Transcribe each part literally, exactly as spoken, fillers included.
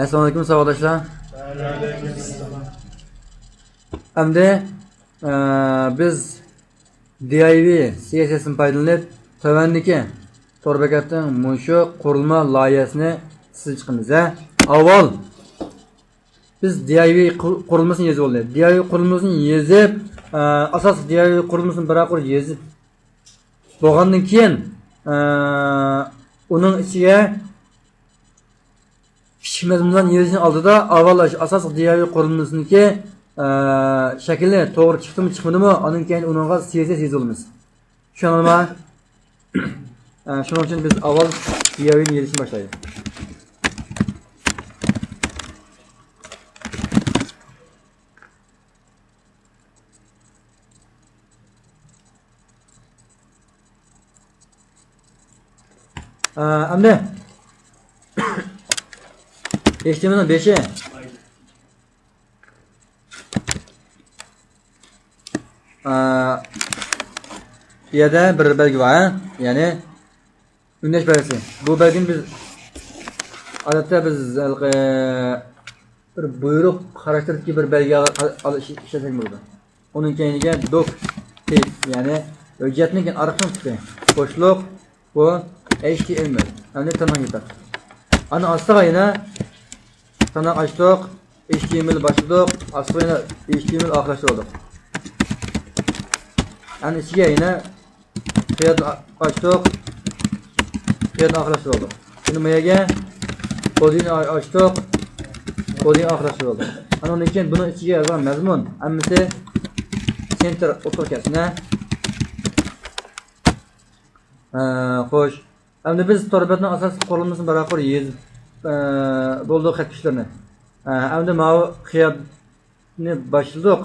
ئەسسالامۇئەلەيكۇم، ساۋاقداشلار. ئەمدى، ئە، بىز دى ئاي ۋى سى ئېس ئېس تىن پايدىلىنىپ، تۆۋەندىكى تور بېكەتنىڭ مۇشۇ قۇرۇلما لايىھەسىنى تۈزۈپ چىقىمىز، ھە. ئاۋۋال بىز دى ئاي ۋى قۇ-، قۇرۇلمىسىنى يېزىپ بولدى. دى ئاي ۋى قۇرۇلمىسىنى يېزىپ، ئە، ئاساسلىق دى ئاي ۋى قۇرۇلمىسىنى بىرەر قۇر يېزىپ بولغاندىن كېيىن، ئە، ئۇنىڭ ئىچىگە كىچىك مەزمۇنلارنى يېزىشنىڭ ئالدىدا ئاۋۋال ئاشۇ ئاساسلىق دى ئاي ۋى قۇرۇلمىسىنىڭكى، ئە، شەكلى توغرا چىقتىمۇ، چىقمىدىمۇ، ئاندىن كېيىن ئۇنىڭغا سى ئېس ئېس يېزىۋالىمىز. چۈشەندىڭلارمۇ؟ ئە، شۇنىڭ ئۈچۈن بىز ئاۋۋال دى ئاي ۋى نى يېزىشنى باشلايلى. ئە، ئەمدى ئېچ تى ئېم ئېل نىڭ بېشى. ئە، بۇ يەردە بىر بەلگە بار، ھە؟ يەنى ئۈندەش بەلگىسى. بۇ بەلگىنى بىز، ئادەتتە بىز ھېلىقى بىر بۇيرۇق خاراكتېرىدىكى بىر بەلگە ئال-، ئال-، ئىش-، ئىشلەتسەك بولىدۇ. ئۇنىڭ كەينىگە دوك تىپ، يەنى ھۆججەتنىڭ كەينى ئارقىدىن تىپى. بوشلۇق، بۇ ئېچ تى ئېم ئېل. ئەمدى تىرناق يېپىق. ئاندىن ئاستىغا يەنە تىرناق ئاچتۇق، ئېچ تى ئېم ئېل باشلىدۇق، ئاستىغا يەنە ئېچ تى ئېم ئېل ئاخىرلاشتۇردۇق. ئەمدى ئىچىگە يەنە قىيادىن ئاچتۇق، قىيادىن ئاخىرلاشتۇردۇق. ئەمدى ما يەرگە بودىنى ئاچتۇق، بودىنى ئاخىرلاشتۇردۇق. ئاندىن كېيىن بۇنىڭ ئىچىگە يازغان مەزمۇن ھەممىسى سېنتىر ئوتتۇرا كەتسۇن. ھە، خوش. ئەمدى بىز تور بەتنىڭ ئاساسلىق قۇرۇلمىسىنى بىرەر قۇر يېزىپ، ئە، بولدى خەت كۈچلىرىنى. ئە، ئەمدى ماۋۇ قىيادنى باشلىدۇق.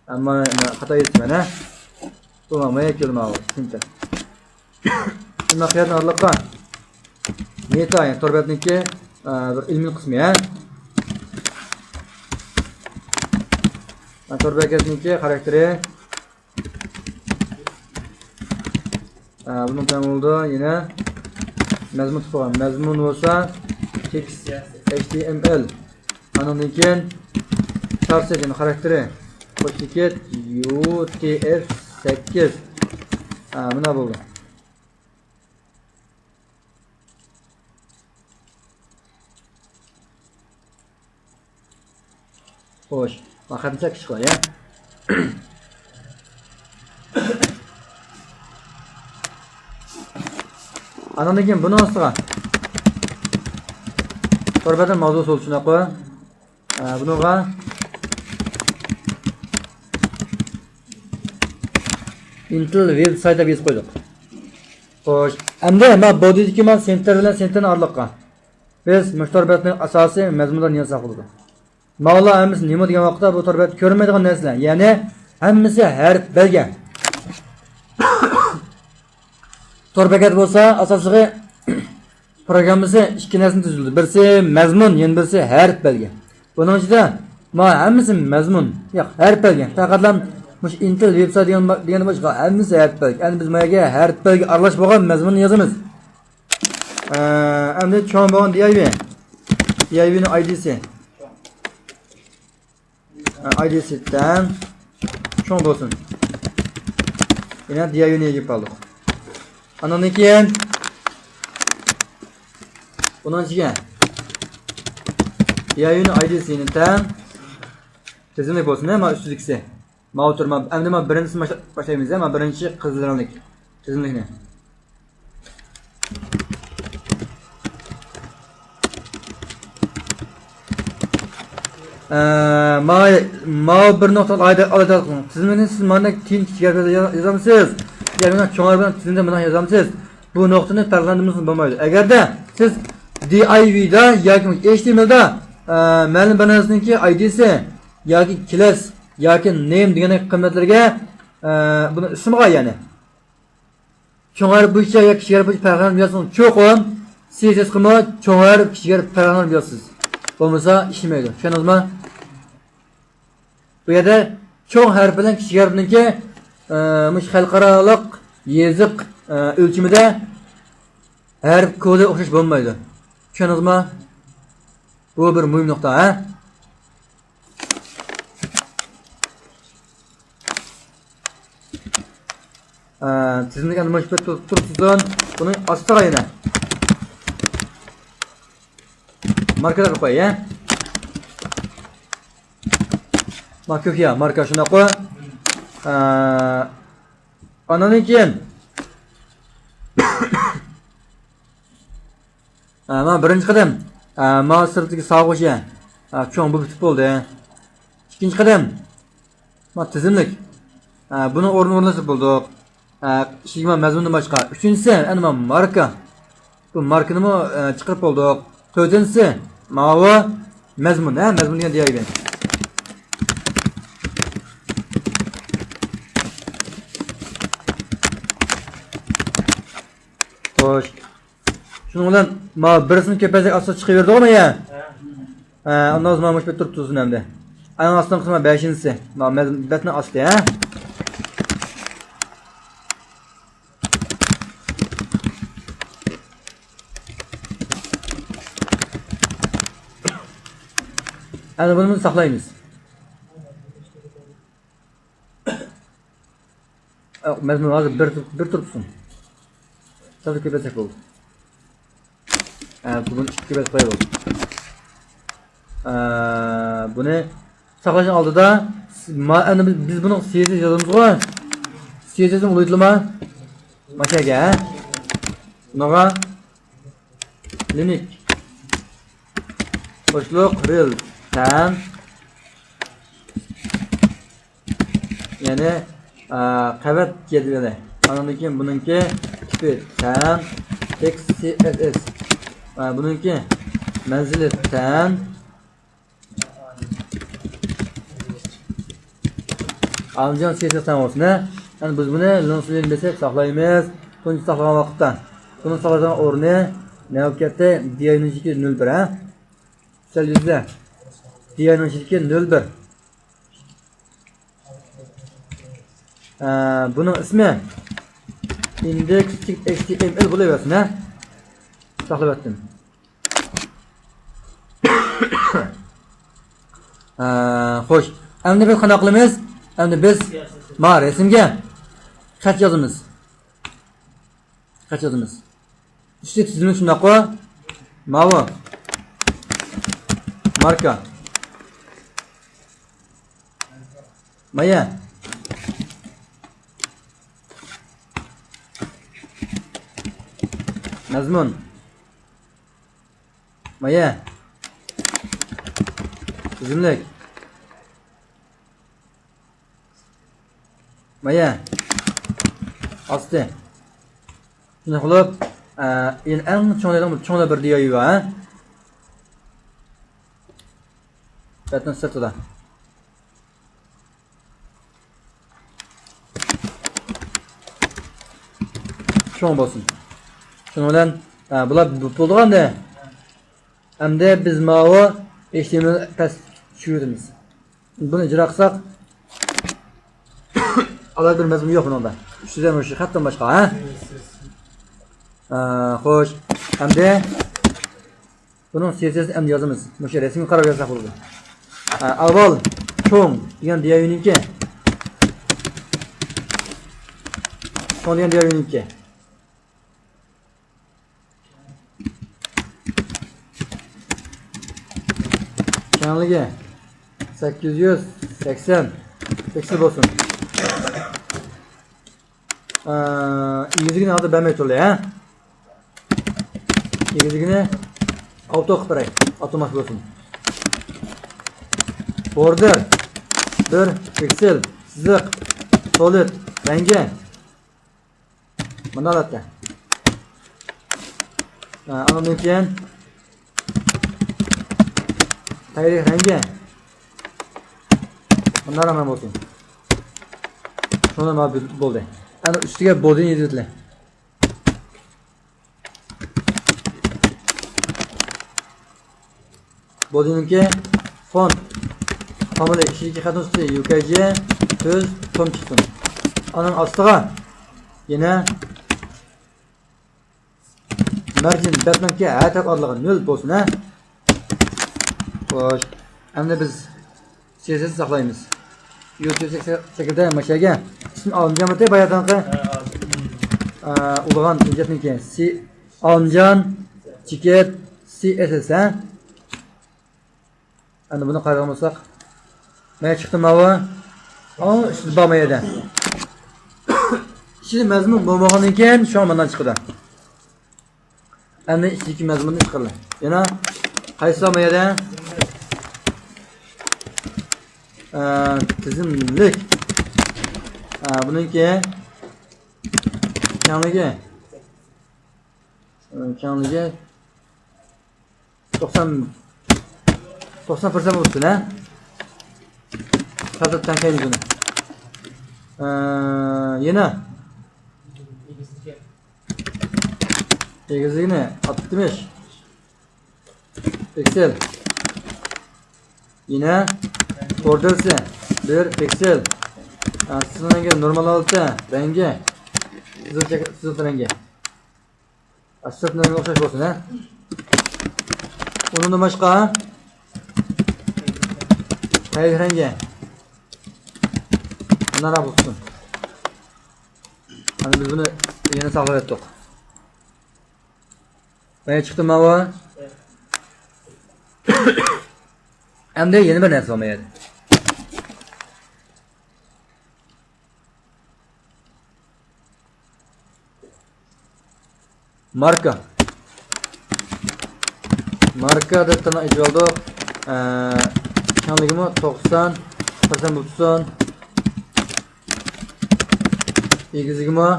ئەمما خاتا يېزىپمەن، ھە؟ بۇ ماۋۇ يەككىلى ماۋۇ، شۇنچە. شۇنداق قىيادنى ئارىلىققا. مېتا، يەنى تور بەتنىڭكى، ئە، بىر ئىلمىي قىسمى، ھە؟ تور بەتنىڭكى خاراكتېرى. ئە، بۇنىڭ بىلەن بولىدۇ، يەنە مەزمۇن تىپى بار. مەزمۇن بولسا تېكىست ئېچ تى ئېم ئېل. ئاندىن كېيىن چارسېت، يەنى خاراكتېرى. قوش بېكەت يۇ تى ئېف سەككىز. ئە، مانا بولدى. خوش، مانا خەتنى سەل كىچىك قىلاي، ھە. ئاندىن كېيىن بۇنىڭ ئۈستىگە تور بەتنىڭ ماۋزۇسى بولۇشىنى قوي. ئە، بۇنىڭغا ئىنتېل ۋېب سايت دەپ يېزىپ قويدۇق. خوش، ئەمدى مانا بودىدىكى مانا سېنتېر بىلەن سېنتېرنىڭ ئارىلىقىغا بىز مۇشۇ تور بەتنىڭ ئاساسىي مەزمۇنلىرىنى يازساق بولىدۇ. ماۋۇلار ھەممىسى نېمە دېگەن ۋاقىتتا بۇ تور بەت كۆرۈنمەيدىغان نەرسىلەر، يەنى ھەممىسى ھەرپ بەلگە. تور بەت بولسا ئاساسلىقى پروگراممىسى ئىككى نەرسىدىن تۈزۈلىدۇ. بىرسى مەزمۇن، يەنە بىرسى ھەرپ بەلگە. بۇنىڭ ئىچىدە ما ھەممىسى مەزمۇن، ياق، ھەرپ بەلگە. پەقەتلا مۇشۇ ئىنتېل ۋېب سايت دېگەن، دېگەندىن باشقا ھەممىسى ھەرپ بەلگە. ئەمدى بىز ما يەرگە ھەرپ بەلگە ئارىلاش بولغان مەزمۇننى يازىمىز. ئە، ئەمدى چوڭ بولغان دى ئاي ۋى. دى ئاي ۋى نىڭ ئاي دى سى. ئاي دى سى تەڭ چوڭ بولسۇن. يەنە دى ئاي ۋى نى يېزىپ قالدۇق. ئاندىن كېيىن بۇنىڭ ئىچىگە دى ئاي ۋى نىڭ ئاي دى سى نى تەڭ تىزىملىك بولسۇن، ھە، مانا ئۈستىدىكىسى. ماۋۇ تۈر، ما-، ئەمدى مانا بىرىنچىسىنى باشلا-، باشلايمىز، ھە، مانا بىرىنچى قىزىل رەڭلىك تىزىملىكنى. ئە، ما-، ماۋۇ بىر نۇقتا ئالاھىدە، ئالاھىدە قىلىڭ. تىزىملىكنى سىز ماندەك تىيىن كىچىك ھەرپلەردە يا-، يازامسىز؟ يا مانا چوڭ ھەرپ بىلەن تىزىملىكنى مۇنداق يازامسىز؟ بۇ نۇقتىنى پەرقلەندۈرمىسىڭىز بولمايدۇ. ئەگەردە سىز دى ئاي ۋى دا ياكى ئېچ تى ئېم ئېل دا، ئە، مەلۇم بىر نەرسىنىڭكى ئاي دى سى ياكى كلاس ياكى نېم دېگەندەك قىممەتلەرگە، ئە، بۇنى ئىسىمغا، يەنى چوڭ ھەرپ بويىچە ياكى كىچىك ھەرپ بويىچە پەرقلەندۈرۈپ يازسىڭىز چوقۇم سى ئېس ئېس قىمۇ چوڭ ھەرپ، كىچىك ھەرپ پەرقلەندۈرۈپ يازىسىز. بولمىسا ئىشلىمەيدۇ. چۈشەندىڭىزمۇ؟ بۇ يەردە چوڭ ھەرپ بىلەن كىچىك ھەرپنىڭكى، ئە، مۇشۇ خەلقئارالىق يېزىق، ئە، ئۆلچىمىدە ھەرپ كودى ئوخشاش بولمايدۇ. چۈشەندىڭىزمۇ؟ بۇ بىر مۇھىم نۇقتا، ھە؟ ئە، تىزىملىك ئەمدى مۇشۇ پېتى تۇرۇپ تۇرسۇن. بۇنى ئاستىغا يەنە ماركىلار قويۇپ قوياي، ھە؟ ماركا، يا، ماركا شۇنداققۇ. ئە، ئاندىن كېيىن، ئە، مانا بىرىنچى قەدەم. ئە، مانا سىرتىدىكى ساغۇچى. ئە، چوڭ بۇ پۈتۈپ بولدى. ئىككىنچى قەدەم. مانا تىزىملىك. ئە، بۇنىڭ ئورنىنى ئورۇنلاشتۇرۇپ بولدۇق. ئە، ئىچىدىكى مانا مەزمۇندىن باشقا. ئۈچىنچىسى، ئەنە مانا ماركا. بۇ ماركىنىمۇ، ئە، چىقىرىپ بولدۇق. تۆتىنچىسى، ماۋۇ مەزمۇن، ھە، مەزمۇن دېگەن دېيەيلى. خوش. شۇنىڭ بىلەن ماۋۇ بىرسىنى كۆپەيتسەك ئاستا چىقىۋېرىدىغۇ مايا. ھە، ئاندىن مانا مۇشۇ بىر تۇرۇپ تۇرسۇن ئەمدى. ئەڭ ئاستىنقى قىسمى بەشىنچىسى. ماۋۇ مەز-، بەتنىڭ ئاستى، ھە. ئەنە بۇنى ساقلايمىز. ئە، مەزمۇن ھازىر بىر، بىر تۇرۇپسۇن. سەل كۆپەيتسەك بولدى. ئە، بۇنى ئىككى بەت قويۇپ بولدى. ئە، بۇنى ساقلاشنىڭ ئالدىدا، ما-، ئەنە بىز، بىز بۇنىڭ سىيەسىنى يازىمىزغۇ. سىيەسىنى ئۇلىيتىلما. ماشەگە، ھە؟ بۇنىڭغا لىنىك. بوشلۇق، رېل، تەن. يەنى، ئا، قەۋەت جەدۋىلى. ئاندىن كېيىن بۇنىڭكى تىپى تەن، تېكىست سى ئېس ئېس. ئا، بۇنىڭكى مەنزىلى تەن. ئالىمجان سىياسەت تەڭ بولسۇن، ھە. يەنى بىز بۇنى لىنۇكس بىلەن بېسىپ ساقلايمىز. تۇنجى ساقلىغان ۋاقىتتا. بۇنى ساقلايدىغان ئورنى نەۋەتتە دى ئاي نىڭ ئىچىدىكى نۆل بىر، ھە. سەل يۈزدە. دى ئاي نىڭ ئىچىدىكى نۆل بىر. ئە، بۇنىڭ ئىسمى ئىندېكس ئېچ تى ئېم ئېل بولۇۋەرسۇن، ھە. ساقلاۋەتتىم. ئە، خوش. ئەمدى بىز قانداق قىلىمىز؟ ئەمدى بىز ما رەسىمگە خەت يازىمىز. خەت يازىمىز. ئۈستى تىزىملىك شۇنداققۇ؟ ماۋۇ. ماركا. مايا. مەزمۇن. مايا. تىزىملىك. مايا. ئاستى. شۇنداق قىلىپ، ئە، يەنە ئەڭ چوڭ دېدىم، چوڭدا بىر دىيايۋا، ھە؟ بەتنىڭ سىرتىدا. چوڭ بولسۇن. شۇنىڭ بىلەن، ئە، بۇلار بولدىغاندا، ئەمدى بىز ماۋۇ ئېچ تى ئېم ئېل پەس چۈشۈرىمىز. بۇنى ئىجرا قىلساق، ئالاھىدە بىر مەزمۇن يوق بۇنىڭدا. ئۈستىدە مۇشۇ خەتتىن باشقا، ھە؟ ئە، خوش. ئەمدى بۇنىڭ سىياسىيەتنى ئەمدى يازىمىز. مۇشۇ رەسىمگە قاراپ يازساق بولىدۇ. ئە، ئاۋۋال چوڭ دېگەن دىيايۋنىڭكى. چوڭ دېگەن دىيايۋنىڭكى. كەڭلىكى سەككىز يۈز سەكسەن پىكسېل بولسۇن. ئە، ئېگىزلىكىنى ھازىر بەرمەي تۇرۇلى، ھە؟ ئېگىزلىكىنى ئاۋتو قىلىپ بېرەي، ئاپتومات بولسۇن. بوردېر بىر پىكسېل، سىزىق، سولىد، رەڭگى. مۇنداق ھالەتتە. ھە، ئاندىن كېيىن تەيرىك رەڭگى. مۇنداق رەڭ بولسۇن. شۇنداق مانا بولدى. ئەنە ئۈستىگە بودىنى يېزىۋېتىلى. بودىنىڭكى فونت فامىلە ئىچىدىكى خەت نۇسخىسى يۇ كەي جى تۆت يۈز توم چىقسۇن. ئانىڭ ئاستىغا يەنە مەرجىن بەتنىڭكى ھەر تەرەپ ئارىلىقى نۆل بولسۇن، ھە. خوش. ئەمدى بىز سىياسەتنى ساقلايمىز. يۇتۇب سەكرىتەر ماشەگە. ئىسمى ئالىمجانمىتى باياتانقى. ئۇلىغان ھۆججەتنىڭكى سى ئالىمجان چېكىت سى ئېس ئېس ھە. ئەمدى بۇنى قايتۇرغان بولساق. مانا چىقتى ماۋۇ. ئاڭ ئۈستىدە بار ما يەردە. ئىچىدە مەزمۇن بولمىغاندىن كېيىن شۇڭا مانا چىقىدۇ. ئەمدى ئىچىدىكى مەزمۇننى چىقىرىلى. يەنە قايسى بار ما يەردە؟ ئە، تىزىملىك. ئە، بۇنىڭكى كەڭلىكى. ئە، كەڭلىكى توقسان، توقسان پىرسەنت بولۇپتۇ، ھە؟ تارتىپ تەڭشەيمىز بۇنى. ئە، يەنە. ئېگىزلىكىنى ئاتمىش پىكسېل. يەنە بوردېرسى بىر پىكسېل. ئە، سىزنىڭكى نورمال ھالىتى، رەڭگى. سىزىق، سىزىق رەڭگى. ئە، سىرتنىڭ رەڭگى ئوخشاش بولسۇن، ھە. ئۇنىڭدىن باشقا قەيسى رەڭگى؟ ئاناراق بولسۇن. ئەمدى بىز بۇنى يەنە ساقلاپ ياتتۇق. مانا چىقتى ماۋۇ. ئەمدى يەنە بىر نەرسە بار ما يەردە. ماركا. ماركا دەپتەرنى ئېچىۋالدۇق. ئە، كەڭلىكىمۇ توقسان پىرسەنت بولۇپ تۇرسۇن. ئېگىزلىكىمۇ،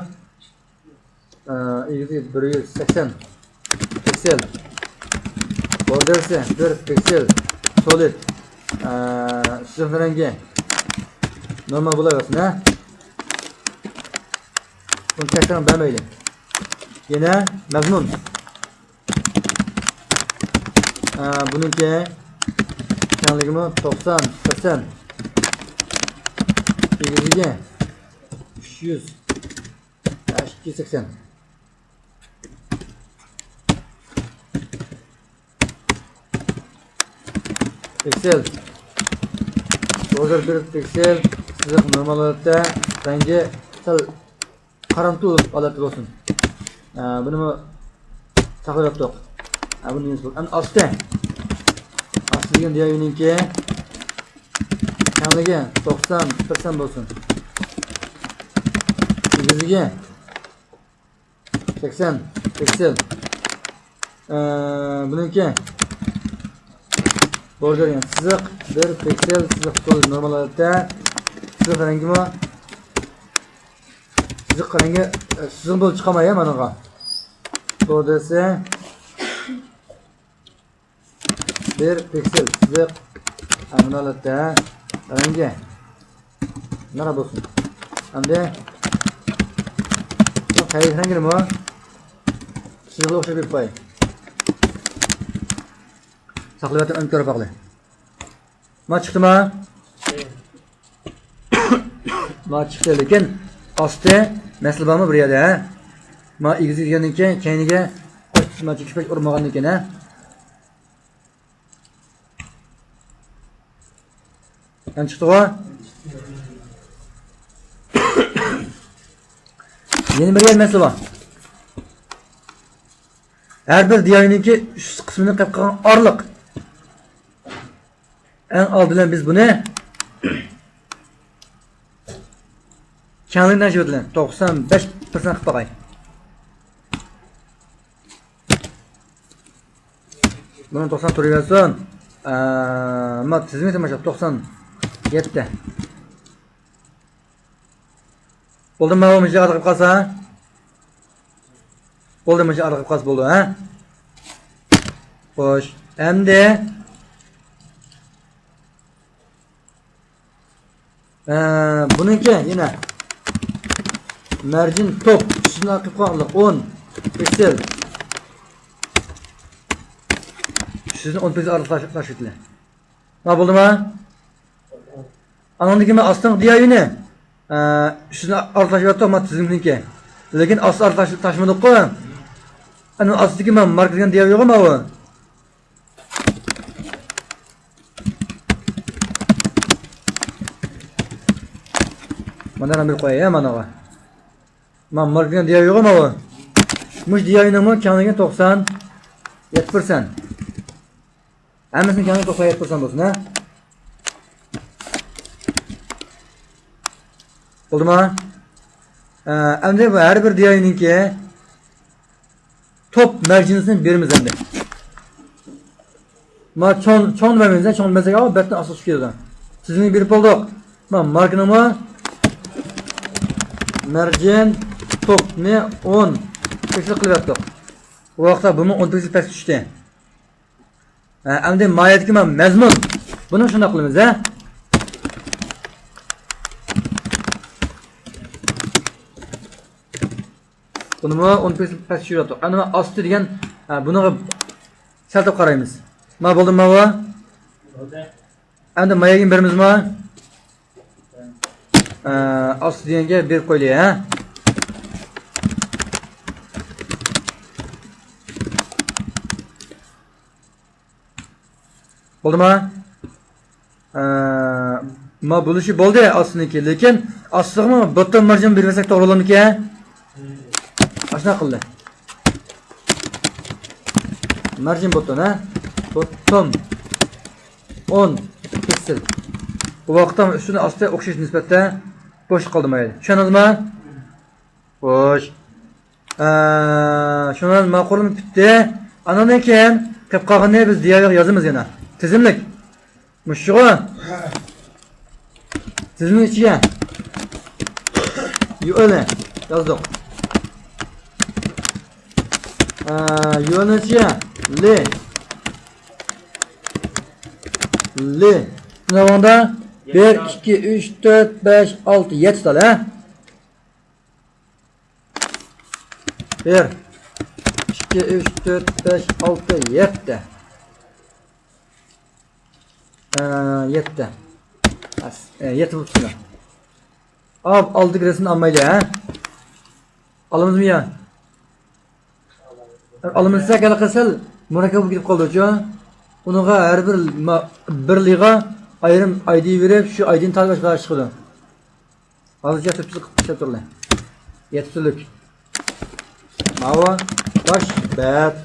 ئە، ئېگىزلىكى بىر يۈز سەكسەن پىكسېل. بوردېرسى بىر پىكسېل. سولىد. ئە، سىزىق رەڭگى نورمال بولاۋەرسۇن، ھە. بۇنى تەكرار بەرمەيلى. يەنە مەزمۇن. ئە، بۇنىڭكى كەڭلىكىمۇ توقسان پىرسەنت. ئېگىزلىكى ئۈچ يۈز، ئە، ئىككى يۈز سەكسەن. پىكسېل. بوردېر بىر پىكسېل. سىزىق نورمال ھالەتتە. رەڭگى سەل قارامتۇل ھالەتتە بولسۇن. ئە، بۇنىمۇ ساقلاپ ياتتۇق. ئە، بۇنى نېمىسى بولدى؟ ئەمدى ئاستى. ئاستى دېگەن دىياۋىنىڭكى كەڭلىكى توقسان پىرسەنت بولسۇن. ئېگىزلىكى سەكسەن پىكسېل. ئە، بۇنىڭكى بوردېر دېگەن سىزىق بىر پىكسېل، سىزىق تولۇق نورمال ھالەتتە. سىزىق رەڭگىمۇ، سىزىق رەڭگى، ئە، سىزىق بولۇپ چىقالماي يا مانىغا. بوردېرسى بىر پىكسېل سىزىق. ئە، مانا ھالەتتە رەڭگى نارا بولسۇن. ئەمدى بۇ قەيسى رەڭگىمۇ سىزىققا ئوخشاپ بېرىپ قوياي. ساقلىۋېتىپ ئەمدى كۆرۈپ باقلى. ما چىقتىما؟ ما چىقتى، لېكىن ئاستى مەسىلە بارمۇ بىر يەردە، ھە؟ ما ئېگىزى دېگەندىن كېيىن، كەينىگە ما چېكىش پەش ئۇرمىغاندىن كېيىن، ھە؟ يەنە چىقتىغۇ؟ يەنە بىر يەر مەسىلە بار. ھەر بىر دىياينىڭكى ئۈست قىسمىنى قېپىپ قالغان ئارىلىق. ئەڭ ئالدى بىلەن بىز بۇنى كەڭلىكنى تەڭشەپ ئۆتىلى. توقسان بەش پىرسەنت قىلىپ باقاي. بۇنى توقسان تۇرۇۋەرسۇن. ئەمما تىزىملىكتە ماشۇ توقسان يەتتە. بولدىمۇ، مۇشۇ ئارىلىق قىلىپ قالسا؟ بولدى، مۇشۇ ئارىلىق قىلىپ قالسا بولدى، ھە؟ خوش. ئەمدى، ئە، بۇنىڭكى يەنە مەرجىن توپ ئۈستىدىن قىلىپ قالغانلىق ئون پىكسېل. ئۈستىدىن ئون پىكسېل ئارىلىق تاش-، تاشلىۋېتىلى. ما بولدىما؟ ئانىڭدىن كېيىن مەن ئاستىنقى دىياينى، ئە، ئۈستىدىن ئارىلىق تاشلىۋەتتۇق، ما تىزىملىكنىڭكى. لېكىن ئاستى ئارىلىق تاش-، تاشلىمىدۇققۇ. ئەنە ئاستىدىكى ما ماركا دېگەن دىياي يوقمۇ ئاۋۇ؟ مانا بىر قوياي، مانىغا. ما ماركىنىڭ دىيايىغۇ ماۋۇ. مۇش دىياينىڭمۇ كەڭلىكى توقسان يەتتە پىرسەنت. ھەممىسىنىڭ كەڭلىكى توقسان يەتتە پىرسەنت بولسۇن، ھە؟ بولدىما؟ ئە، ئەمدى بۇ ھەر بىر دىياينىڭكى توپ مەرجىنىسىنى بېرىمىز ئەمدى. ما چوڭ، چوڭنى بەرمەيمىز، چوڭنى بەرسەك، ئاۋۇ بەتنى ئاستىغا چۈشۈپ كېتىدۇ. تىزىملىك بېرىپ بولدۇق. ما ماركىنىڭمۇ مەرجىن توپنى ئون پىكسېل قىلىپ ياتتۇق. بۇ ۋاقىتتا بۇمۇ ئون پىكسېل پەسكە چۈشتى. ھە، ئەمدى ماھىيەتتىكى ما مەزمۇن. بۇنى شۇنداق قىلىمىز، ھە؟ بۇنىمۇ ئون پىكسېل پەسكە چۈشۈرۈۋاتتۇق. ئەمدى ما ئاستى دېگەن، ھە، بۇنىڭغا سەل توپ قارايمىز. ما بولدىمۇ ماۋۇ؟ بولدى. ئەمدى ماياگىن بېرىمىزمۇ؟ ئە، ئاستى دېگەنگە بېرىپ قويلى، ھە؟ بولدىما؟ ئە، ما بولۇشى بولدى ئاستىنىڭكى، لېكىن ئاستىغىمۇ بوتتون مارجىن بېرىۋەرسەك توغرا بولامدىكەن؟ ئاشۇنداق قىلدى. مارجىن بوتتون، ھە؟ بوتتون. ئون پىكسېل. بۇ ۋاقىتتا ئۈستىنى ئاستى ئوخشاش نىسبەتتە بوشلۇق قالدۇرمايلى. چۈشەندىڭىزمۇ؟ خوش. ئە، شۇنىڭ بىلەن ماقۇللىنىپ پۈتتى. ئانىڭدىن كېيىن قېلىپ قالغىنىنى بىز دىيايغا يازىمىز يەنە. تىزىملىك. مۇشۇغۇ. تىزىمنىڭ ئىچىگە يۇئېلنى يازدۇق. ئە، يۇئېلنىڭ ئىچىگە لى. لى. شۇنداق بولغاندا بىر، ئىككى، ئۈچ، تۆت، بەش، ئالتە، يەتتە تال، ھە؟ بىر، ئىككى، ئۈچ، تۆت، بەش، ئالتە، يەتتە. ئە، يەتتە. ئەس-، ئە، يەتتە بولۇپ چىقىدۇ. ئاپ، ئالدىدىكى رەسىمنى ئالمايلى، ھە؟ ئالىمىزمۇ يا؟ ئالىمىز دېسەك، ھېلىقى سەل مۇرەككەپ بولۇپ كېتىپ قالدىچۇ. ئۇنىڭغا ھەر بىر ما-، بىر لىغا ئايرىم ئايدى بېرىپ، شۇ ئايدىنى تاللاش قىلىش چىقىدۇ. ھازىرچە تۈپسىز قىلىپ ئىشلەپ تۇرىلى. يەتتە تۈرلۈك. ماۋۇ باش بەت.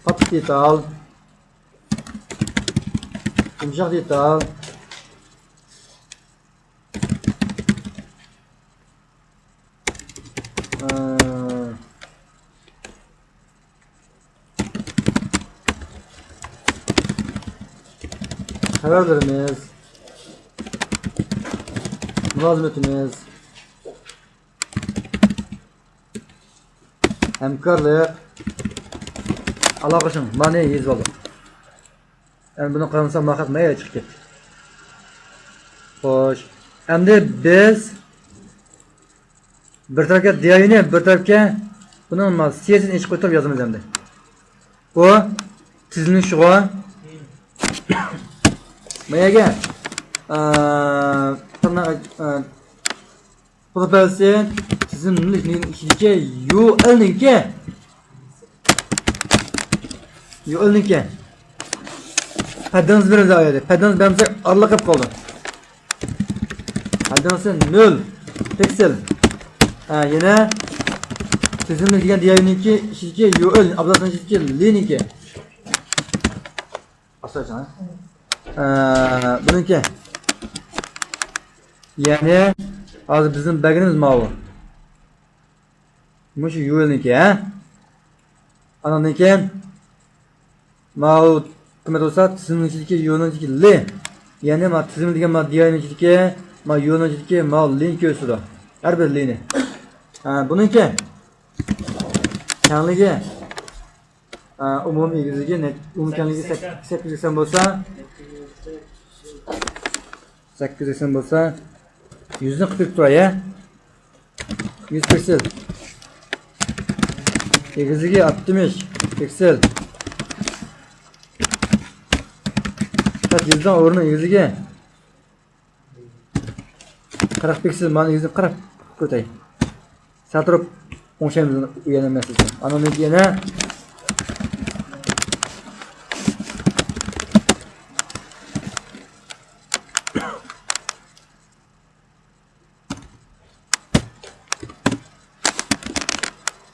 قاتتىق دېتال. يۇمشاق دېتال. ئە، خەۋەرلىرىمىز، مۇلازىمىتىمىز، ھەمكارلىق، ئالاقىلىشىڭ، مانى يېزىۋالدۇق. ئەمدى بۇنى قىلمىسام، ماخەت مەيە چىقىپ كەتتى. خوش. ئەمدى بىز بىر تەرەپكە دىياينى، بىر تەرەپكە بۇنىڭ ما-، سىيەسىنى ئېچىپ قويۇپ يازىمىز ئەمدى. بۇ تىزىملىك شۇغۇ. مەيەگە، ئە، تىرناق، ئە، پروفىل تىزىملىكنىڭ ئىچىدىكى يۇ ئېلنىڭكى، يۇ ئېلنىڭكى پەددىڭىز بېرىمىز ئايدى. پەددىڭىز بەرمىسەك ئارىلىق قېلىپ قالىدۇ. پەددىڭىزى نۆل پىكسېل. ھە، يەنە تىزىملىك دېگەن دىياينىڭكى ئىچىدىكى يۇ ئېل، ئابزاسنىڭ ئىچىدىكى لىنىڭكى. ئاستا ئېچىڭ، ھە. ئە، بۇنىڭكى. يەنى ھازىر بىزنىڭ بەرگىنىمىز ماۋۇ. مۇشۇ يۇ ئېلنىڭكى، ھە؟ ئانىڭدىن كېيىن ماۋۇ قىممەت بولسا، تىزىمنىڭ ئىچىدىكى يۇنىڭ ئىچىدىكى لى. يەنى ما تىزىم دېگەن ما دىياينىڭ ئىچىدىكى، ما يۇنىڭ ئىچىدىكى ما لىنى كۆرسىتىدۇ. ھەر بىر لىنى. ھە، بۇنىڭكى كەڭلىكى، ئە، ئومۇمىي ئېگىزلىكى نەچ-، ئومۇمىي كەڭلىكى سەك-، سەككىز يۈز سەكسەن بولسا، سەككىز يۈز سەكسەن بولسا، يۈزنى قىلىپ تۇراي، ھە؟ يۈز پىكسېل. ئېگىزلىكى ئاتمىش پىكسېل. چەت يېزىلغان ئورنىنىڭ ئېگىزلىكى قىرىق پىكسېل، مانا ئېگىزىنى قىرىق قىلىپ كۆتەي. سەل تۇرۇپ ئوڭشايمىز ئۇ يەنە مەسىلىسىنى. ئاندىن كېيىن يەنە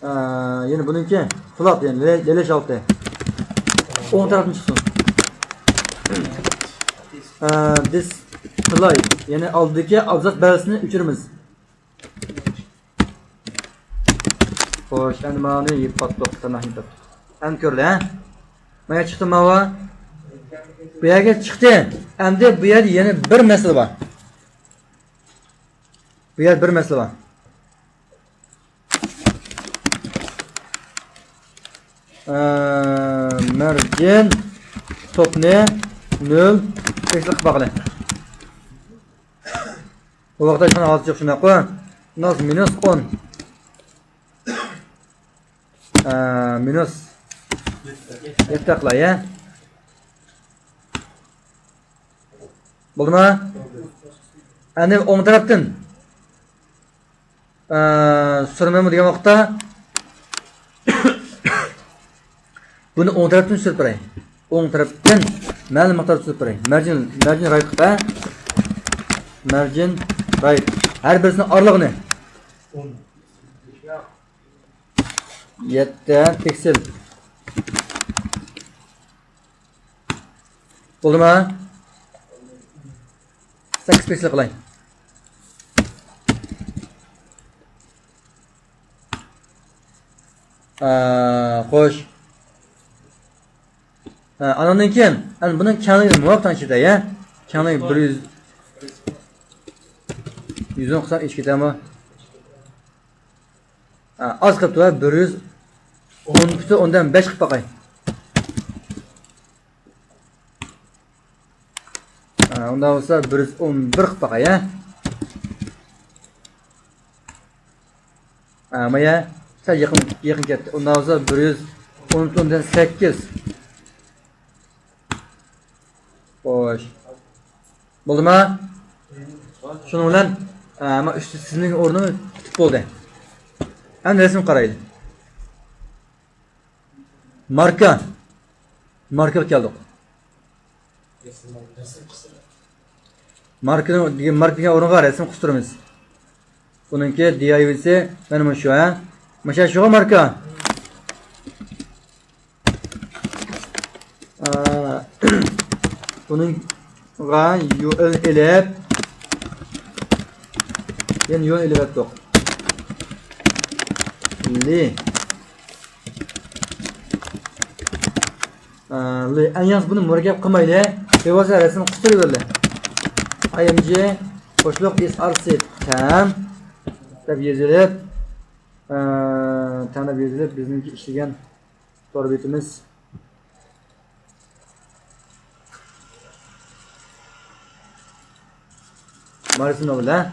ئە، يەنە بۇنىڭكى فلاپ، يەنى لە-، لەلەش ئالتە. ئوڭ تەرەپتىن چىقسۇن. ئە، دىسپلاي، يەنى ئالدىدىكى ئابزاس بەلگىسىنى ئۆچۈرىمىز. خوش، ئەمدى ماۋۇنى يېپىپ قاتتۇق، تىرناقنى يېپىپ. ئەمدى كۆرلى، ھە؟ مانا چىقتى ماۋۇ. بۇ يەرگە چىقتى. ئەمدى بۇ يەردە يەنە بىر مەسىلە بار. بۇ يەردە بىر مەسىلە بار. ئە، مەرجىن توپنى نۆل ئىكسلىق قىلىپ باقىلى. بۇ ۋاقىتتا ھېچقانداق ھالىتى يوق، شۇنداققۇ؟ مىنۇس، مىنۇس ئون. ئە، مىنۇس يەتتە قىلاي، ھە؟ بولدىما؟ ئەمدى ئوڭ تەرەپتىن، ئە، سۈرىمەنمۇ دېگەن ۋاقىتتا، بۇنى ئوڭ تەرەپتىن سۈرۈپ بېرەي. ئوڭ تەرەپتىن مەلۇم مىقداردا سۈرۈپ بېرەي. مەرجىن، مەرجىن رايت قىلىپ، ھە؟ مەرجىن رايت. ھەر بىرسىنىڭ ئارىلىقىنى. يەتتە پىكسېل. بولدىما؟ سەككىز پىكسېل قىلاي. ئا، خوش. ئا، ئانىڭدىن كېيىن، ئەنە بۇنىڭ كەڭلىكىنى مۇۋاپىق تەڭشىتەي، يە. كەڭلىكى بىر يۈز، يۈز ئون قىلسام ئېشىپ كېتەرمۇ؟ ئا، ئاز قىلىپتۇ، بىر يۈز ئون پۈتۈن ئوندىن بەش قىلىپ باقاي. ئا، ئۇنداق بولسا بىر يۈز ئون بىر قىلىپ باقاي، ھە؟ ئا، مايا سەل يېقىن، يېقىن كەتتى. ئۇنداق بولسا بىر يۈز ئون پۈتۈن ئوندىن سەككىز. خوش. بولدىما؟ شۇنىڭ بىلەن، ئا، مانا ئۈستى سىزنىڭ ئورنى پۈتۈپ بولدى. ئەمدى رەسىمگە قارايلى. ماركا. ماركىغا كەلدۇق. ماركىنىڭ، دېگەن، ماركا دېگەن ئورۇنغا رەسىم قىستۇرىمىز. بۇنىڭكى دىئايۋىسى مانا مۇشۇ، ھە؟ مۇشۇ شۇغا ماركا. ئا، بۇنىڭغا يۇ ئېل ئېلىپ، يەنە يۇ ئېل ئېلىۋەتتۇق. لى. ئا، لى. ئەڭ ياخشىسى بۇنى مۇرەككەپ قىلمايلى. بىۋاسىتە رەسىمنى قىستۇرۇۋېرىلى. ئاي ئېم جى قوشۇلۇق ئېس ئار سى تەم دەپ يېزىلىپ، ئا، تەم دەپ يېزىلىپ، بىزنىڭكى ئىشلىگەن تور بېتىمىز. مارسنو بىلەن.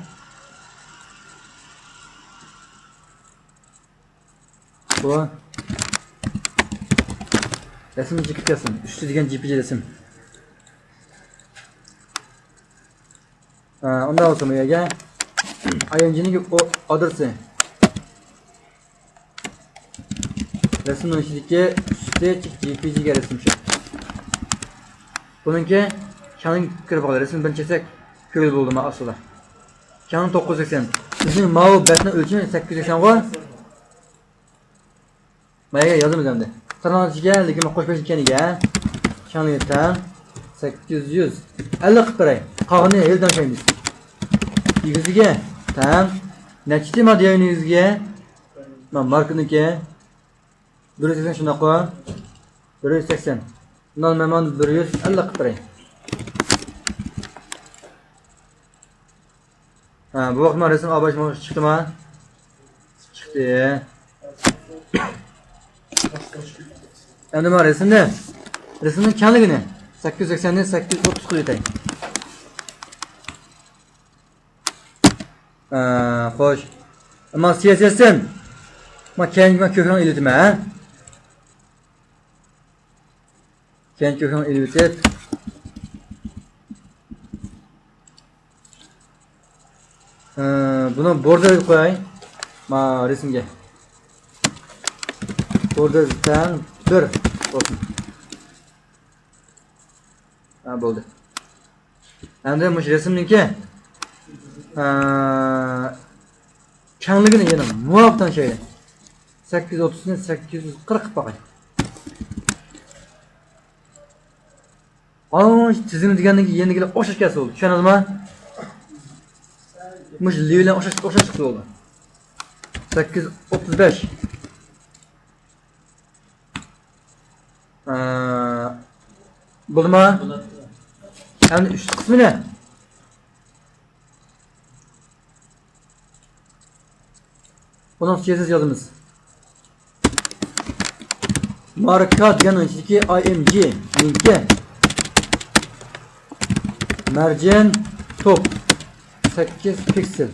بۇ رەسىم چىقىپ كەتسۇن. ئۈستى دېگەن جې پې جې رەسىم. ئا، ئۇنداق بولسا بۇ يەرگە ئاي ئېم جىنىڭ ئو-، ئادرېسى. رەسىمنىڭ ئىچىدىكى ئۈستى جې پې جېگە رەسىم چۈشۈپ. بۇنىڭكى كەڭلىكىگە كىرىپ قالدى. رەسىم بىرنى چەكسەك كۆرگىلى بولىدۇ مانا ئاستىدا. كەڭلىك توققۇز يۈز سەكسەن. بىزنىڭ ماۋۇ بەتنىڭ ئۆلچىمى سەككىز يۈز سەكسەن غۇ. مايا يازىمىز ئەمدى. تىرناقنىڭ ئىچىگە لېكىن قوشۇپ بېرىش ئىكەنگە. كەڭلىكى تەڭ سەككىز يۈز ئەللىك قىلىپ بېرەي. قالغىنىنى ھېلى تەڭشەيمىز. ئېگىزلىكى تەڭ نەچچىتى مانا دىياينىڭ ئېگىزلىكى؟ مانا ماركىنىڭكى. بىر يۈز سەكسەن شۇنداققۇ؟ بىر يۈز سەكسەن. بۇنى مەن بىر يۈز ئەللىك قىلىپ بېرەي. ھە، بۇ ۋاقىت مانا رەسىم ئاۋاش چىقتىما؟ چىقتى. ئەمدى مانا رەسىمنى، رەسىمنىڭ كەڭلىكىنى سەككىز يۈز سەكسەننى سەككىز يۈز ئوتتۇز قىلىۋېتەي. ئە، خوش. ئەمما سىياسىيەتسەن. ما كەينىگە كۆكرەڭ ئېلىۋېتىمەن، ھە؟ كەينىگە كۆكرەڭ ئېلىۋېتىپ. ئە، بۇنى بوردېرغا قوياي. ما رەسىمگە. بوردېر تەڭ بىر بولسۇن. ھە، بولدى. ئەمدى مۇشۇ رەسىمنىڭكى، ئە، كەڭلىكىنى يەنە مۇۋاپىق تەڭشەيلى. سەككىز يۈز ئوتتۇزنى سەككىز يۈز قىرىق قىلىپ باقاي. ئاڭ، تىزىملىتىلگەندىن كېيىن يېنىدىكىلەر ئوخشاش كەلسە بولدى. چۈشەندىڭىزمۇ؟ مۇشۇ لى بىلەن ئوخشاش، ئوخشاش چىقسا بولدى. سەككىز يۈز ئوتتۇز بەش. ئە، بولدىما؟ ئەمدى ئۈچ قىسمىنى. بۇنىڭ سىياسىسى يازىمىز. ماركا دېگەننىڭ ئىچىدىكى ئاي ئېم جى نىڭكى مەرجىن توپ سەككىز پىكسېل.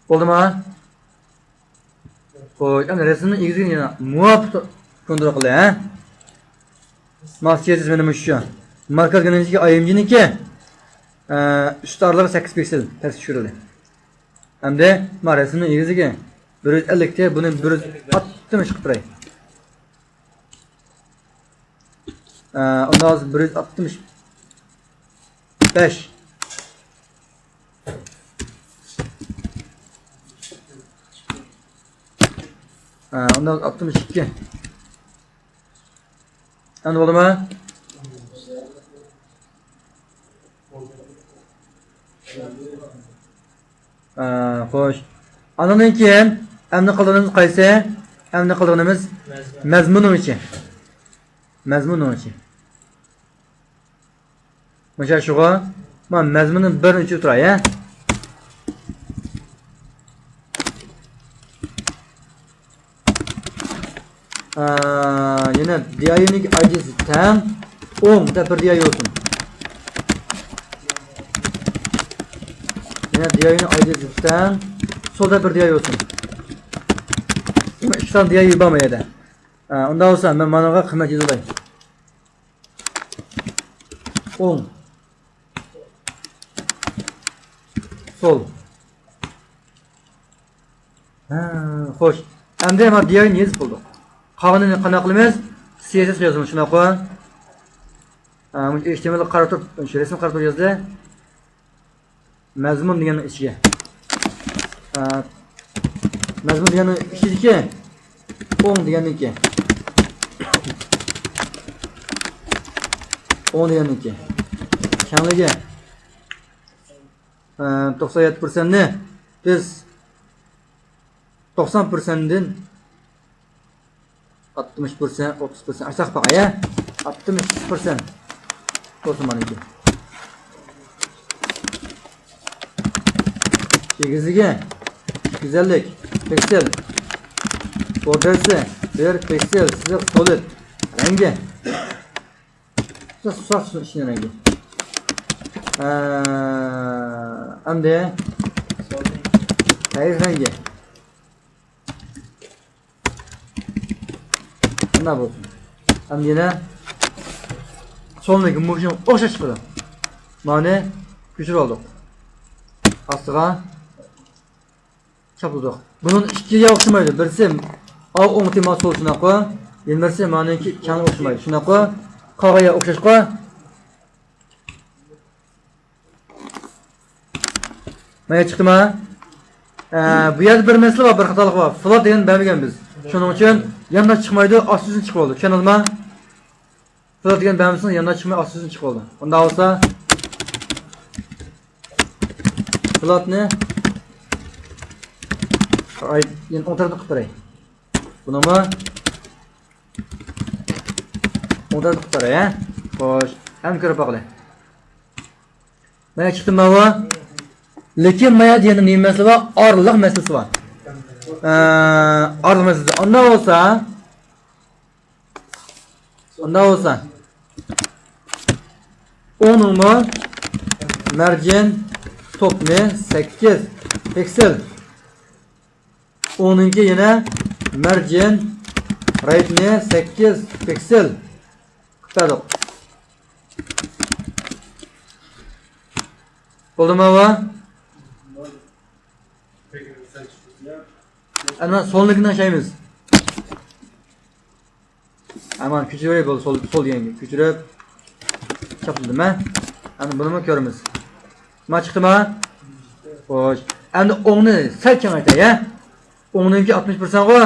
بولدىما؟ خوش، ئەمدى رەسىمنىڭ ئېگىزىگە يەنە مۇۋاپىق كونترول قىلدى، ھە؟ ماس يېزىش مانا مۇشۇ. ماركا دېگەن ئاي ئېم جى نىڭكى، ئە، ئۈستى ئارىلىقى سەككىز پىكسېل تەرسكە چۈشۈرۈلدى. ئەمدى ما رەسىمنىڭ ئېگىزىگە بىر يۈز ئەللىكتە بۇنى بىر يۈز ئاتمىش قىلىپ بېرەي. ئە، ئۇنداق بولسا بىر يۈز ئاتمىش بەش. ئە، ئۇنداق بولسا ئاتمىش ئىككى. ئەمدى بولدىمۇ؟ ئە، خوش. ئانىڭدىن كېيىن ئەمدى قىلىدىغىنىمىز قايسى؟ ئەمدى قىلىدىغىنىمىز مەزمۇننىڭ ئىچى. مەزمۇننىڭ ئىچى. مۇشۇ شۇغۇ. ما مەزمۇننى بىر ئىچى تۇراي، ھە؟ ئا، يەنە دى ئاي يۇنىڭ ئاي دى سى تەڭ ئوڭدا بىر دى ئاي يۇ بولسۇن. يەنە دى ئاي يۇنىڭ ئاي دى سى تەڭ سولدا بىر دى ئاي يۇ بولسۇن. دېمەك، ئىككى سان دى ئاي يۇ بار ما يەردە. ئا، ئۇنداق بولسا مەن مانىڭغا قىممەت يېزىۋالاي. ئوڭ. سول. ھە، خوش. ئەمدى مانا دى ئاي يۇنى يېزىپ بولدۇق. قالغىنىنى قانداق قىلىمىز؟ سى ئېس ئېس يازىمىز، شۇنداققۇ؟ ھە، مۇشۇ ئېچ تى ئېم ئېل قارا تۇرۇپ، شۇ رەسىم قارا تۇرۇپ يازدى. مەزمۇن دېگەننىڭ ئىچىگە. ئە، مەزمۇن دېگەننىڭ ئىچىدىكى ئوڭ دېگەننىڭكى. ئوڭ دېگەننىڭكى. كەڭلىكى، ئە، توقسان يەتتە پىرسەنتنى بىز توقسان پىرسەنتتىن ئاتمىش پىرسەنت، ئوتتۇز پىرسەنت ئاشاق باقاي، ھە؟ ئاتمىش پىرسەنت بولسۇن مانىڭكى. ئېگىزلىكى، ئىككى يۈز ئەللىك پىكسېل، بوردېرسى، بىر پىكسېل، سىزىق، سولىد، رەڭگى. سۇساق ئىچىنىڭ رەڭگى. ئە، ئەمدى پەيز رەڭگى. مۇنداق بولسۇن. ئەمدى يەنە سولنىڭكى مۇشۇنىڭغا ئوخشاش چىقىدۇ. مانى كۆچۈرۈپ ئالدۇق. ئاستىغا چاپلىدۇق. بۇنىڭ ئىككى ياق ئوخشىمايدۇ. بىرسى ئاۋۇ ئوڭ تېما سول شۇنداققۇ. يەنە بىرسى مانىڭكى كەڭ ئوخشىمايدۇ. شۇنداققۇ. قالغان ياق ئوخشاشقۇ. مانا چىقتىما؟ ئە، بۇ يەردە بىر مەسىلە بار، بىر خاتالىق بار. فلات دېگەننى بەرمىگەن بىز. شۇنىڭ ئۈچۈن يانداش چىقمايدۇ، ئاستى ئۈستىدىن چىقىپ بولىدۇ. چۈشەندىڭىزما؟ فلات دېگەننى بەرمىسىڭىز يانداش چىقماي ئاستى ئۈستىدىن چىقىپ بولىدۇ. ئۇنداق بولسا فلاتنى ئاي، يەنە ئوڭ تەرەپتە قىلىپ بېرەي. بۇنىمۇ ئوڭ تەرەپتە قىلىپ بېرەي، ھە؟ خوش، ئەمدى كۆرۈپ باقىلى. مانا چىقتى ماۋۇ. لېكىن مانا يەنە نېمە مەسىلە بار؟ ئارىلىق مەسىلىسى بار. ئە، ئارىلىق مەسىلىسى. ئۇنداق بولسا، ئۇنداق بولسا، ئوڭنىڭمۇ مەرجىن توپنى سەككىز پىكسېل. ئۇنىڭكى يەنە مەرجىن رايتنى سەككىز پىكسېل قىلىپ بەردۇق. بولدىمۇ بۇ؟ ئەنە سولنىڭكىنى ئاشايمىز. ئەمان كۆچۈرۈۋېرەي، بولدى، سول، سول دېگەنگە كۆچۈرۈپ چاپلىدىم ھە. ئەنە بۇنىمۇ كۆرىمىز. ما چىقتىما؟ خوش. ئەمدى ئوڭنى سەل كېڭەيتەي، ھە؟ ئوڭنىڭكى ئاتمىش پىرسەنتغۇ؟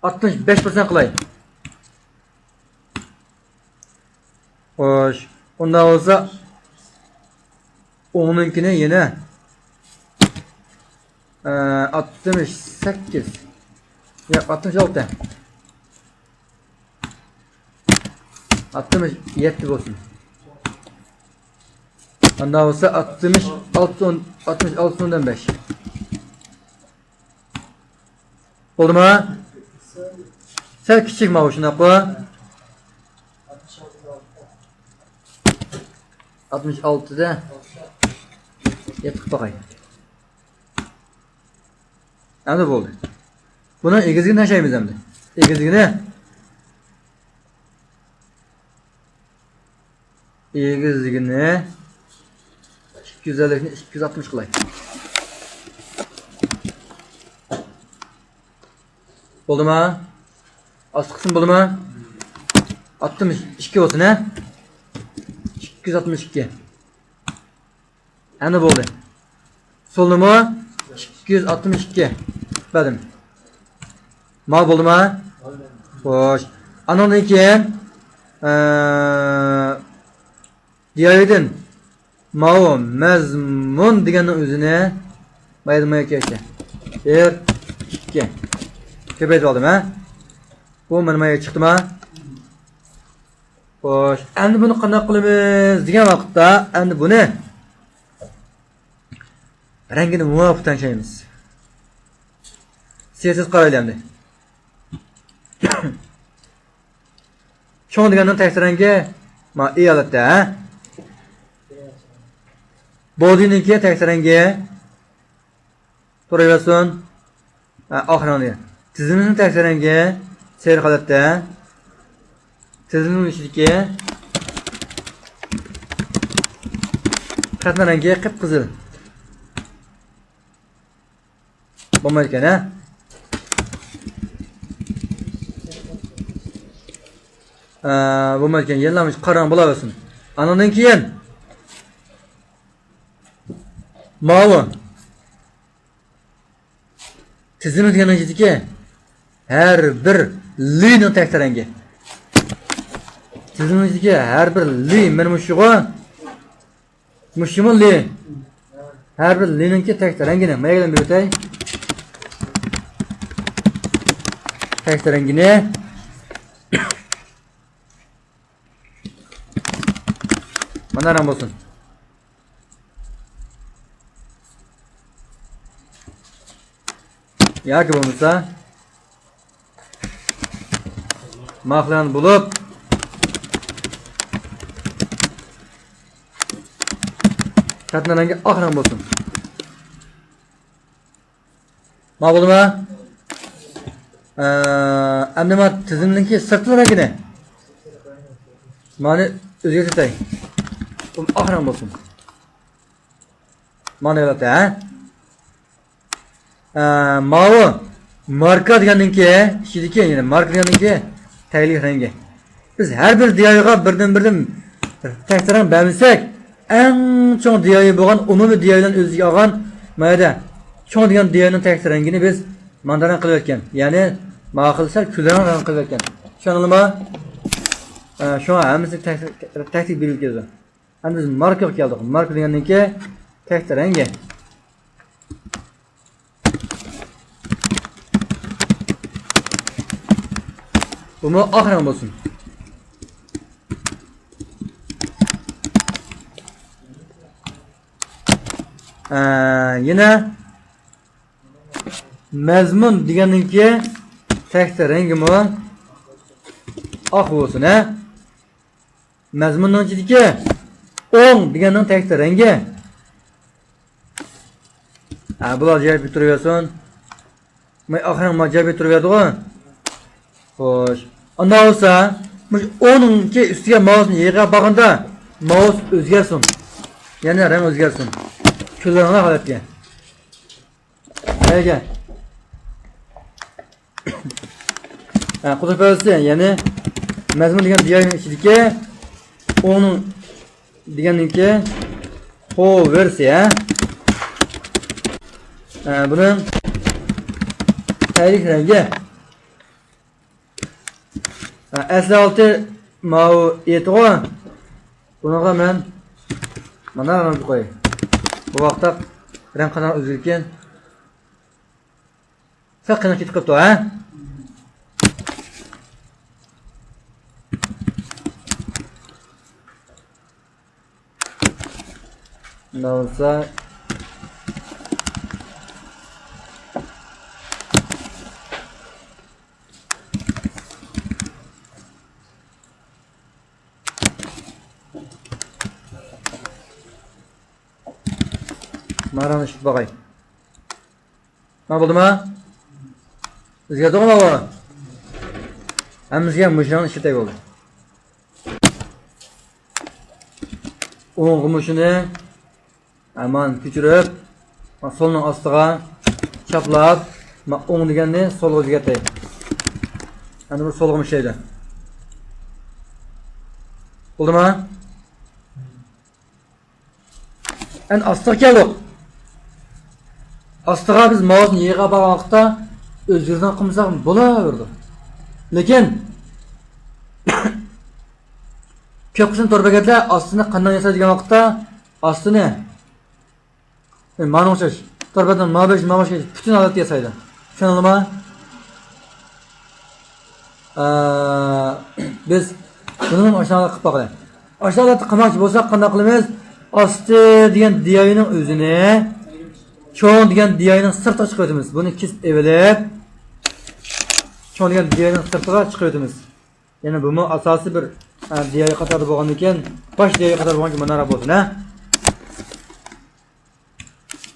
ئاتمىش بەش پىرسەنت قىلاي. خوش، ئۇنداق بولسا ئوڭنىڭكىنى يەنە، ئە، ئاتمىش سەككىز، ياق، ئاتمىش ئالتە، ئاتمىش يەتتە بولسۇن. ئۇنداق بولسا ئاتمىش ئالتە، ئاتمىش ئالتە ئوندىن بەش. بولدىما؟ سەل كىچىك ماۋۇ، شۇنداققۇ؟ ئاتمىش ئالتىدە يەتتە قىلىپ باقاي. ئەمدى بولدى. بۇنىڭ ئېگىزلىكىنى تەڭشەيمىز ئەمدى. ئېگىزلىكىنى. ئېگىزلىكىنى ئىككى يۈز ئەللىكنى ئىككى يۈز ئاتمىش قىلاي. بولدىما؟ ئاستى قىسمى بولدىما؟ ئاتمىش ئىككى بولسۇن، ھە؟ ئىككى يۈز ئاتمىش ئىككى. ئەمدى بولدى. سولنىمۇ ئىككى يۈز ئاتمىش ئىككى بەردىم. ما بولدىما؟ خوش. ئانىڭدىن كېيىن، ئە، دىيايدىن ماۋۇ مەزمۇن دېگەننىڭ ئۆزىنى مايدا مايا كەشتە. بىر، ئىككى. كۆپەيتىپ ئالدىم، ھە؟ بۇ مانا مايا چىقتىما؟ خوش، ئەمدى بۇنى قانداق قىلىمىز دېگەن ۋاقىتتا، ئەمدى بۇنى رەڭگىنى مۇۋاپىق تەڭشەيمىز. سىياسەت قارايلى ئەمدى. چوڭ دېگەننىڭ تەكسى رەڭگى، ما، ئېي ھالەتتە، ھە؟ بودىنىڭكى تەكسى رەڭگى. تۇرۇۋەرسۇن. ھە، ئاخىرىنى. تىزىملىكنىڭ تەكسى رەڭگى سېرىق ھالەتتە. تىزىملىكنىڭ ئىچىدىكى خەتنىڭ رەڭگى قىپقىزىل. بولمايدىكەن، ھە؟ ئە، بولمايدىكەن، يەنىلا مۇشۇ قارا رەڭ بولاۋەرسۇن. ئانىڭدىن كېيىن ماۋۇ. تىزىملىك دېگەننىڭ ئىچىدىكى ھەر بىر لىنىڭ تەكتە رەڭگى. تىزىملىك ئىچىدىكى ھەر بىر لى، مانا مۇشۇغۇ، مۇشۇمۇ لى. ھەر بىر لىنىڭكى تەكتە رەڭگىنى مەيگىدىن بېرىۋېتەي. تەكتە رەڭگىنى. مانا رەڭ بولسۇن. ياكى بولمىسا ماخلان بولۇپ، خەتنىڭ رەڭگى ئاق رەڭ بولسۇن. ما بولدىما؟ ئە، ئەمدى ما تىزىملىكى سىرتقى رەڭگىنى مانى ئۆزگەرتەي. ئۇ ئاق رەڭ بولسۇن. مانا ھالەتتە، ھە؟ ئە، ماۋۇ ماركا دېگەننىڭكى ئىچىدىكى، يەنى ماركا دېگەننىڭكى تەگلىك رەڭگى. بىز ھەر بىر دىيايغا بىردىن-بىردىن تەكتە رەڭ بەرمىسەك، ئەڭ چوڭ دىيايى بولغان ئومۇمىي دىيايلارنى ئۆز ئىچىگە ئالغان مايدا چوڭ دېگەن دىياينىڭ تەكتە رەڭگىنى بىز ماندا رەڭ قىلىۋەتكەن. يەنى ماخىل سەل كۈلرەڭ رەڭ قىلىۋەتكەن. چۈشەندىڭلارمۇ؟ ئە، شۇڭا ھەممىسى تەكتە، تەكتىك بېرىلىپ كېلىدۇ. ئەمدى بىز ماركىغا كەلدۇق. ماركا دېگەننىڭكى تەكتە رەڭگى. بۇمۇ ئاق رەڭ بولسۇن. ئە، يەنە مەزمۇن دېگەننىڭكى تەكتە رەڭگىمۇ ئاق بولسۇن، ھە؟ مەزمۇننىڭ ئىچىدىكى ئوڭ دېگەننىڭ تەكتە رەڭگى. ھە، بۇلار جايىدا تۇرۇۋەرسۇن. ماي ئاخىرىنىڭ ما جايىدا تۇرۇۋەردىغۇ. خوش. ئۇنداق بولسا، مۇشۇ ئوڭنىڭكى ئۈستىگە ماۋۇسنى يېقىپ باققاندا، ماۋۇس ئۆزگەرسۇن. يەنى رەڭ ئۆزگەرسۇن. كۆزلىرىڭلار ھالەتكە. ئەگەر ھە، قۇدۇق پەردىسى، يەنى مەزمۇن دېگەن دىياينىڭ ئىچىدىكى ئوڭنىڭ دېگەننىڭكى خو ۋېرسىيە. ئە، بۇنىڭ تەيلىك رەڭگى. ئە، ئەسلى ھالىتى ماۋۇ ئېتىغۇ. بۇنىڭغا مەن مانا رەڭ قوياي. بۇ ۋاقىتتا رەڭ قانداق ئۆزگىرىكەن؟ سەل قېنىق كېتىپ قاپتۇ، ھە؟ ماۋۇسا. مانا ئىشلىتىپ باقاي. ما بولدىما؟ ئۆزگەردىغۇ ماۋۇ؟ ھەممىسىگە مۇشۇ رەڭنى ئىشلىتەي بولدى. ئوڭغا مۇشۇنى، ھە، مانا كۆچۈرۈپ، سولنىڭ ئاستىغا چاپلاپ، ما ئوڭ دېگەننى سولغا ئۆزگەرتەي. ئەنە بۇ سولغا مۇشۇ ئىشلەيدۇ. بولدىما؟ ئەنە ئاستىغا كەلدۇق. ئاستىغا بىز ماۋۇسنى يېقىغا بارغان ۋاقىتتا ئۆزگىرىدىغان قىلمىساق بولاۋېرىدۇ. لېكىن كۆپ قىسىم تور بەتلەر ئاستىنى قانداق ياسايدۇ دېگەن ۋاقىتتا ئاستىنى، ئە، مانا ئوخشاش. تور بەتنىڭ ما بېشى، ما بېشى پۈتۈن ھالەتتە ياسايدۇ. چۈشەندىڭلارمۇ؟ ئە، بىز بۇنىمۇ ئاشۇنداق قىلىپ باقايلى. ئاشۇنداق قىلىپ قىلماقچى بولساق قانداق قىلىمىز؟ ئاستى دېگەن دىياينىڭ ئۆزىنى چوڭ دېگەن دىياينىڭ سىرتىغا چىقىرىۋېتىمىز. بۇنى كېسىپ ئېلىپ، چوڭ دېگەن دىياينىڭ سىرتىغا چىقىرىۋېتىمىز. يەنى بۇمۇ ئاساسىي بىر، ئە، دىياي قاتاردا بولغاندىكىن، باش دىياي قاتاردا بولغاندىكىن مانا بولسۇن، ھە؟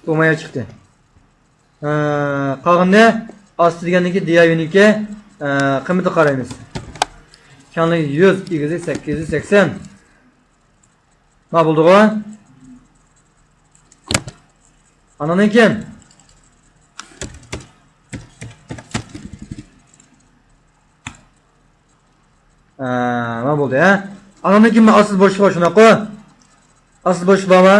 بۇ مايا چىقتى. ئە، قالغىنىنى ئاستى دېگەندىكى دىياينىڭكى، ئە، قىممىتىگە قارايمىز. كەڭلىكى يۈز، ئېگىزلىكى سەككىز يۈز سەكسەن. ما بولدىغۇ؟ ئانىڭدىن كېيىن. ئە، ما بولدى، ھە؟ ئانىڭدىن كېيىن ئاستىدا بوشلۇق بار، شۇنداققۇ؟ ئاستىدا بوشلۇق بارمۇ؟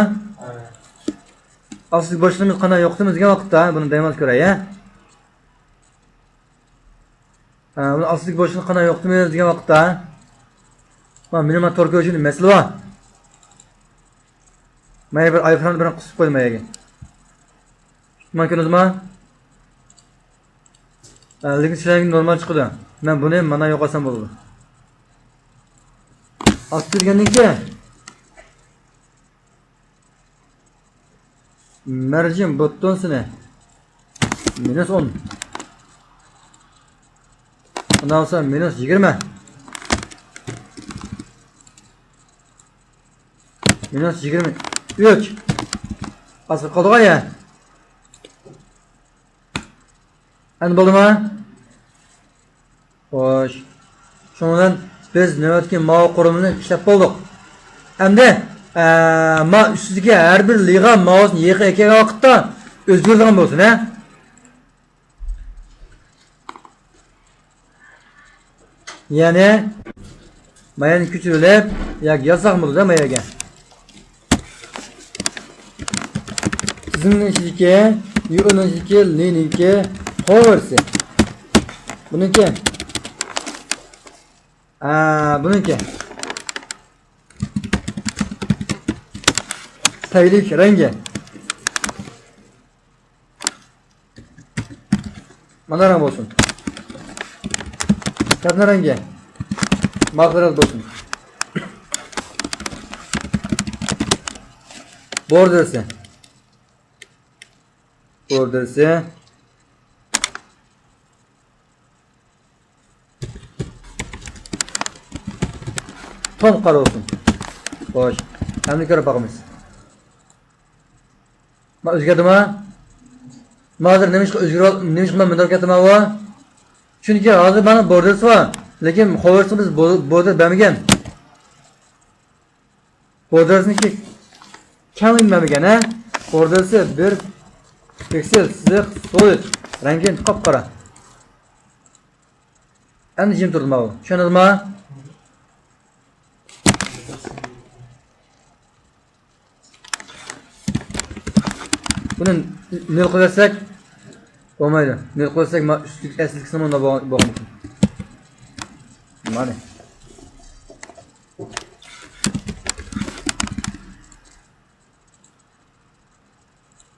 ئاستىدىكى بوشلۇقنى بىز قانداق يوقىتىمىز دېگەن ۋاقىتتا، بۇنى دەيمىز كۆرەي، ھە؟ ھە، بۇنى ئاستىدىكى بوشلۇقنى قانداق يوقىتىمىز دېگەن ۋاقىتتا، ما، مېنىڭ ما تور كۆرۈشۈمدە مەسىلە بار. مانا بىر ئايفوننى بىر قىسىپ قويدۇم ماياگە. ما كۆردىڭىزمۇ؟ ھە، لېكىن سىلەرگە نورمال چىقىدۇ. مەن بۇنى مانا يوقاتسام بولىدۇ. ئاستى دېگەندىن كېيىن مەرجىم بوتتون سىنى مىنۇس ئون. ئۇنداق بولسا مىنۇس يىگىرمە. مىنۇس يىگىرمە ئۈچ. ئازراق قالدىغۇ يا. ئەمدى بولدىمۇ؟ خوش. شۇنىڭ بىلەن بىز نۆۋەتتىكى ماۋۇ قۇرۇلمىنى ئىشلەپ بولدۇق. ئەمدى، ئە، ما ئۈستىدىكى ھەر بىر لىغا ماۋۇسنى يېقىغا ئەكەلگەن ۋاقىتتا ئۆزگىرىدىغان بولسۇن، ھە؟ يەنى مايانى كۆچۈرۈۋېلىپ ياكى يازساق بولىدۇ ماياگە. تىزىمنىڭ ئىچىدىكى، يۇئېننىڭ ئىچىدىكى لىنىڭكى قوۋۇرسى. بۇنىڭكى، ئا، بۇنىڭكى تەيلىك رەڭگى. مانا رەڭ بولسۇن. كارتىنا رەڭگى ماخىرەت بولسۇن. بوردېرسى. بوردېرسى. تون قارا بولسۇن. خوش. ئەمدى كۆرۈپ باقىمىز. ما ئۆزگەردىما؟ ما ھازىر نېمىشقا ئۆزگىرىۋال-، نېمىشقا مەن مۇنداق كەتتىم ھاۋا؟ چۈنكى ھازىر مانا بوردېرسى بار. لېكىن خوۋېرسىغا بىز بو-، بوردېر بەرمىگەن. بوردېرسىنىڭكى كەڭلىكىنى بەرمىگەن، ھە؟ بوردېرسى بىر پىكسېل سىزىق سولىد. رەڭگى قاپقارا. ئەمدى جىم تۇردى ماۋۇ. چۈشەندىڭىزما؟ بۇنى نۆل قىلىۋەتسەك بولمايدۇ. نۆل قىلىۋەتسەك، ما ئۈستىدىكى ئەسلىدىكىسى مۇنداق بولغان، بولغان ئىكەن. مانا.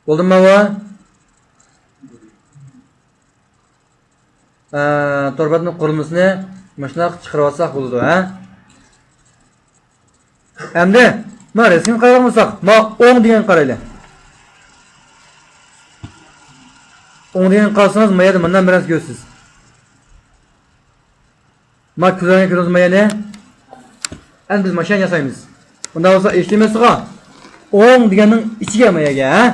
بولدىمۇ بۇ؟ ئە، تور بەتنىڭ قۇرۇلمىسىنى مۇشۇنداق چىقىرىۋالساق بولىدۇ، ھە؟ ئەمدى، ما رەسىمگە قارايدىغان بولساق، ما ئوڭ دېگەنگە قارايلى. ئوڭ دېگەنگە قارىسىڭىز، ما يەردە مۇنداق بىر نەرسە كۆرىسىز. ما كۆزلەرگە كۆرۈنمەيدۇ. ئەمدى بىز ماشىنا ياسايمىز. ئۇنداق بولسا، ئېچ تېمىسىغا ئوڭ دېگەننىڭ ئىچىگە ما يەرگە، ھە؟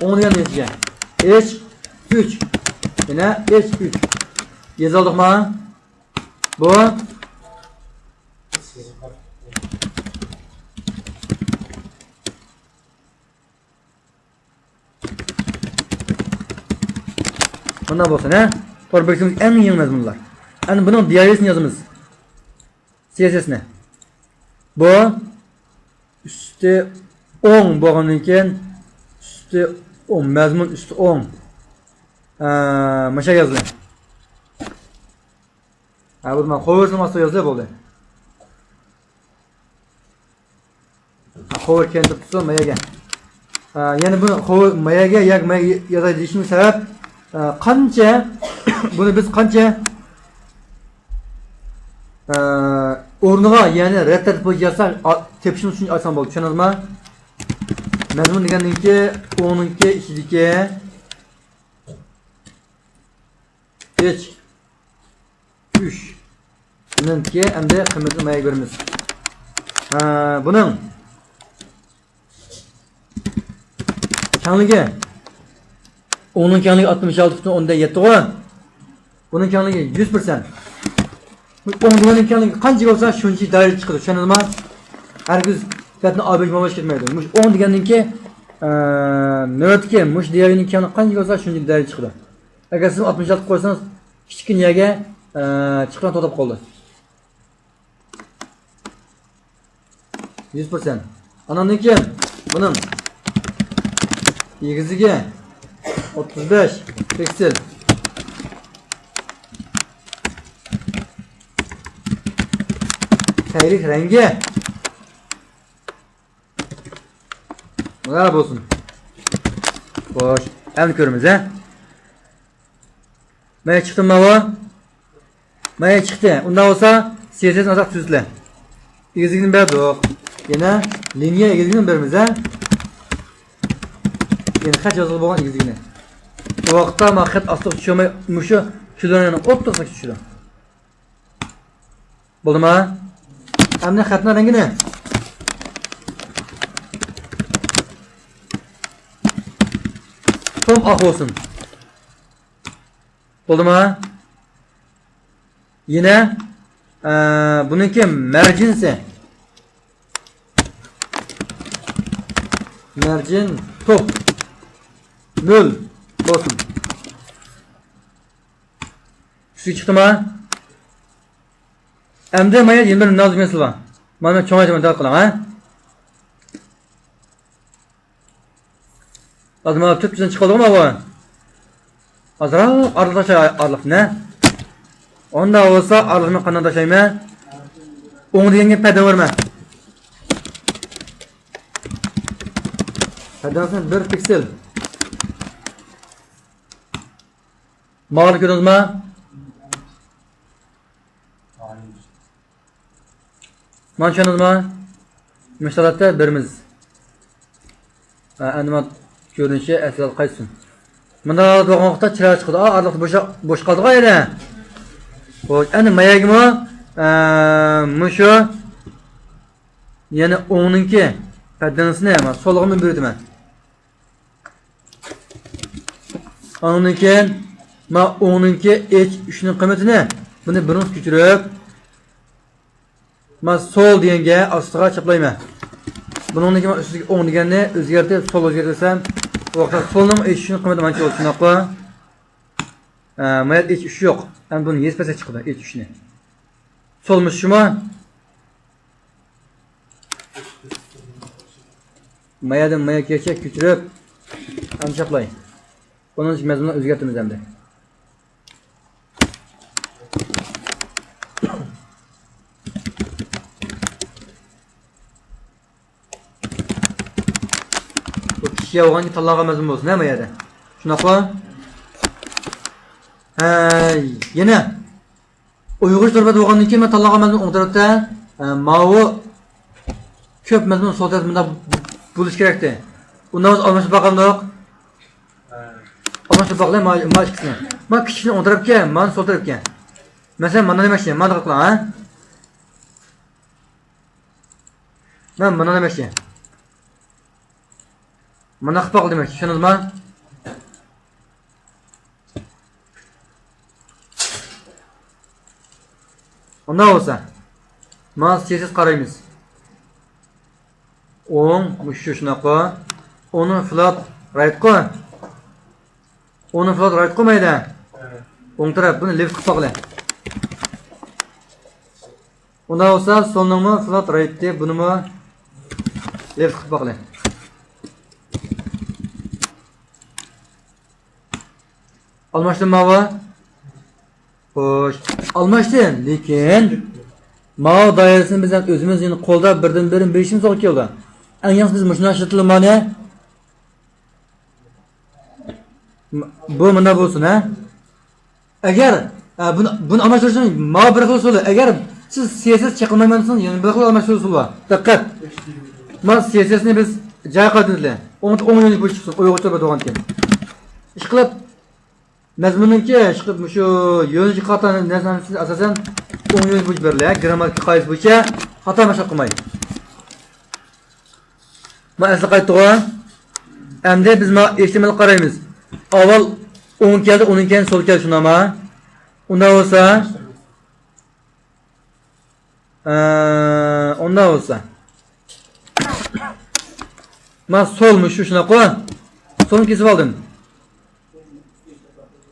ئوڭ دېگەننىڭ ئىچىگە. ئېچ ئۈچ. يەنە ئېچ ئۈچ. يېزىۋالدۇقما؟ بۇ. مانا بولسۇن، ھە؟ تور بېكىتىمىز ئەڭ يېڭى مەزمۇنلار. ئەنە بۇنىڭ دىئارىسىنى يازىمىز. سىئېسئېسنى. بۇ ئۈستى ئوڭ بولغاندىن كېيىن، ئۈستى ئوڭ، مەزمۇن ئۈستى ئوڭ. ئە، مۇشۇ يازدى. ھە، بۇ ما قويۇۋەرسەم ئاستىغا يازدى، بولدى. قويۇۋەرگەن دەپ تۇرسا، ماياگە. ئە، يەنە بۇنى قويۇ-، ماياگە ياكى ماياگە يازاي دېيىشىمىز سەۋەب، ئە، قانچە، بۇنى بىز قانچە، ئە، ئورنىغا، يەنى رەت تەرتىپ بويىچە يازساق، ئا-، تېپىشىمىز ئۈچۈن ئاسان بولدى. چۈشەندىڭىزمۇ؟ مەزمۇن دېگەننىڭكى، ئوڭنىڭكى ئىچىدىكى ئېچ ئۈچ. بۇنىڭكى ئەمدى قىممىتىنى ماياگە بېرىمىز. ھە، بۇنىڭ كەڭلىكى، ئوڭنىڭ كەڭلىكى ئاتمىش ئالتە پۈتۈن ئوندىن يەتتىغۇ. بۇنىڭ كەڭلىكى يۈز پىرسەنت. ئوڭ دېگەننىڭ كەڭلىكى قانچە بولسا، شۇنچە دائىرە چىقىدۇ. چۈشەندىڭىزمۇ؟ ھەرگىز بەتنى ئابىرىش ماۋاش كەتمەيدۇ. مۇشۇ ئوڭ دېگەننىڭكى، ئە، نۆۋەتتىكى مۇشۇ دىئارىنىڭ كەڭلىكى قانچە بولسا، شۇنچە دائىرە چىقىدۇ. ئەگەر سىز ئاتمىش ئالتە قويسىڭىز، كىچىككىنە يەرگە، ئە، چىققان توختاپ قالدى. يۈز پىرسەنت. ئاناندىن كېيىن بۇنىڭ ئېگىزلىكى ئوتتۇز بەش پىكسېل. تەگلىك رەڭگى. مۇنە بولسۇن. خوش. ئەمدى كۆرىمىز، ھە؟ مايا چىقتىمۇ ماۋۇ؟ مايا چىقتى. ئۇنداق بولسا، سىئېسئېسنى ئازراق تۈزىتىلە. ئېگىزلىكنى بەردۇق. يەنە لىنىيە ئېگىزلىكىنى بېرىمىز، ھە؟ يەنى خەت يازغىلى بولغان ئېگىزلىكنى. ئۇ ۋاقىتتا ما خەت ئاستىغا چۈشۈرمەي، مۇشۇ كۆزنەكنىڭ ئوتتۇرىسىغا چۈشىدۇ. بولدىما؟ ئەمدى خەتنىڭ رەڭگىنى. توم ئاق بولسۇن. بولدىما؟ يەنە، ئە، بۇنىڭكى مەرجىنسى. مەرجىن توپ. نۆل بولسۇن. ئۈستىگە چىقتىما؟ ئەمدى مايا يەنە بىر نازۇك مەسىلە بار. مانا چوڭايتىمەن، دىققەت قىلىڭ، ھە؟ ئازمانا تۈپتىن چىقىدىغۇ ماۋۇ. ئازراق ئارىلىق تاشلاي ئارىلىقنى. ئۇنداق بولسا ئارىلىقنى قانداق تاشلايمەن؟ ئوڭ دېگەنگە پەدە بەرمە. پەدەسىنى بىر پىكسېل. ماۋۇنى كۆردىڭىزما؟ مانا چۈشەندىڭىزما؟ مۇشۇ ھالەتتە بېرىمىز. ئە، ئەمدى مانا كۆرۈنۈشى ئەسلىگە قايتسۇن. مۇنداق ھالەت بولغان ۋاقىتتا چىرايلىق چىقىدۇ. ئا، ئارىلىقتا بوش، بوش قالدىغۇ يەنە. خوش، ئەمدى ماياگىمۇ، ئە، مۇشۇ يەنە ئوڭنىڭكى پەددىنىسىنى مانا سولغا مۇنداق بېرىۋېتىمەن. ئاندىن كېيىن، ما ئوڭنىڭكى ئېچ ئۈچنىڭ قىممىتىنى، بۇنى بىرنى كۆچۈرۈپ، ما سول دېگەنگە ئاستىغا چاپلايمەن. بۇنىڭدىن كېيىن ما ئۈستىدىكى ئوڭ دېگەننى ئۆزگەرتىپ، سول ئۆزگەرتسەم، ئۇ ۋاقىتتا سولنىڭ ئېچ ئۈچنىڭ قىممىتى مانچە بولدى، شۇنداققۇ؟ ئە، ما يەردە ئېچ ئۈچ يوق. ئەمدى بۇنى يېزىپ بەرسەك چىقىدۇ، ئېچ ئۈچنى. سول مۇشۇ شۇمۇ؟ ما يەردىن ما يەرگىچە كۆچۈرۈپ، ئەمدى چاپلاي. ئۇنىڭ ئۈچۈن مەزمۇننى ئۆزگەرتىمىز ئەمدى. بۇ كىشى يالغانكى تاللانغان مەزمۇن بولسۇن، ھە، ما يەردە. شۇنداققۇ؟ ھەي، يەنە. ئۇيغۇرچە تور بەت بولغاندىن كېيىن مەن تاللىغان مەزمۇن ئوڭ تەرەپتە، ئە، ماۋۇ كۆپ مەزمۇن سول تەرەپتە مۇنداق بولۇشى كېرەكتى. ئۇنداق بولسا ئالماشتۇرۇپ باقامدۇق؟ ئالماشتۇرۇپ باقىلى، ما، ما ئىككىسىنى. ما كىچىكنى ئوڭ تەرەپكە، مانى سول تەرەپكە. مەسىلەن، مانا دېمەكچى، مانا دىققەت قىلىڭ، ھە؟ مەن مانا دېمەكچى. مانا قىلىپ باقىلى دېمەكچى، چۈشەندىڭىزما؟ ئۇنداق بولسا، مانا سىياسەت قارايمىز. ئوڭ، مۇشۇ شۇنداققۇ. ئوڭنى فلات رايتقۇ. ئوڭنى فلات رايتقۇ مەيدە. ئوڭ تەرەپ، بۇنى لېفت قىلىپ باقىلى. ئۇنداق بولسا، سولنىڭمۇ فلات رايتتى، بۇنىمۇ لېفت قىلىپ باقىلى. ئالماشتىم ماۋۇ؟ خوش، ئالماشتىم، لېكىن ماۋۇ دائىرىسىنى بىز ئۆزىمىز يەنە قولدا بىردىن بىرىنى بېرىشىمىز توغرا كېلىدۇ. ئەڭ ياخشىسى بىز مۇشۇنداق ئىشلىتىلىمانى. بۇ مۇنداق بولسۇن، ھە؟ ئەگەر، ئە، بۇنى، بۇنى ئالماشتۇرۇشنىڭ ماۋۇ بىر خىل ئۇسۇلى. ئەگەر سىز سىياسەت چېقىلمايمەن دېسىڭىز، يەنە بىر خىل ئالماشتۇرۇش ئۇسۇلى بار. دىققەت! مانا سىياسەتنى بىز جايغا قايتۇرىلى. ئوڭ، ئوڭ يۆنىلىش بويىچە چىقسۇن، ئۇيغۇرچە بولغان كېيىن. ئىشقىلىپ، مەزمۇننىڭكى ئىشقىلىپ مۇشۇ يۆنىلىشى خاتا نەرسىنى ئاساسەن ئوڭ يۆنىلىش بويىچە بېرىلە. گىرامماتىكا قائىدىسى بويىچە خاتا مەشغۇل قىلماي. ما ئەسلى قايتتىغۇ. ئەمدى بىز ما ئېھتىمال قارايمىز. ئاۋۋال ئوڭ كەلدى، ئۇنىڭ كەينى سول كەلدى، شۇنداقما؟ ئۇنداق بولسا، ئە، ئۇنداق بولسا. ما سول مۇشۇ شۇنداققۇ؟ سولنى كېسىپ ئالدىم.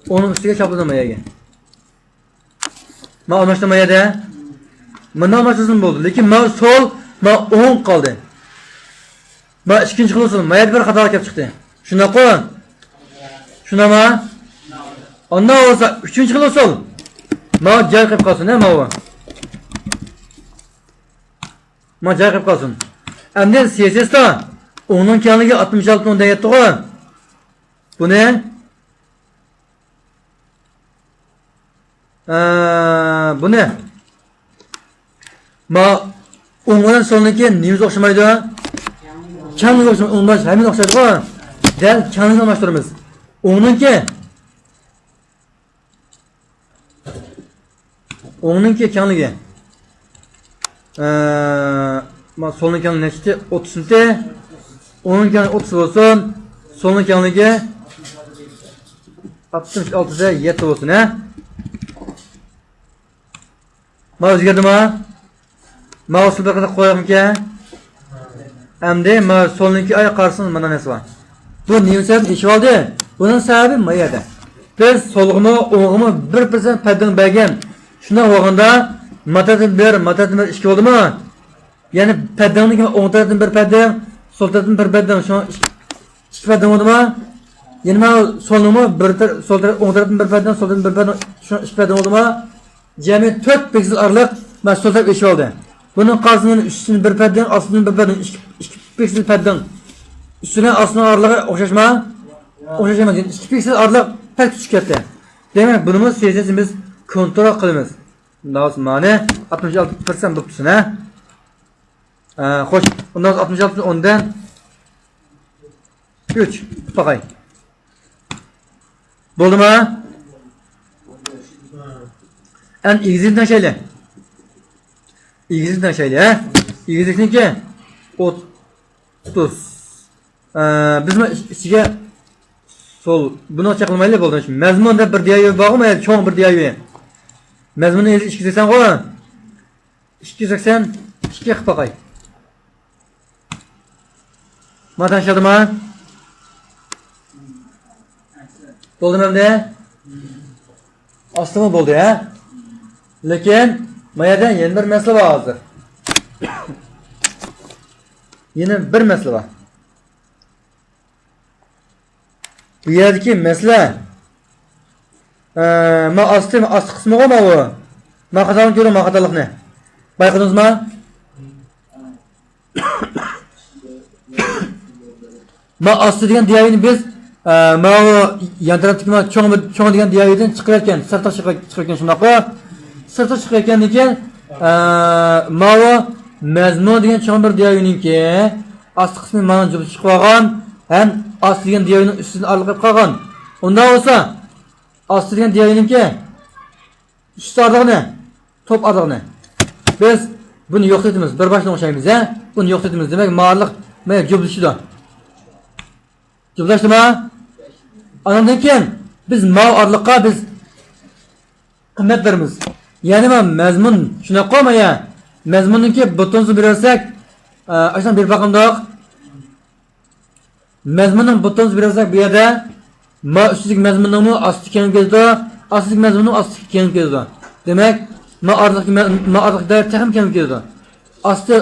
ئۇنىڭ ئۈستىگە چاپلىدىم ما يەرگە. ما ئالماشتىم ما يەردە. مانا ئالماشتۇرسىمۇ بولدى. لېكىن ما سول، ما ئوڭ قالدى. ما ئىككىنچى خىل ئۇسۇل. ما يەردە بىر خاتا كەپ چىقتى. شۇنداققۇ؟ شۇنداقما؟ ئانداق بولسا ئۈچىنچى خىل ئۇسۇل. ما جاي قىلىپ قالسۇن، ھە، ماۋۇ. ما جاي قىلىپ قالسۇن. ئەمدى سىياسەتتا ئوڭنىڭ كەڭلىكى ئاتمىش ئالتە مىڭ دەيتتىغۇ. بۇنى ئە، بۇنى. ما ئوڭ بىلەن سولنىڭكى نېمىسى ئوخشىمايدۇ؟ كەڭلىكى ئوخشىمايدۇ. ئوڭ بىلەن ھەممىسى ئوخشايدىغۇ. دەل كەڭلىكىنى ئالماشتۇرىمىز. ئوڭنىڭكى. ئوڭنىڭكى كەڭلىكى. ئە، ما سولنىڭ كەڭلىكى نەچچە؟ ئوتتۇز سانتى. ئوڭنىڭ كەڭلىكى ئوتتۇز بولسۇن. سولنىڭ كەڭلىكى ئاتمىش ئالتىدە يەتتە بولسۇن، ھە؟ ما ئۆزگەردىما؟ ما ئۇسۇل بىر قېتىم قويايمىكەن؟ ئەمدى ما سولنىڭكى ئاي قارىسىڭىز مانا نەرسە بار. بۇ نېمە سەۋەبتىن ئېشىۋالدى؟ بۇنىڭ سەۋەبى ما يەردە. بىز سولغىمۇ، ئوڭغىمۇ بىر پىرسەنت پەددىڭ بەرگەن. شۇنداق بولغاندا، ما تەرەپتىن بىر، ما تەرەپتىن بىر ئىككى بولدىمۇ؟ يەنى پەددىڭدىن كېيىن ئوڭ تەرەپتىن بىر پەددىڭ، سول تەرەپتىن بىر پەددىڭ، شۇڭا ئىككى، ئىككى پەددىڭ بولدىما؟ يەنە مانا سولنىڭمۇ بىر تەر-، سول تەرەپ، ئوڭ تەرەپتىن بىر پەددىڭ، سولدىن بىر پەددىڭ، شۇڭا ئىككى پەددىڭ بولدىما؟ جەمئىي تۆت پىكسېل ئارىلىق مانا سول تەرەپ ئېشىۋالدى. بۇنىڭ قارىسىنى ئۈستىدىن بىر پەددىڭ، ئاستىدىن بىر پەددىڭ، ئىككى، ئىككى پىكسېل پەددىڭ. ئۈستىدىن ئاستىنىڭ ئارىلىقى ئوخشاشما؟ ئوخشاش ئەمەس. يەنى ئىككى پىكسېل ئارىلىق پەس چۈشۈپ كەتتى. دېمەك، بۇنىمۇ سىياسەتنى بىز كونترول قىلىمىز. داۋاس مانى ئاتمىش ئالتە پىرسەنت بوپتۇ سەن، ھە؟ ئە، خوش، ئۇنداق ئاتمىش ئالتە ئوندىن ئۈچ باقاي. بولدىما؟ ئەن ئېگىزلىكنى تەڭشەيلى. ئېگىزلىكنى تەڭشەيلى، ھە؟ ئېگىزلىكنىڭكى ئوتتۇز. ئە، بىزمۇ ئىچ-، ئىچىگە سول، بۇنى چەكلىمەيلى، بولدى. مەزمۇن دەپ بىر دىيايۋى بارغۇ، چوڭ بىر دىيايۋى. مەزمۇننى ئىككى سەكسەن غۇ. ئىككى يۈز سەكسەن ئىككى قىلىپ باقاي. ما تەڭشەلدىما؟ بولدىمۇ ئەمدى؟ ئاستىمۇ بولدى، ھە؟ لېكىن ما يەردە يەنە بىر مەسىلە بار ھازىر. يەنە بىر مەسىلە بار. بۇ يەردىكى مەسىلە، ئە، ما ئاستى، ما ئاستى قىسمىغۇ ماۋۇ. ما خاتالىقنى كۆرۈڭ، ما خاتالىقنى. بايقىدىڭىزما؟ ما ئاستى دېگەن دىياۋىنى بىز، ئە، ماۋۇ يان تەرەپتىكى ما چوڭ، چوڭ دېگەن دىياۋىدىن چىقىۋەتكەن، سىرتقا چىقىپ، چىقىۋەتكەن، شۇنداققۇ؟ سىرتقا چىقىۋەتكەندىن كېيىن، ئە، ماۋۇ مەزمۇن دېگەن چوڭ بىر دىياۋىنىڭكى ئاستى قىسمى مانا جۈپ چىقىپ قالغان ھەم ئاستى دېگەن دىياۋىنىڭ ئۈستىدىن ئارىلىق قېلىپ قالغان. ئۇنداق بولسا، ئاستى دېگەن دىياۋىنىڭكى ئۈستى ئارىلىقنى، توپ ئارىلىقنى. بىز بۇنى يوقىتىمىز. بىر باشنى ئوخشايمىز، ھە؟ بۇنى يوقىتىمىز. دېمەك، ما ئارىلىق، مانا، جۈپلىشىدۇ. جۈپلەشتىما؟ ئانىڭدىن كېيىن بىز ماۋۇ ئارىلىققا بىز قىممەت بېرىمىز. يەنى ما مەزمۇن، شۇنداققۇ، مانا. مەزمۇننىڭكى بۇتونسىنى بېرىۋەتسەك، ئە، ئاشۇنداق بېرىپ باقامدۇق. مەزمۇننىڭ بۇتونسىنى بېرىۋەتسەك بۇ يەردە ما ئۈستىدىكى مەزمۇننىڭمۇ ئاستى كېڭىيىپ كېتىدۇ، ئاستىدىكى مەزمۇننىڭ ئاستى كېڭىيىپ كېتىدۇ. دېمەك، ما ئارىلىقتىكى مە-، ما ئارىلىقتىكى دائىرە تېخىمۇ كېڭىيىپ كېتىدۇ. ئاستى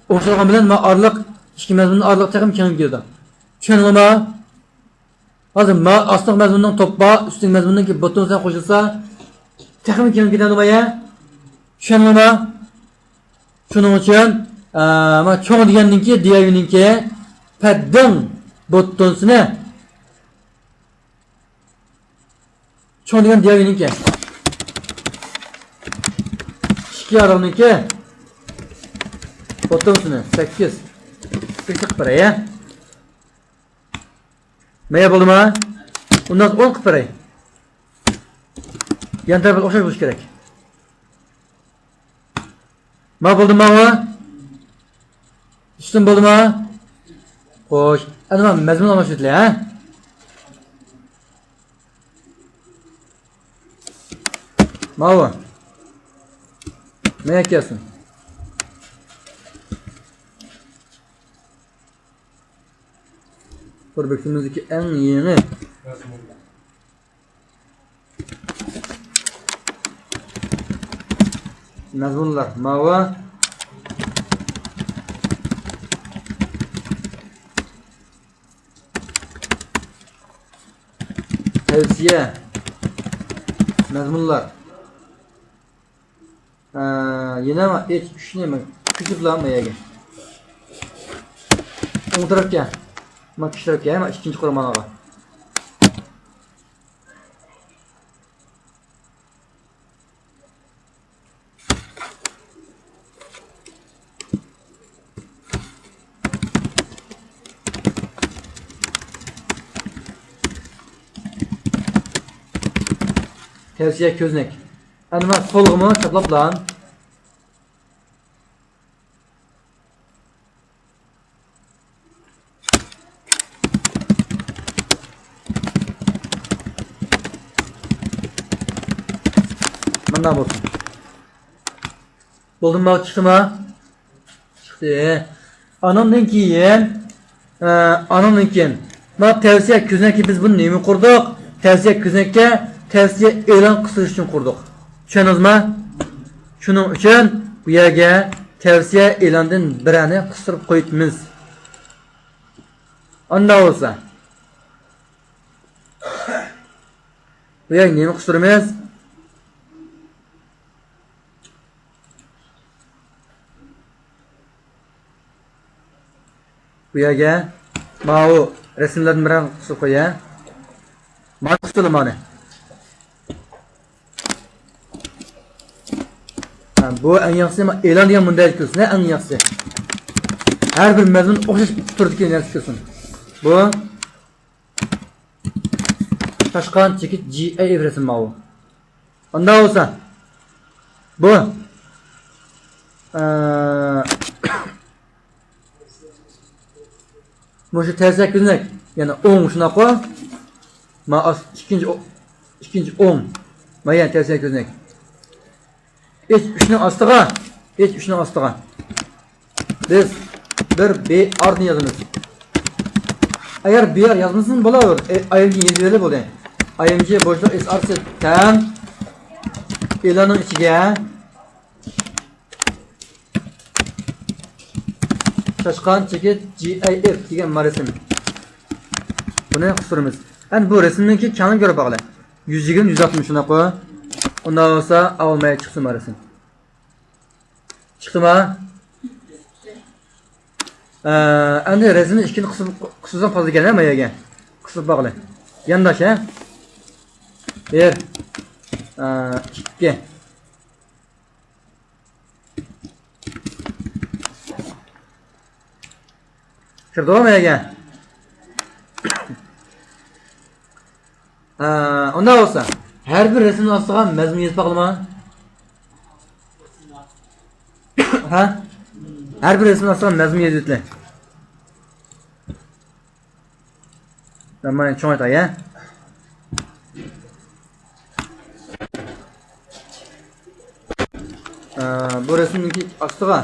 ئوخشىغان بىلەن ما ئارىلىق، ئىككى مەزمۇننىڭ ئارىلىقى تېخىمۇ كېڭىيىپ كېتىدۇ. چۈشەندىڭلارما؟ ھازىر ما ئاستىدىقى مەزمۇننىڭ توپا، ئۈستىدىكى مەزمۇننىڭكى بۇتونسىنى قوشۇلسا، تېخىمۇ كېڭىيىپ كېتەمدۇ ما يە؟ چۈشەندىڭلارما؟ شۇنىڭ ئۈچۈن، ئە، ما چوڭ دېگەننىڭكى، دىياۋىنىڭكى پەددىڭ بوتتونسىنى. چوڭ دېگەن دىياۋىنىڭكى. ئىككى يارىقنىڭكى بوتتونسىنى سەككىز. بىر قىلىپ بېرەي، ھە؟ مەيە بولدىما؟ ئۇنداق ئون قىلىپ بېرەي. يان تەرەپ ئوخشاش بولۇشى كېرەك. ما بولدىما ئۇ؟ ئۈستۈن بولدىما؟ خوش. ئەنە ما مەزمۇن ئالماشتۇرىلى، ھە؟ ماۋۇ. مەيە كەلسۇن. بىر بېكىتىمىزدىكى ئەڭ يېڭى مەزمۇنلار ماۋۇ. تەۋسىيە مەزمۇنلار. ئە، يەنە ئېچ ئۈچنى كۆچۈرۈپ بولامدۇ يەرگە؟ ئوڭ تەرەپكە. مانا كىشى تەرەپكە، مانا ئىككىنچى قۇرامانغا. تەۋسىيە كۆزنەك. ئەنە مانا سولغىمۇ چاپلاپلا. مانا بولسۇن. بولدىمۇ، چىقتىما؟ چىقتى. ئانىڭدىن كېيىن، ئە، ئانىڭدىن كېيىن، مانا تەۋسىيە كۆزنەككە بىز بۇنى نېمە قۇردۇق؟ تەۋسىيە كۆزنەككە تەۋسىيە ئېلان قىستۇرۇش ئۈچۈن قۇردۇق. چۈشەندىڭىزما؟ شۇنىڭ ئۈچۈن بۇ يەرگە تەۋسىيە ئېلاندىن بىرەرنى قىستۇرۇپ قويۇپمىز. ئانداق بولسا، بۇ يەرگە نېمە قىستۇرىمىز؟ بۇ يەرگە ماۋۇ رەسىملەردىن بىرەر قىسىپ قويە. مانا قىستۇرلا مانا. ھە، بۇ ئەڭ ياخشىسى، ما-، ئېلان دېگەن مۇنداق كۆرسىلە، ئەڭ ياخشىسى. ھەر بىر مەزمۇن ئوخشاش تۈردىكى نەرسە كۆرسۇن. بۇ چاشقان چېكىت جى ئەي ئېف رەسىم ماۋۇ. ئۇنداق بولسا، بۇ، ئە، مۇشۇ تەۋسىيە كۆزنەك، يەنى ئوڭ شۇنداققۇ؟ ما ئاس-، ئىككىنچى ئو-، ئىككىنچى ئوڭ. ما يەنى تەۋسىيە كۆزنەك. ئېچ ئۈچنىڭ ئاستىغا، ئېچ ئۈچنىڭ ئاستىغا بىز بىر بى ئارنى يازىمىز. ئەگەر بى ئار يازمىسىڭىز بولىدۇ. ئاي ئېم جى يېزىۋېرىپ بولدى. ئاي ئېم جى بوشلۇق ئېس ئار سى تەڭ ئېلاننىڭ ئىچىگە چاشقان چېكىت جى ئەي ئېف دېگەن مارىسىم. بۇنى قىستۇرىمىز. ئەمدى بۇ رەسىمنىڭكى كەڭلىكىنى كۆرۈپ باقىلى. يۈز يىگىرمە، يۈز ئاتمىش، شۇنداققۇ؟ ئۇنداق بولسا ئاۋۋال مايا چىقسۇن بۇ رەسىم. چىقتىما؟ ئە، ئەمدى رەسىمنى ئىككىنى قىسىپ، قىسىپ پازلىگەن ھە ماياگە. قىسىپ باقىلى. يانداش ھە. بىر. ئە، ئىككى. كىردىغۇ ماياگە؟ ھە، ئۇنداق بولسا، ھەر بىر رەسىمنىڭ ئاستىغا مەزمۇن يېزىپ باقىلىما؟ ھە؟ ھەر بىر رەسىمنىڭ ئاستىغا مەزمۇن يېزىۋېتىلى. مەن چوڭايتاي ھە. ئە، بۇ رەسىمنىڭكى ئاستىغا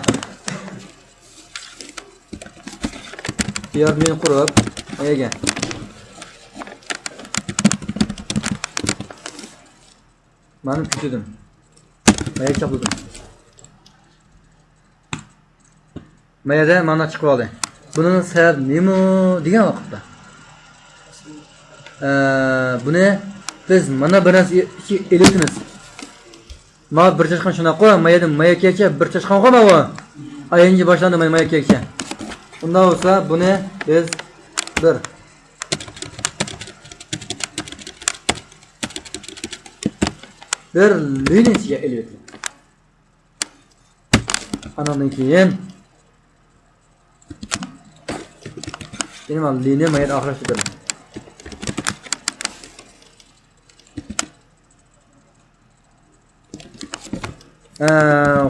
دىيارنى قۇرۇپ، ئەگەر مانا كۆچۈردۈم. مايا چاپلىدىم. مايادا مانا چىقىپ قالدى. بۇنىڭ سەۋەبى نېمە دېگەن ۋاقىتتا، ئە، بۇنى بىز مانا بىر نەرسە ئېلىۋېتىمىز. ما بىر چاشقان شۇنداققۇ، مايادىن مايا كەچە بىر چاشقانغۇ ماۋۇ. ئايىنجى باشلاندى مايا كەچە. ئۇنداق بولسا بۇنى بىز بىر، بىر لىنىيە ئىچىگە ئېلىۋېتىمىز. ئانىڭدىن كېيىن يەنە مانا لىنىيە مايا ئاخىرلاشتۇردۇم. ئە،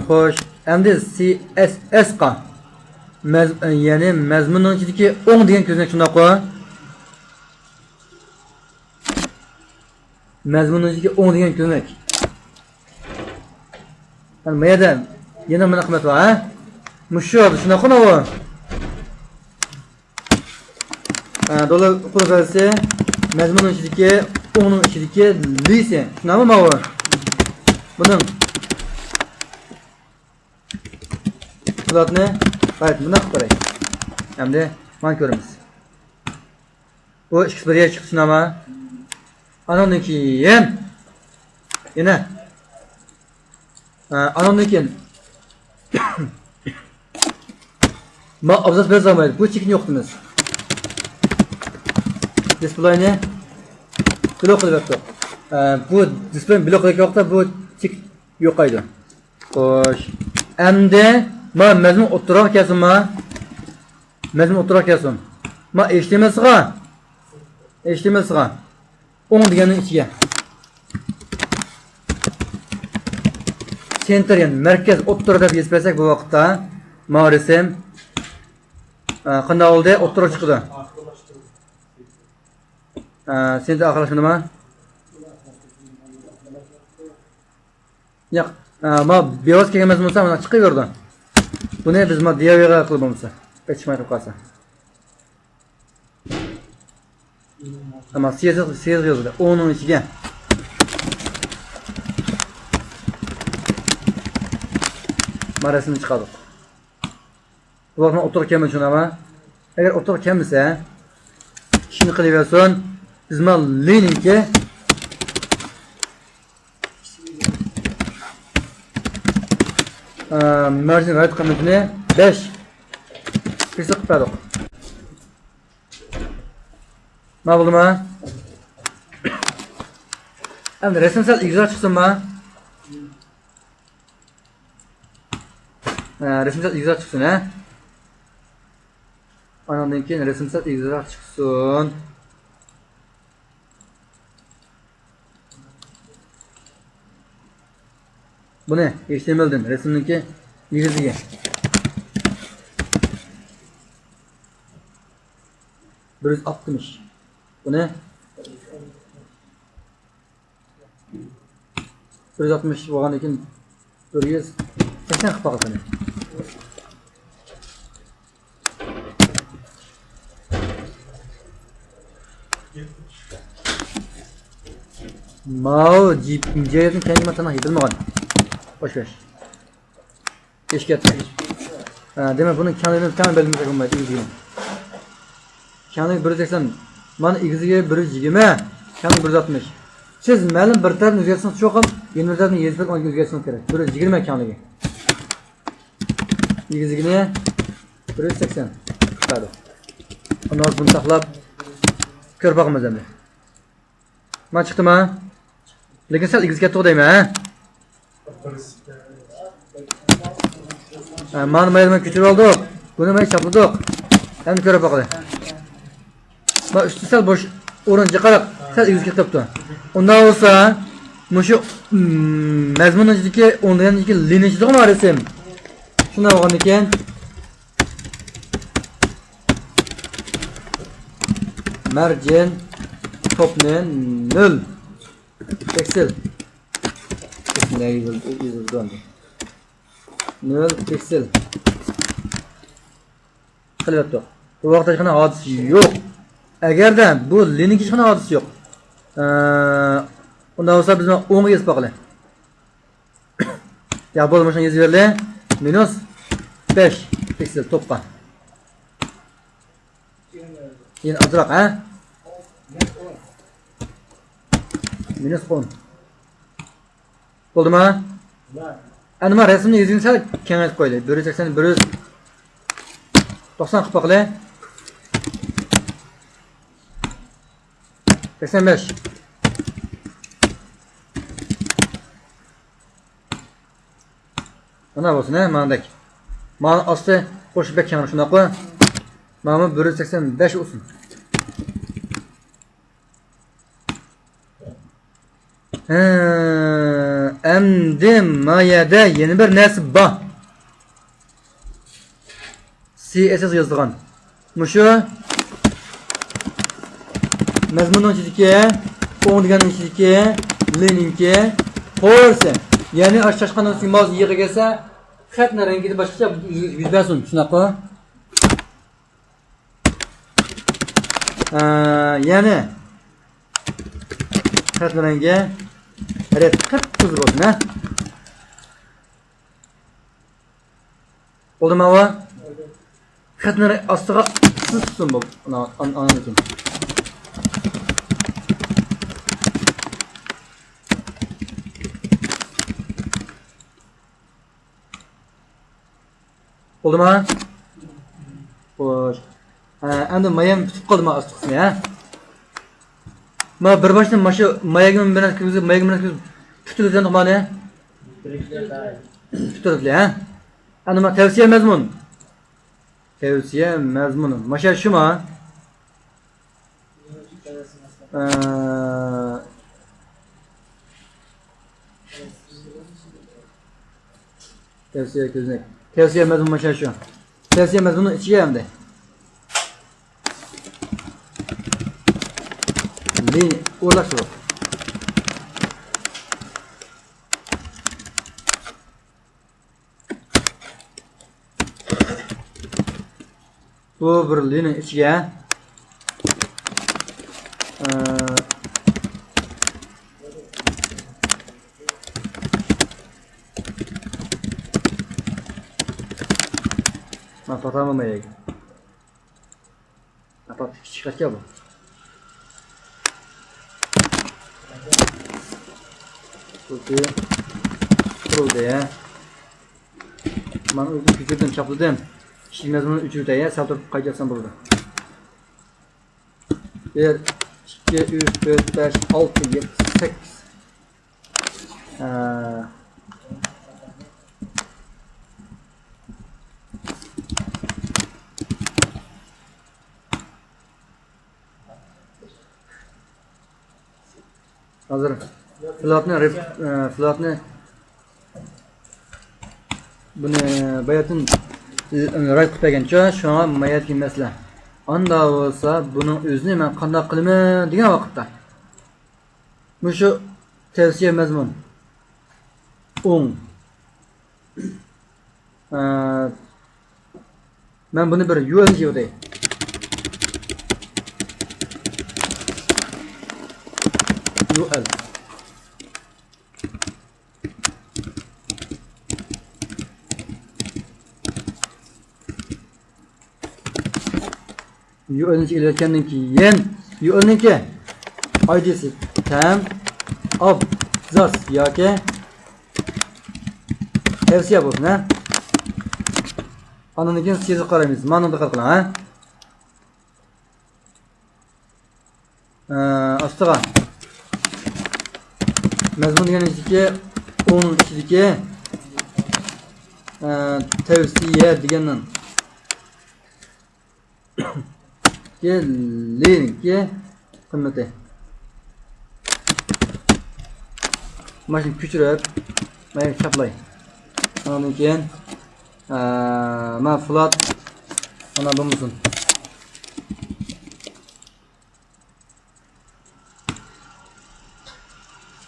خوش، ئەمدى سى ئېس ئېسقا مەز-، يەنى مەزمۇننىڭ ئىچىدىكى ئوڭ دېگەن كۆزنەك شۇنداققۇ؟ مەزمۇننىڭ ئىچىدىكى ئوڭ دېگەن كۆزنەك. مانا بۇ يەردە يەنە مانا قىممەت بار ھە؟ مۇشۇ شۇنداققۇ ماۋۇ؟ ھە، دولار قۇل غەلىسى مەزمۇننىڭ ئىچىدىكى، ئوڭنىڭ ئىچىدىكى لىسى. شۇنداقمۇ ماۋۇ؟ بۇنىڭ پلاتنى، رايت، مۇنداق قىلىپ بېرەي. ئەمدى مانا كۆرىمىز. بۇ ئىككىسى بىر يەرگە چىقىپ شۇنداقمۇ؟ ئانىڭدىن كېيىن يەنە، ئە، ئانىڭدىن كېيىن ما ئابزاس بىلەن سالمايدۇ. بۇ چېكىتنى يوقىتىمىز. دىسپلېينى بلوك قىلىۋەتتۇق. ئە، بۇ دىسپلېينى بلوك قىلىۋەتكەن ۋاقىتتا بۇ چېكىت يوقايدۇ. خوش. ئەمدى ما مەزمۇن ئوتتۇرىغا كەلسۇن ما. مەزمۇن ئوتتۇرىغا كەلسۇن. ما ئېچ تى ئېم ئېل سىغا. ئېچ تى ئېم ئېل سىغا. ئوڭ دېگەننىڭ ئىچىگە. سېنتىر، يەنى مەركەز، ئوتتۇرا دەپ يېزىپ بەرسەك بۇ ۋاقىتتا ماۋۇ رەسىم، ئە، قانداق بولدى؟ ئوتتۇرىغا چىقىدۇ. ئە، سېنتىر ئاخىرلاشمىدىما؟ ياق. ئە، ما بىۋاسىتە كەلگەن مەزمۇن بولسا مانا چىقىۋېرىدۇ. بۇنى بىز ما دىياۋېغا قىلىپ بولمىسا. ئېچىشماي تۇرۇپ قالسا. ئەمما سىياسەت، سىياسەت يازىدۇ. ئۇنىڭ ئىچىگە ما رەسىمنى چىقاردۇق. بۇلارنىڭ ئوتتۇرىغا كەلمىدى شۇنداقما؟ ئەگەر ئوتتۇرىغا كەلمىسە، ئىشىنى قىلىۋەرسۇن. بىز ما لىنىڭكى ئە، مەرجىن رايت قىممىتىنى بەش پىكسېل قىلىپ بەردۇق. ما بولدىما؟ ئەمدى رەسىم سەل ئېگىزرەك چىقسۇنما؟ ئە، رەسىم سەل ئېگىزرەك چىقسۇن، ھە؟ ئانىڭدىن كېيىن رەسىم سەل ئېگىزرەك چىقسۇن. بۇنى ئېچ تى ئېم ئېلدىن رەسىمنىڭكى ئېگىزلىكى بىر يۈز ئاتمىش. بۇنى بىر يۈز ئاتمىش بولغاندىن كېيىن بىر يۈز سەكسەن قىلىپ باقىسەن. ماۋۇ جىپ-، جىپنى كەينىگە ماڭساڭ يېتىلمىغان. خوش بەش. ئېشىپ كەتتى. ھە، دېمەك، بۇنىڭ كەڭلىكىنى تەڭ بەلگىلىمىسەك بولمايدۇ، ئۆزىگە. كەڭلىكى بىر يۈز سەكسەن مانا ئېگىزلىكى بىر يۈز يىگىرمە، كەڭلىكى بىر يۈز ئاتمىش. سىز مەلۇم بىر تەرەپنى ئۆزگەرتسىڭىز چوقۇم يەنە بىر تەرەپنى يېزىپ بېرىپ ئۆزگەرتسىڭىز كېرەك. بىر يۈز يىگىرمە كەڭلىكى. ئېگىزلىكىنى بىر يۈز سەكسەن چىقىرىدۇ. ئۇنىڭ بۇنى ساقلاپ كۆرۈپ باقىمىز ئەمدى. مانا چىقتىما؟ لېكىن سەل ئېگىز كەتتىغۇ دەيمەن، ھە؟ ھە، مانا مايلىماي كۆچۈرۈپ ئالدۇق. بۇنى مانا چاپلىدۇق. ئەمدى كۆرۈپ باقايلى. مانا ئۈستى سەل بوش ئورۇن جىقراق، سەل ئېگىز كېتىپتۇ. ئۇنداق بولسا، مۇشۇ، مم، مەزمۇننىڭ ئىچىدىكى ئوڭ دېگەن ئىككى لىنىيە چىقىدىغۇ رەسىم. شۇنداق بولغاندىكىن، مەرجىن توپنى نۆل پىكسېل. پىكسېل يېزىلىدۇ ئەمدى. نۆل پىكسېل قىلىۋەتتۇق. بۇ ۋاقىتتا ھېچقانداق ھادىسە يوق. ئەگەردە بۇ لىنىيىگە ھېچقانداق ھادىسە يوق. ئە، ئۇنداق بولسا بىز ئوڭغا يېزىپ باقىلى. يا بولمىسا يېزىۋېرىلى. مىنۇس بەش پىكسېل توپقا. كېيىن ئازراق، ھە؟ مىنۇس ئون. بولدىما؟ ئەنە مانا رەسىمنى يۈزىنى سەل كېڭەيتىپ قويايلى. بىر يۈز سەكسەن، بىر يۈز توقسان قىلىپ باقىلى. سەكسەن بەش. مانا بولسۇن، ھە، ماندەك. مانا ئاستى قوشۇپ بەك كەڭرى، شۇنداققۇ؟ مانا بىر يۈز سەكسەن بەش بولسۇن. ھە، ئەمدى ما يەردە يەنە بىر نەرسە بار. سى ئېس ئېس يازىدىغان. مۇشۇ مەزمۇننىڭ ئىچىدىكى، ئوڭ دېگەننىڭ ئىچىدىكى لىنىيىنىڭكى توغرىسى. يەنى ئاشۇ چاشقاننىڭ ئۈستىگە ماۋزۇ يىغا كەلسە، خەتنىڭ رەڭگىدە باشقىچە يۈز بەرسۇن. شۇنداققۇ؟ ئە، يەنى خەتنىڭ رەڭگى رەت قىپقىزىل بولسۇن، ھە؟ بولدىمۇ ئاۋۇ؟ خەتنى ئاستىغا سىزسۇن بۇ. ئانا، ئان-، ئاندىن كېيىن. بولدىما؟ خوش. ھە، ئەمدى مايام پۈتۈپ قالدىما ئاستى قىسمى، ھە؟ ما بىر باشتىن ماشۇ ماياگىمۇ بىر نەرسە كىرگۈزۈپ، ماياگىمۇ بىر نەرسە كىرگۈزۈپ، پۈتتۈرۈپ ئۆتەمدۇق مانى؟ پۈتتۈرۈپلى، ھە؟ ئەنە ما تەۋسىيە مەزمۇن. تەۋسىيە مەزمۇنى. ماشا شۇما؟ ئە، تەۋسىيە كۆزنەك. تەۋسىيە مەزمۇنى ماشا شۇ. تەۋسىيە مەزمۇنى ئىچىگە ئەمدى. لىنىيە ئورۇنلاشتۇرۇپ. بۇ بىر لىنىيە ئىچىگە، ئە، مانا پاتامۇ ماياگە. ئاپا، كىچىك خەتكە بۇ. خۇددى قۇرۇلدى، ھە. مانا ئۆزۈم كۆچۈردۈم، چاپلىدىم. كىچىك مەزمۇننى ئۆچۈرۈپ ئۆتەي، ھە، سەل تۇرۇپ قايتا يازسام بولىدۇ. بىر، ئىككى، ئۈچ، تۆت، بەش، ئالتە، يەتتە، سەككىز. ھە. ھازىر فلاتنى رېف-، ئە، فلاتنى بۇنى باياتىن رايت قىلىپ بەرگەنچۇ، شۇڭا ماياتكى مەسىلە. ئاندا بولسا بۇنىڭ ئۆزىنى مەن قانداق قىلىمەن دېگەن ۋاقىتتا، مۇشۇ تەۋسىيە مەزمۇن. ئوڭ. ئە، مەن بۇنى بىر يۇ ئېل دېيىۋېتەي. يۇ ئېل. يۇ ئېلنى ئېلىۋەتكەندىن كېيىن، يۇئېلنىڭكى ئايدىسى تەم، ئابزاس ياكى تەۋسىيە بولسۇن، ھە. ئاندىن كېيىن سىزىپ قارايمىز. مانا دىققەت قىلىڭ، ھە. ئە، ئاستىغا مەزمۇن دېگەن ئىچىدىكى، ئۇنىڭ ئىچىدىكى، ئە، تەۋسىيە دېگەننىڭ لىنىڭكى قىممىتى. ماشىنىنى كۆچۈرۈپ، مانا چاپلاي. ئاندىن كېيىن، ئە، مانا فلات، مانا بولمىسۇن.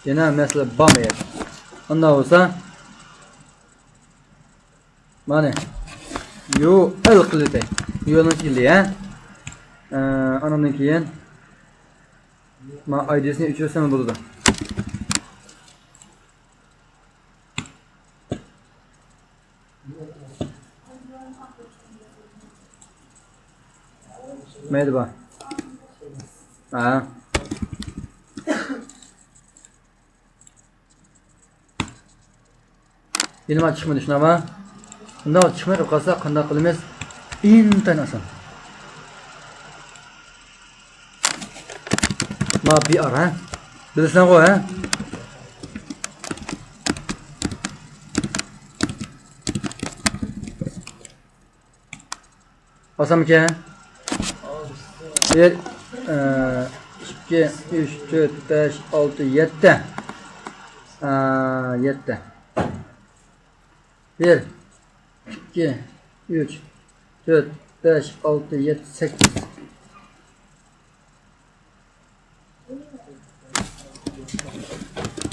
يەنە مەسىلە بارمۇ يەردە؟ ئۇنداق بولسا، مانا، يۇ ئېل قىلىۋېتەي. يۇ ئېلنىڭ ئىچىگە، ھە؟ ئە، ئانىڭدىن كېيىن، مانا، ئايدىسىنى ئۆچۈرسەم بولىدۇ. مەيلى بار. ھە. يەنە مانا چىقمىدى، شۇنداقمۇ؟ ئۇنداق چىقماي قېلىپ قالسا قانداق قىلىمىز؟ ئىنتايىن ئاسان. ما بى ئار، ھە؟ بىلىسەنغۇ، ھە؟ ئاسانمىكەن؟ بىر، ئىككى، ئۈچ، تۆت، بەش، ئالتە، يەتتە. ئە، يەتتە. بىر، ئىككى، ئۈچ، تۆت، بەش، ئالتە، يەتتە، سەككىز.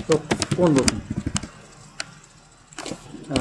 توققۇز، ئون بولسۇن. ھە.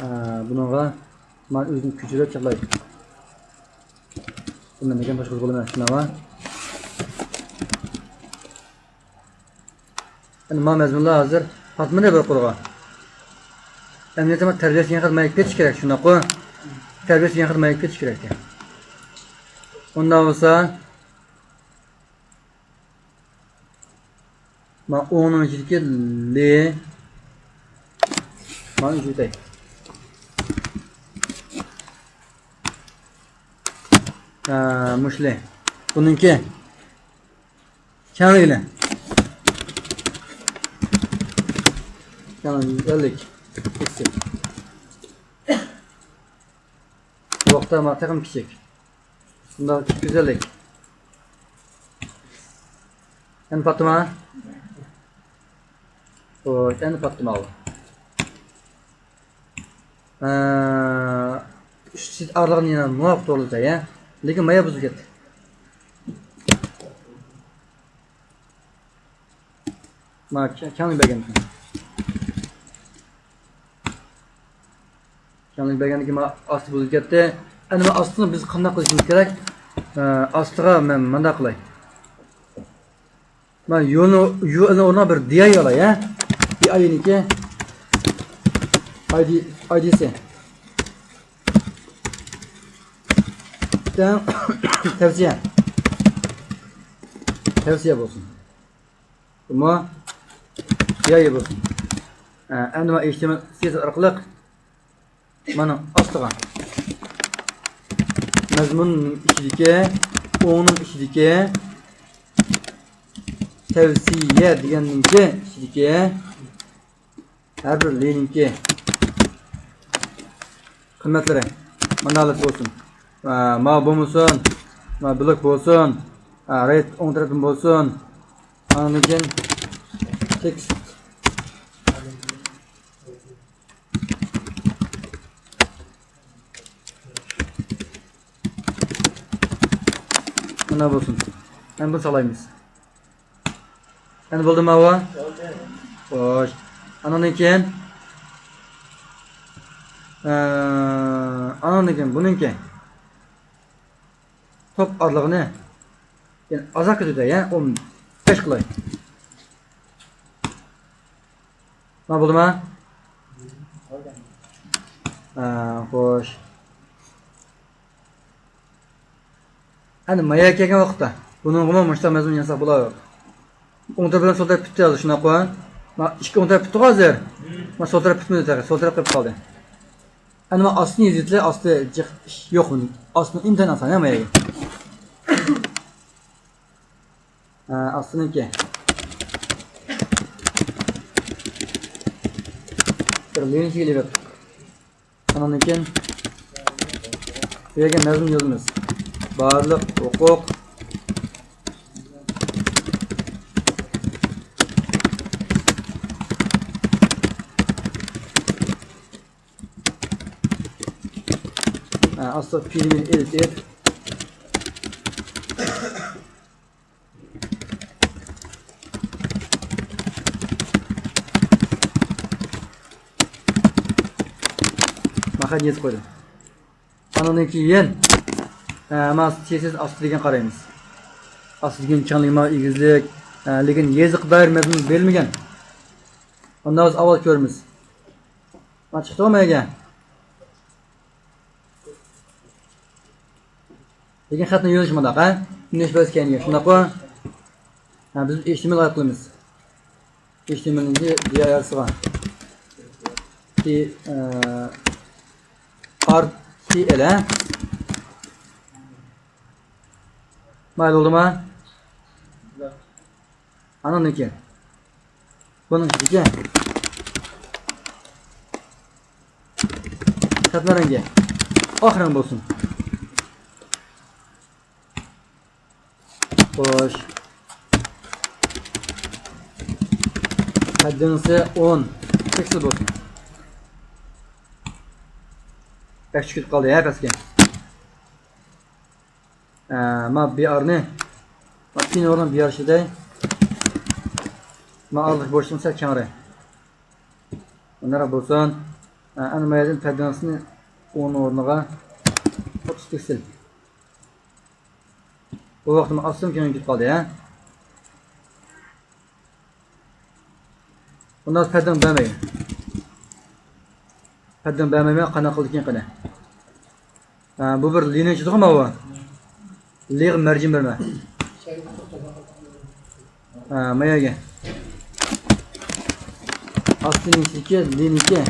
ئە، بۇنىڭغا مانا ئۆزىنى كۆچۈرۈپ چاپلايدۇ. بۇندىن كېيىن باشقىسى بولىمەن، شۇنداقمۇ؟ ئەمدى ما مەزمۇنلار ھازىر پاتمىدى بىر قۇرغا. ئەمدى تەربىيەسى يېڭى خىل مەيلىگە كېتىش كېرەك، شۇنداققۇ؟ تەربىيەسى يېڭى خىل مەيلىگە كېتىش كېرەك. ئۇنداق بولسا، مانا ئوڭنىڭ ئىچىدىكى لى. مانا ئۈچ ئۆتەي. ھە، مۇشۇ لى. بۇنىڭكى كەڭلىكى لى. كەڭلىكى يۈز ئەللىك ئىكسى. بۇ ۋاقىتتا مانا تېخىمۇ كىچىك. بۇنداق گۈزەللىك. ئەمدى پاتتىما؟ خوش، ئەمدى پاتتىما ئۇ. ئە، ئۈچ سېت ئارىلىقىنى يەنە مۇۋاپىق توغرىلىدى، يا؟ لېكىن مايا بۇزۇلۇپ كەتتى. مانا كەڭلىك بەرگەن. كەڭلىك بەرگەندىن كېيىن مانا ئاستى بۇزۇلۇپ كەتتى. ئەمدى مانا ئاستىنى بىز قانداق قىلىشىمىز كېرەك؟ ئە، ئاستىغا مەن مۇنداق قىلاي. مانا يۇنى، يۇ ئېلنىڭ ئورنىغا بىر دى ئاي ئالاي، ھە؟ دى ئاينىڭكى ئايدى، ئايدىسى. تەڭ تەۋسىيە. تەۋسىيە بولسۇن. بۇمۇ يايى بولسۇن. ئە، ئەمدى مانا ئېچ تى ئېم ئېل سى ئېس ئېس ئارقىلىق مانا ئاستىغا مەزمۇننىڭ ئىچىدىكى، ئوڭنىڭ ئىچىدىكى تەۋسىيە دېگەننىڭكى ئىچىدىكى ھەر بىر لىنىڭكى قىممەتلىرى مانا ھالەت بولسۇن. ئە، ما بولمىسۇن، ما بلوك بولسۇن، ئە، رەيت ئوڭ تەرەپتىن بولسۇن. ئاندىن كېيىن تېكىست. مانا بولسۇن. ئەمدى بۇنى ساقلايمىز. ئەمدى بولدىمۇ ئاۋۇ؟ بولدى. خوش. ئانىڭدىن كېيىن، ئە، ئانىڭدىن كېيىن بۇنىڭكى توپ ئارىلىقىنى يەنە ئازراق كۆتۈرەي، يا، ئون بەش قىلاي. ما بولدىما؟ ھە، خوش. ئەنە ما يەرگە كەلگەن ۋاقىتتا بۇنىڭغىمۇ مۇشۇنداق مەزمۇن يازساق بولار. ئوڭ تەرەپ بىلەن سول تەرەپ پۈتتى ھازىر، شۇنداققۇ؟ ما ئىككى ئوڭ تەرەپ پۈتتىغۇ ھازىر. ما سول تەرەپ پۈتمىدى تېخى، سول تەرەپ قېلىپ قالدى. ئەنە ما ئاستىنى يېزىۋېتىلى، ئاستى جىق ئىش يوق بۇنىڭ. ئاستىنى ئىنتايىن ئاسان، ھە، ما يەرگە. ھە، ئاستىنىڭكى. بىر لىنىيە ئېلىۋەتتۇق. ئانىڭدىن كېيىن بۇ يەرگە مەزمۇن يازىمىز. بارلىق ھوقۇق. ھە، ئاستا پىلىمىنى ئېلىپ. ماخەت يېزىپ قويدۇم. ئانىڭدىن كېيىن، ئە، مانا تېزىس ئاستى دېگەن قارايمىز. ئاستى دېگەن كەڭلىكمۇ ئېگىزلىك، ئە، لېكىن يېزىققا دائىر مەزمۇن بېرىلمىگەن. ئۇندا بىز ئاۋۋال كۆرىمىز. مانا چىقتىغۇ مەيگە. لېكىن خەتنىڭ يۆنىلىشى مۇنداق، ھە؟ يۆنىلىش بەلگىسى كەينىگە، شۇنداققۇ؟ ھە، بىز ئېچ تى ئېم ئېل غايەت قىلىمىز. ئېچ تى ئېم ئېل نىڭكى دى ئاي ئار سىغا. تى، ئە، ئار تى ئېل، ھە؟ مايىل بولدىما؟ ئانىڭدىن كېيىن بۇنىڭ ئىچىدىكى خەتنىڭ رەڭگى ئاق رەڭ بولسۇن. خوش. پەددىڭىسى ئون پىكسېل بولسۇن. بەك چۈشۈپ قالدى ھە پەسكە. ئە، ما بى ئارنى، ما پىن ئورنىغا بى ئار ئىشلىتەي. ما ئارىلىق بوشلۇقنى سەل كەڭرى. مۇنداق بولسۇن. ئە، ئەنە ما يەردىن پەددىڭىسىنى ئون ئورنىغا ئوتتۇز پىكسېل. بۇ ۋاقىتتا ئاستىن كېيىن كېتىپ قالدى، ھە؟ ئۇنداق پەددىڭ بەرمەيمەن. پەددىڭ بەرمەيمەن، قانداق قىلدىكىن قېنى. ھە، بۇ بىر لىنىيە چىقىدىغۇ ماۋۇ. لىغا مەرجىن بەرمە. ھە، ما يەرگە. ئاستىنىڭكى لىنىيە.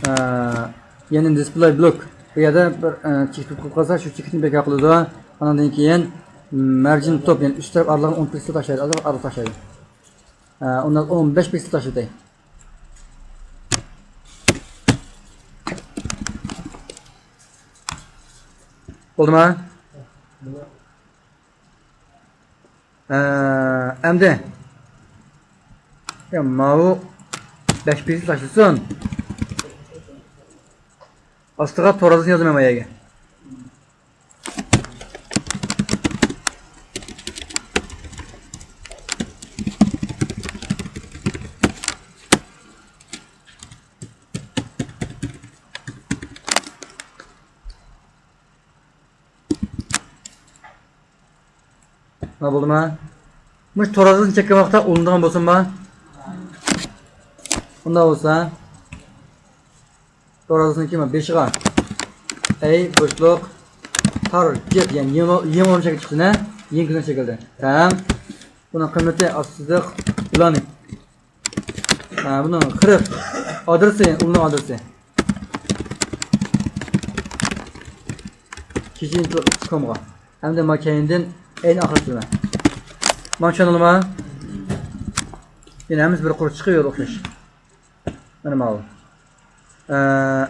ئە، يەنە دىسپلېي بلوك. بۇ يەردە بىر، ئە، چېكىت قىلىپ قالسا، شۇ چېكىتنى بىكار قىلىدۇ. ئاندىن كېيىن مەرجىن توپ، يەنى ئۈست تەرەپ ئارىلىقىنى ئون پىكسېل تاشلايدۇ، ئازراق ئارىلىق تاشلايدۇ. ئە، ئۇنداق ئون بەش پىكسېل تاشلىتاي. بولدىما؟ ئە، ئەمدى. يا، ماۋۇ بەش پىكسېل تاشلىسۇن. ئاستىغا تور ئادرېسىنى يازىمەن ما يەرگە. ما بولدىما؟ مۇشۇ تور ئادرېسىنى چەككەن ۋاقىتتا ئۇلىنىدىغان بولسۇنما؟ ئۇنداق بولسا، تور ئادرېسىنىڭكى بېشىغا ئەي بوشلۇق تارگېت، يەنى يېڭى، يېڭى ئورۇن شەكلى چىقسۇن، ھە؟ يېڭى كۆرۈنۈش شەكلىدە. تەڭ. بۇنىڭ قىممىتى ئاستىدىق بۇلارنى. ھە، بۇنىڭ خىرىپ ئادرېسى، ئۇلىنىش ئادرېسى. كېچە ئىنتىل كومغا. ئەمدى ما كەينىدىن ئەينى ئاخىرلاشتۇرىمەن. مانا چۈشەندىڭلارمۇ؟ يەنە ھەممىسى بىر قۇر چىقىۋېرىدۇ ئوخشاش. مانا ماۋۇ. ئە،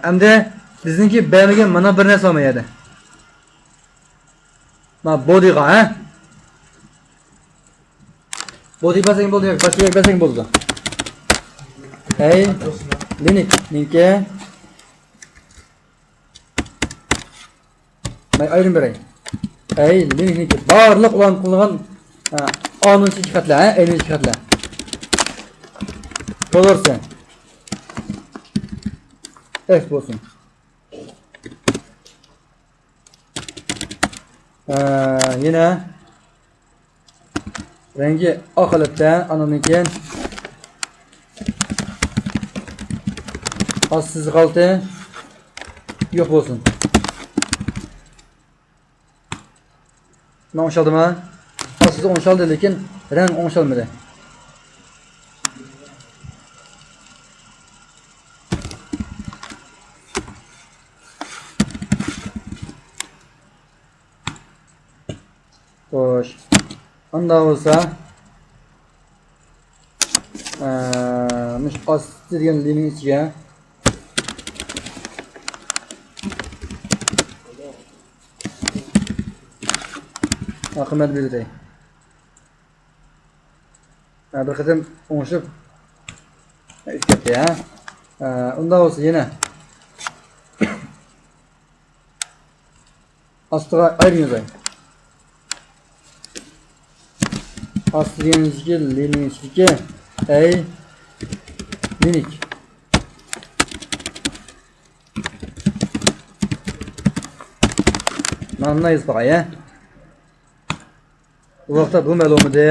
ئەمدى بىزنىڭكى بەرمىگەن مانا بىر نەرسە بار ما يەردە. ما بودىغا، ھە؟ بودى بەرسەڭ بولدى، ياكى باشقا يەرگە بەرسەڭ بولىدۇ. ئەي، لىنىكنىڭكى. مەن ئايرىم بېرەي. ئەي، لىنىكنىڭكى بارلىق ئۇلارنىڭ قىلغان، ھە، ئانۇنچى خەتلەر، ھە، ئەينىنچى خەتلەر. تولۇرسى. ئەكس بولسۇن. ئە، يەنە رەڭگى ئاق ھالەتتە، ئاندىن كېيىن ئاستى سىزىق ھالىتى يوق بولسۇن. مانا ئوڭشالدىما؟ ئاستى ئوڭشالدى، لېكىن رەڭ ئوڭشالمىدى. خوش. ئانداق بولسا، ئە، مۇشۇ ئاستى دېگەن لىنىيە ئىچىگە قىممەت بېرىدۇ. ھە، بىر قېتىم ئوڭشىپ ئۆتۈپ كەتتى، ھە. ئە، ئۇنداق بولسا يەنە ئاستىغا ئايرىم يازاي. ئاستى دېگەن ئىچىدىكى لىنىيە ئىچىدىكى ئەي لىنىك. مانا يېزىپ باقاي، ھە. بۇ ۋاقىتتا بۇ مەلۇمىدى.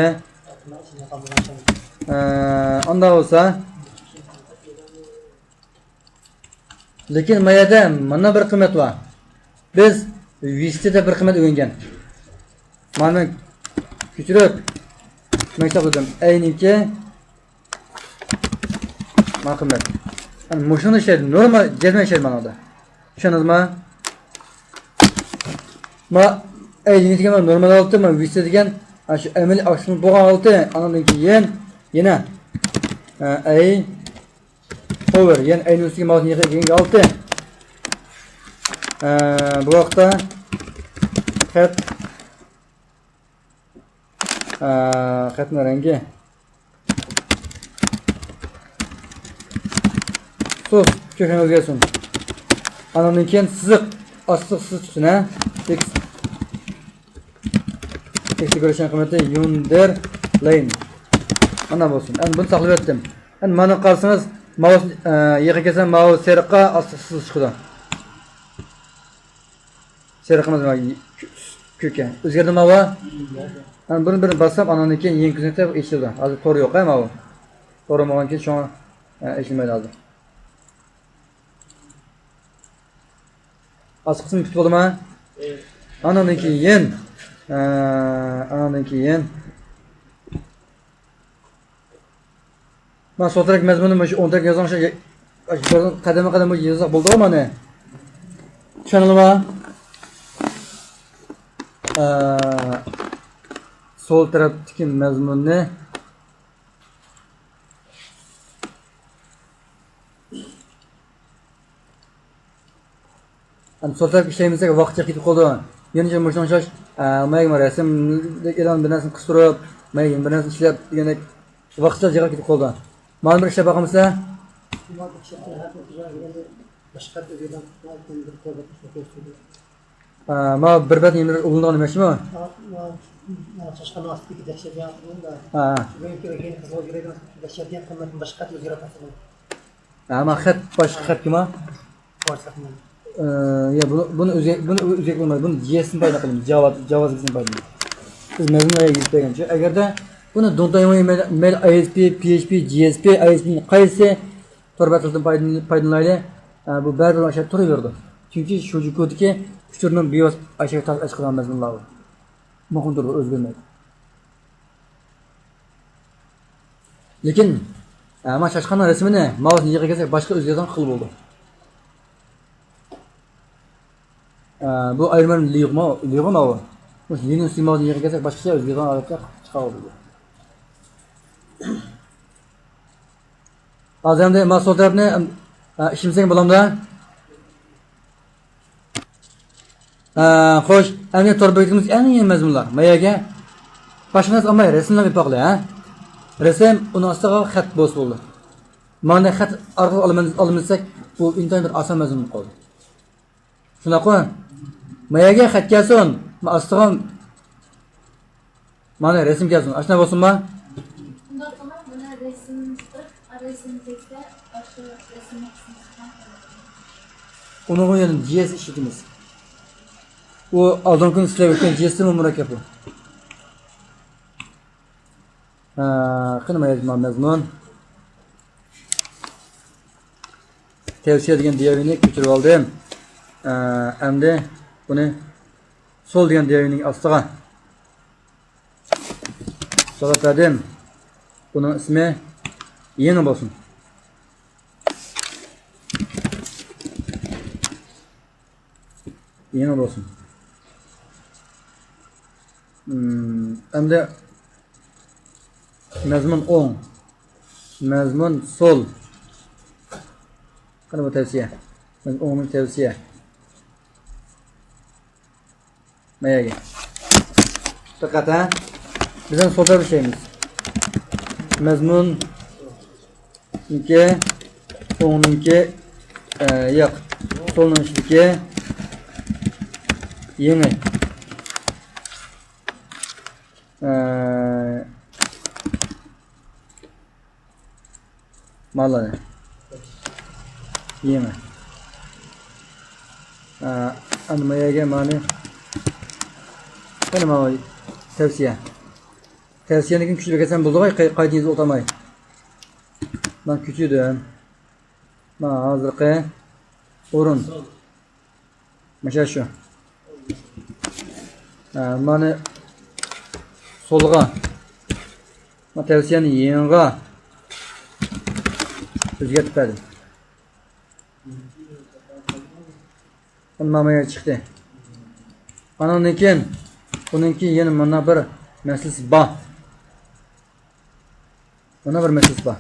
ئە، ئانداق بولسا. لېكىن ما يەردە مانا بىر قىممەت بار. بىز ۋىستىدە بىر قىممەت ئۆگەنگەن. مانا كۆچۈرۈپ، مەن كىتاب ئوقۇدۇم. ئەينىكى ما قىممەت. يەنى مۇشۇنى ئىشلەيدۇ. نورمال جەزمەن ئىشلەيدۇ مانىدا. چۈشەندىڭىزمۇ؟ ما ئەي دېگەن نورمال ھالىتى، ما ۋىستى دېگەن، ئا، شۇ ئەمەلىي ئاكسىيە بولغان ھالىتى، ئاندىن كېيىن يەنە، ئە، ئەي ئوۋېر، يەنى ئەينىڭ ئۈستىگە ماۋۇنى يېقىپ كەلگەن ھالىتى. ئە، بۇ ۋاقىتتا خەت، ئە، خەتنىڭ رەڭگى سۇس، كۆك رەڭ ئۆزگەرسۇن. ئاندىن كېيىن سىزىق، ئاستىغا سىزىق چىقسۇن، ھە؟ تېكىست. تېكىست دېكوراتسىيە قىممىتى يۇندېر لەين. مانا بولسۇن. ئەمدى بۇنى ساقلىۋەتتىم. ئەمدى مانا قارىسىڭىز، ماۋۇس، ئە، يېقىن كەلسە ماۋۇ سېرىققا ئاستىغا سىزىق چىقىدۇ. سېرىق ئەمەس، ماۋۇ كۆككە. ئۆزگەردى ماۋۇ. مانا بۇنى بىر باسسام، ئاندىن كېيىن يېڭى كۆزنەكتە ئېچىلىدۇ. ھازىر تور يوق، ھە، ماۋۇ. تور بولمىغان كېيىن شۇڭا، ئە، ئېچىلمايدۇ ھازىر. ئاستى قىسمى پۈتۈپ بولدىما؟ ئاندىن كېيىن، ئە، ئاندىن كېيىن مانا سول تەرەپ مەزمۇنى مۇشۇ ئوڭ تەرەپكە يازغان شۇ، قەدەممۇ قەدەم مۇشۇ يازساق بولىدىغۇ مانا. چۈشەندىڭلارمۇ؟ ئە، سول تەرەپتىكى مەزمۇننى ئەمدى سول تەرەپكە ئىشلەيمىز دېسەك، ۋاقىت جىق كېتىپ قالىدۇ. يەنە مۇشۇنىڭ ئوخشاش، ئە، مايا رەسىم، ئېلان بىر نەرسىنى قىستۇرۇپ، مايا بىر نەرسىنى ئىشلەپ دېگەندەك ۋاقىت جىق كېتىپ قالىدۇ. مانا بىر ئىشلەپ باقامسىلەر؟ ئە، ما بىر بەت نېمىلەر ئۇلىنىدىغان ئەمەسمۇ؟ ھە، ھە. ھە، ما خەت باشقا خەتكىما؟ ئە، يا، بۇنى، بۇنى ئۆزگە-، بۇنى ئۆزگەرتىپ بولمايدۇ. بۇنى جي ئېس نى پايدىلىنىمىز. جاۋا، جاۋا سكرىپتنى پايدىلىنىمىز. بىز مەزمۇن يېزىپ بەرگەنچە. ئەگەردە بۇنى دونتايمۇ مەيلى ئاي ئېس پى، پى ئېچ پى، جي ئېس پى، ئاي ئېس پى نى قايسى تور بەتلىدىن پايدىلىنىپ، پايدىلىنايلى. ئە، بۇ بەرىبىر ئاشۇ تۇرۇۋېرىدۇ. چۈنكى شۇجۇ كودىكى ئۇچۇرنىڭ بىۋاسىتە ئاشۇ تاس ئەچىقىدىغان مەزمۇنلار بۇ. مۇقىم تۇرىدۇ، ئۆزگەرمەيدۇ. لېكىن، ئە، ما چاشقاننىڭ رەسىمىنى ماۋۇسىنى يېقىپ كەلسەك باشقا ئۆزگەرگەن خىل بولىدۇ. ئە، بۇ ئايرىم لىغما، لىغما ئۇ. مۇشۇ لىنىڭ سىمۋولىنى يىغىپ كەلسەك، باشقىچە ئۆزگىرىدىغان ھالەتكە چىقىۋالىدۇ. ھازىر ئەمدى ما سول تەرەپنى، ئە، ئىشلىمىسەك بولامدۇ؟ ئە، خوش، ئەمدى تور بېكىتىمىز ئەڭ يېڭى مەزمۇنلار. ما يەرگە باشقا نەرسە ئالماي، رەسىملەرنى ئېلىپ باقىلى، ھە؟ رەسىم، ئۇنىڭ ئاستىغا خەت بولسا بولدى. مانا خەت ئارقىلىق ئالىمىز، ئالىمىز دېسەك، بۇ ئىنتايىن بىر ئاسان مەزمۇن بولۇپ قالدى. شۇنداققۇ؟ ما يەرگە خەت كەلسۇن، ما ئاستىغا مانا رەسىم كەلسۇن. ئاشۇنداق بولسۇنما؟ شۇنداق قىلىڭ، مانا رەسىم چىقىپ، رەسىم تەكستە ئاشۇ رەسىمنى قىسمىغا. ئۇنىڭغا يەنە جي ئېس ئىشلىتىمىز. ئۇ ئالدىنقى كۈنى سىلەر ئۆتكەن جي ئېستىنمۇ مۇرەككەپ ئۇ. ھە، قېنى ما يەردە مەزمۇن؟ تەۋسىيە دېگەن دىياۋىنى كۆچۈرۈۋالدىم. ئە، ئەمدى بۇنى سول دېگەن دىياۋىنىڭ ئاستىغا سولاپ بەردىم. بۇنىڭ ئىسمى يېڭى بولسۇن. يېڭى بولسۇن. ئەمدى مەزمۇن ئوڭ، مەزمۇن سول. قېنى بۇ تەۋسىيە؟ مەزمۇن ئوڭنىڭ تەۋسىيە. ما يەرگە. دىققەت، ھە؟ بىز ئەمدى سول تەرەپ ئىشلەيمىز. مەزمۇن نىڭكى، ئوڭنىڭكى، ئە، ياق، سولنىڭ ئىچىدىكى يېڭى. ئە، مانا يېڭى. ئە، ئەمدى ما يەرگە مانى، قېنى مانا تەۋسىيە. تەۋسىيەنىڭكىنى كۆچۈرۈپ كەتسەم بولىدىغۇ، قاي-، قايتا يېزىپ ئولتۇرماي. مانا كۆچۈردۈم. مانا ھازىرقى ئورۇن. مانا شۇ. ھە، مانا سولغا. مانا تەۋسىيەنى يېڭىغا ئۆزگەرتىپ بەردىم. مانا ما يەرگە چىقتى. ئانىڭدىن كېيىن بۇنىڭكى يەنە مانا بىر مەسىلىسى بار. مانا بىر مەسىلىسى بار.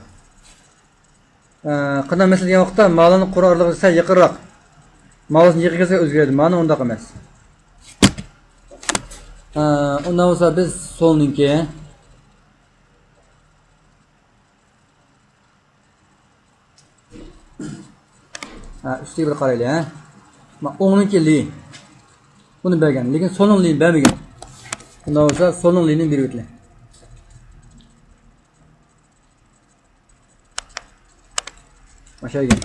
ئە، قانداق مەسىلە دېگەن ۋاقىتتا مالىنى قۇر ئارىلىقى سەل يېقىنراق. مالىسىنى يېقىن كەلسە ئۆزگىرىدى. مانا ئۇنداق ئەمەس. ئە، ئۇنداق بولسا بىز سولنىڭكى ھە، ئۈستىگە بىر قارايلى، ھە. ما، ئوڭنىڭكى لى. بۇنى بەرگەن. لېكىن سولنىڭ لىنى بەرمىگەن. ئۇنداق بولسا سولنىڭ لىنى بېرىۋېتىلى. ئاشۇ ئىكەن.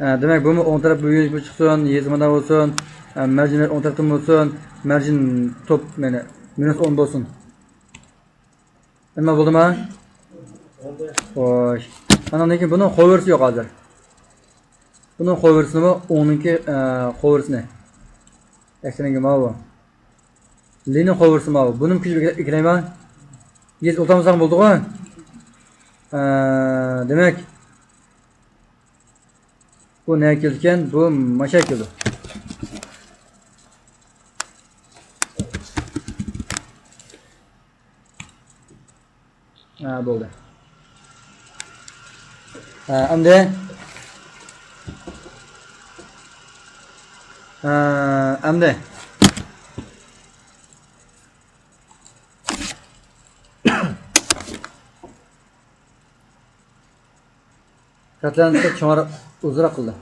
ھە، دېمەك، بۇمۇ ئوڭ تەرەپ بۇ يۈز بۇ چىقسۇن، يېزىمادا بولسۇن، ھە، مەرجىنلەر ئوڭ تەرەپتىن بولسۇن، مەرجىن توپ، يەنى مىنۇس ئون بولسۇن. ئەمما بولدىما؟ خوش. ئاناندىن كېيىن بۇنىڭ خورۋېرسى يوق ھازىر. بۇنىڭ خورۋېرسىنىمۇ ئوڭنىڭكى، ئە، خورۋېرسىنى. ئەكسىنىڭكى ماۋۇ. لىنىڭ خورۋېرسى ماۋۇ. بۇنىمۇ كۆچۈرۈپ ئېكىلەيمەن. يېزىپ ئولتۇرمىساڭ بولدىغۇ. ئە، دېمەك، بۇ نەگە كېلىدىكەن؟ بۇ ماشۇ يەرگە كېلىدۇ. ھە، بولدى. ھە، ئەمدى. ھە، ئەمدى. خەتلەرنى چوڭراق، ئۇزۇنراق قىلدى.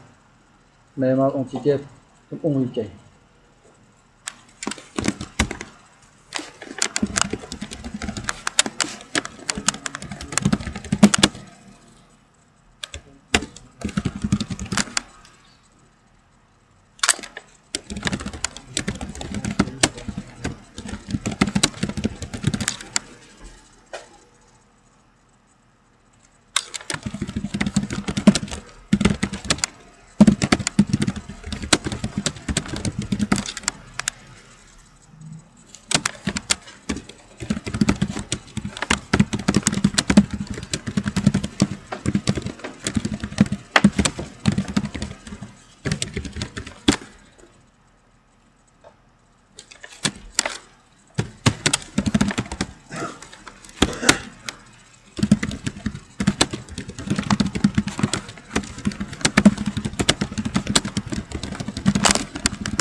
مەيمار ئوڭ چېكىپ، ئوڭ يۈكەي.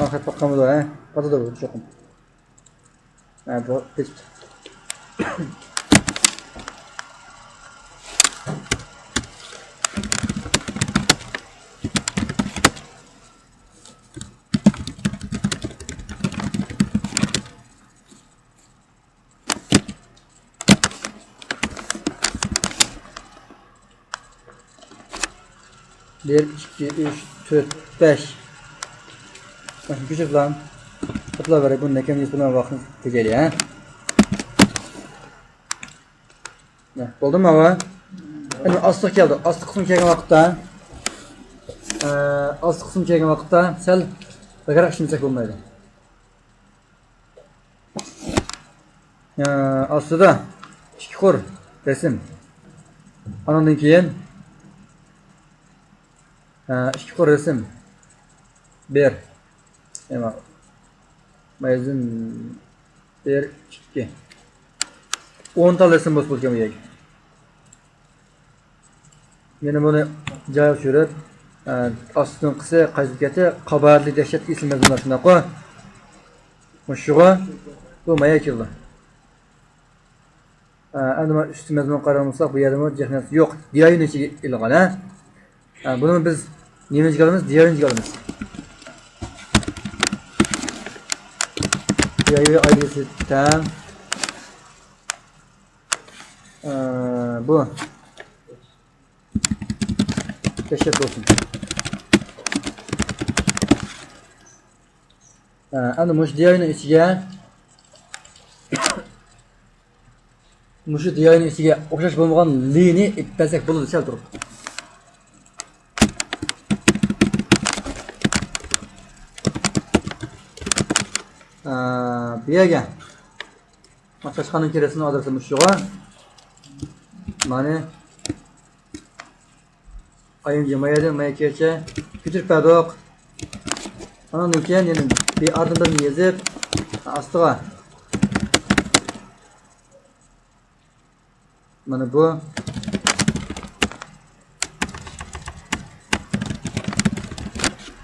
خەت باققانمىدۇ، ھە؟ قاتىدۇ بۇ چوقۇم. ھە، بۇ كېتىپتۇ. بىر، ئىككى، ئۈچ، تۆت، بەش. ماشىنا كۆچۈرۈپ بولام. قۇتلا بېرىپ بۇنى نەكەم يۈز بىلەن ۋاقىتنى تېجەيلى، ھە؟ نە، بولدىمۇ ئاۋا؟ ئەنە ئاستىغا كەلدى. ئاستى قىسمى كەلگەن ۋاقىتتا، ئە، ئاستى قىسمى كەلگەن ۋاقىتتا سەل بەكرەك ئىشلىمىسەك بولمايدۇ. ئە، ئاستىدا ئىككى قۇر رەسىم. ئانىڭدىن كېيىن، ئە، ئىككى قۇر رەسىم. بىر. ئەمما مايزىن بىر، ئىككى. ئون تا رەسىم بولسا بولىدىكەن بۇ يەرگە. يەنە بۇنى جايغا چۈشۈرۈپ، ئە، ئاستىنقىسى قايسى كەتتى؟ قاباھەتلىك دەھشەتلىك ئېسىل مەزمۇنلار، شۇنداققۇ؟ مۇشۇغۇ بۇ مايا كېلىدۇ. ئە، ئەمدى مانا ئۈستى مەزمۇنغا قارىغان بولساق، بۇ يەردىمۇ جىق نەرسە يوق. دىيايىنى ئىچىگە ئېلىنغان، ھە؟ ئە، بۇنى بىز نېمىنى ئىچىگە ئالىمىز؟ دىيايىنى ئىچىگە ئالىمىز. دىيايى ئايرىلىشى تەڭ. ئە، بۇ دەھشەت بولسۇن. ھە، ئەمدى مۇشۇ دىياينىڭ ئىچىگە، مۇشۇ دىياينىڭ ئىچىگە ئوخشاش بولمىغان لىنى ئېلىپ بەرسەك بولىدۇ، سەل تۇرۇپ. ھە، بۇ يەرگە. چاشقاننىڭ كىرىسىنىڭ ئادرېسى مۇشۇغا. مانا. ئاينى مايادىن مايا كېچە كۆچۈرۈپ بەردۇق. ئاندىن كېيىن يەنە بىر ئاردىن بىرنى يېزىپ، ئاستىغا. مانا بۇ.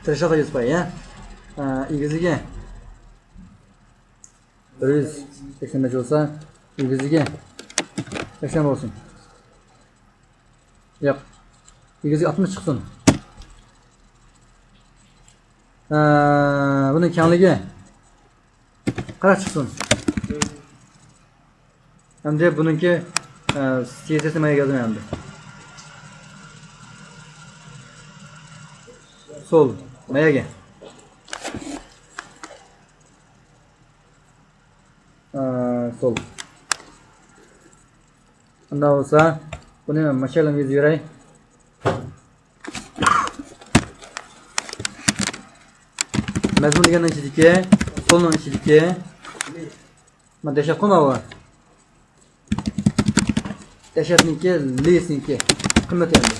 تىرىشىغا يېزىپ قوياي، ھە؟ ئېگىزلىكى. بىر يۈز سەكسەن بەش بولسا، ئېگىزلىكى سەكسەن بولسۇن. ياق. ئېگىزلىكى ئاتمىش چىقسۇن. ھە، بۇنىڭ كەڭلىكى قىرىق چىقسۇن. ئەمدى بۇنىڭكى، ئە، سىياسىيەتنى ماياگە يازىمەن ئەمدى. سول، ماياگە. ئە، سول. ئۇنداق بولسا، بۇنى ماشايلام يېزىپ يۈرەي. مەزمۇن دېگەننىڭ ئىچىدىكى، سولنىڭ ئىچىدىكى. مانا دەھشەت قۇرما بۇ. دەھشەتنىڭكى، لىسنىڭكى قىممىتى ئەمدى.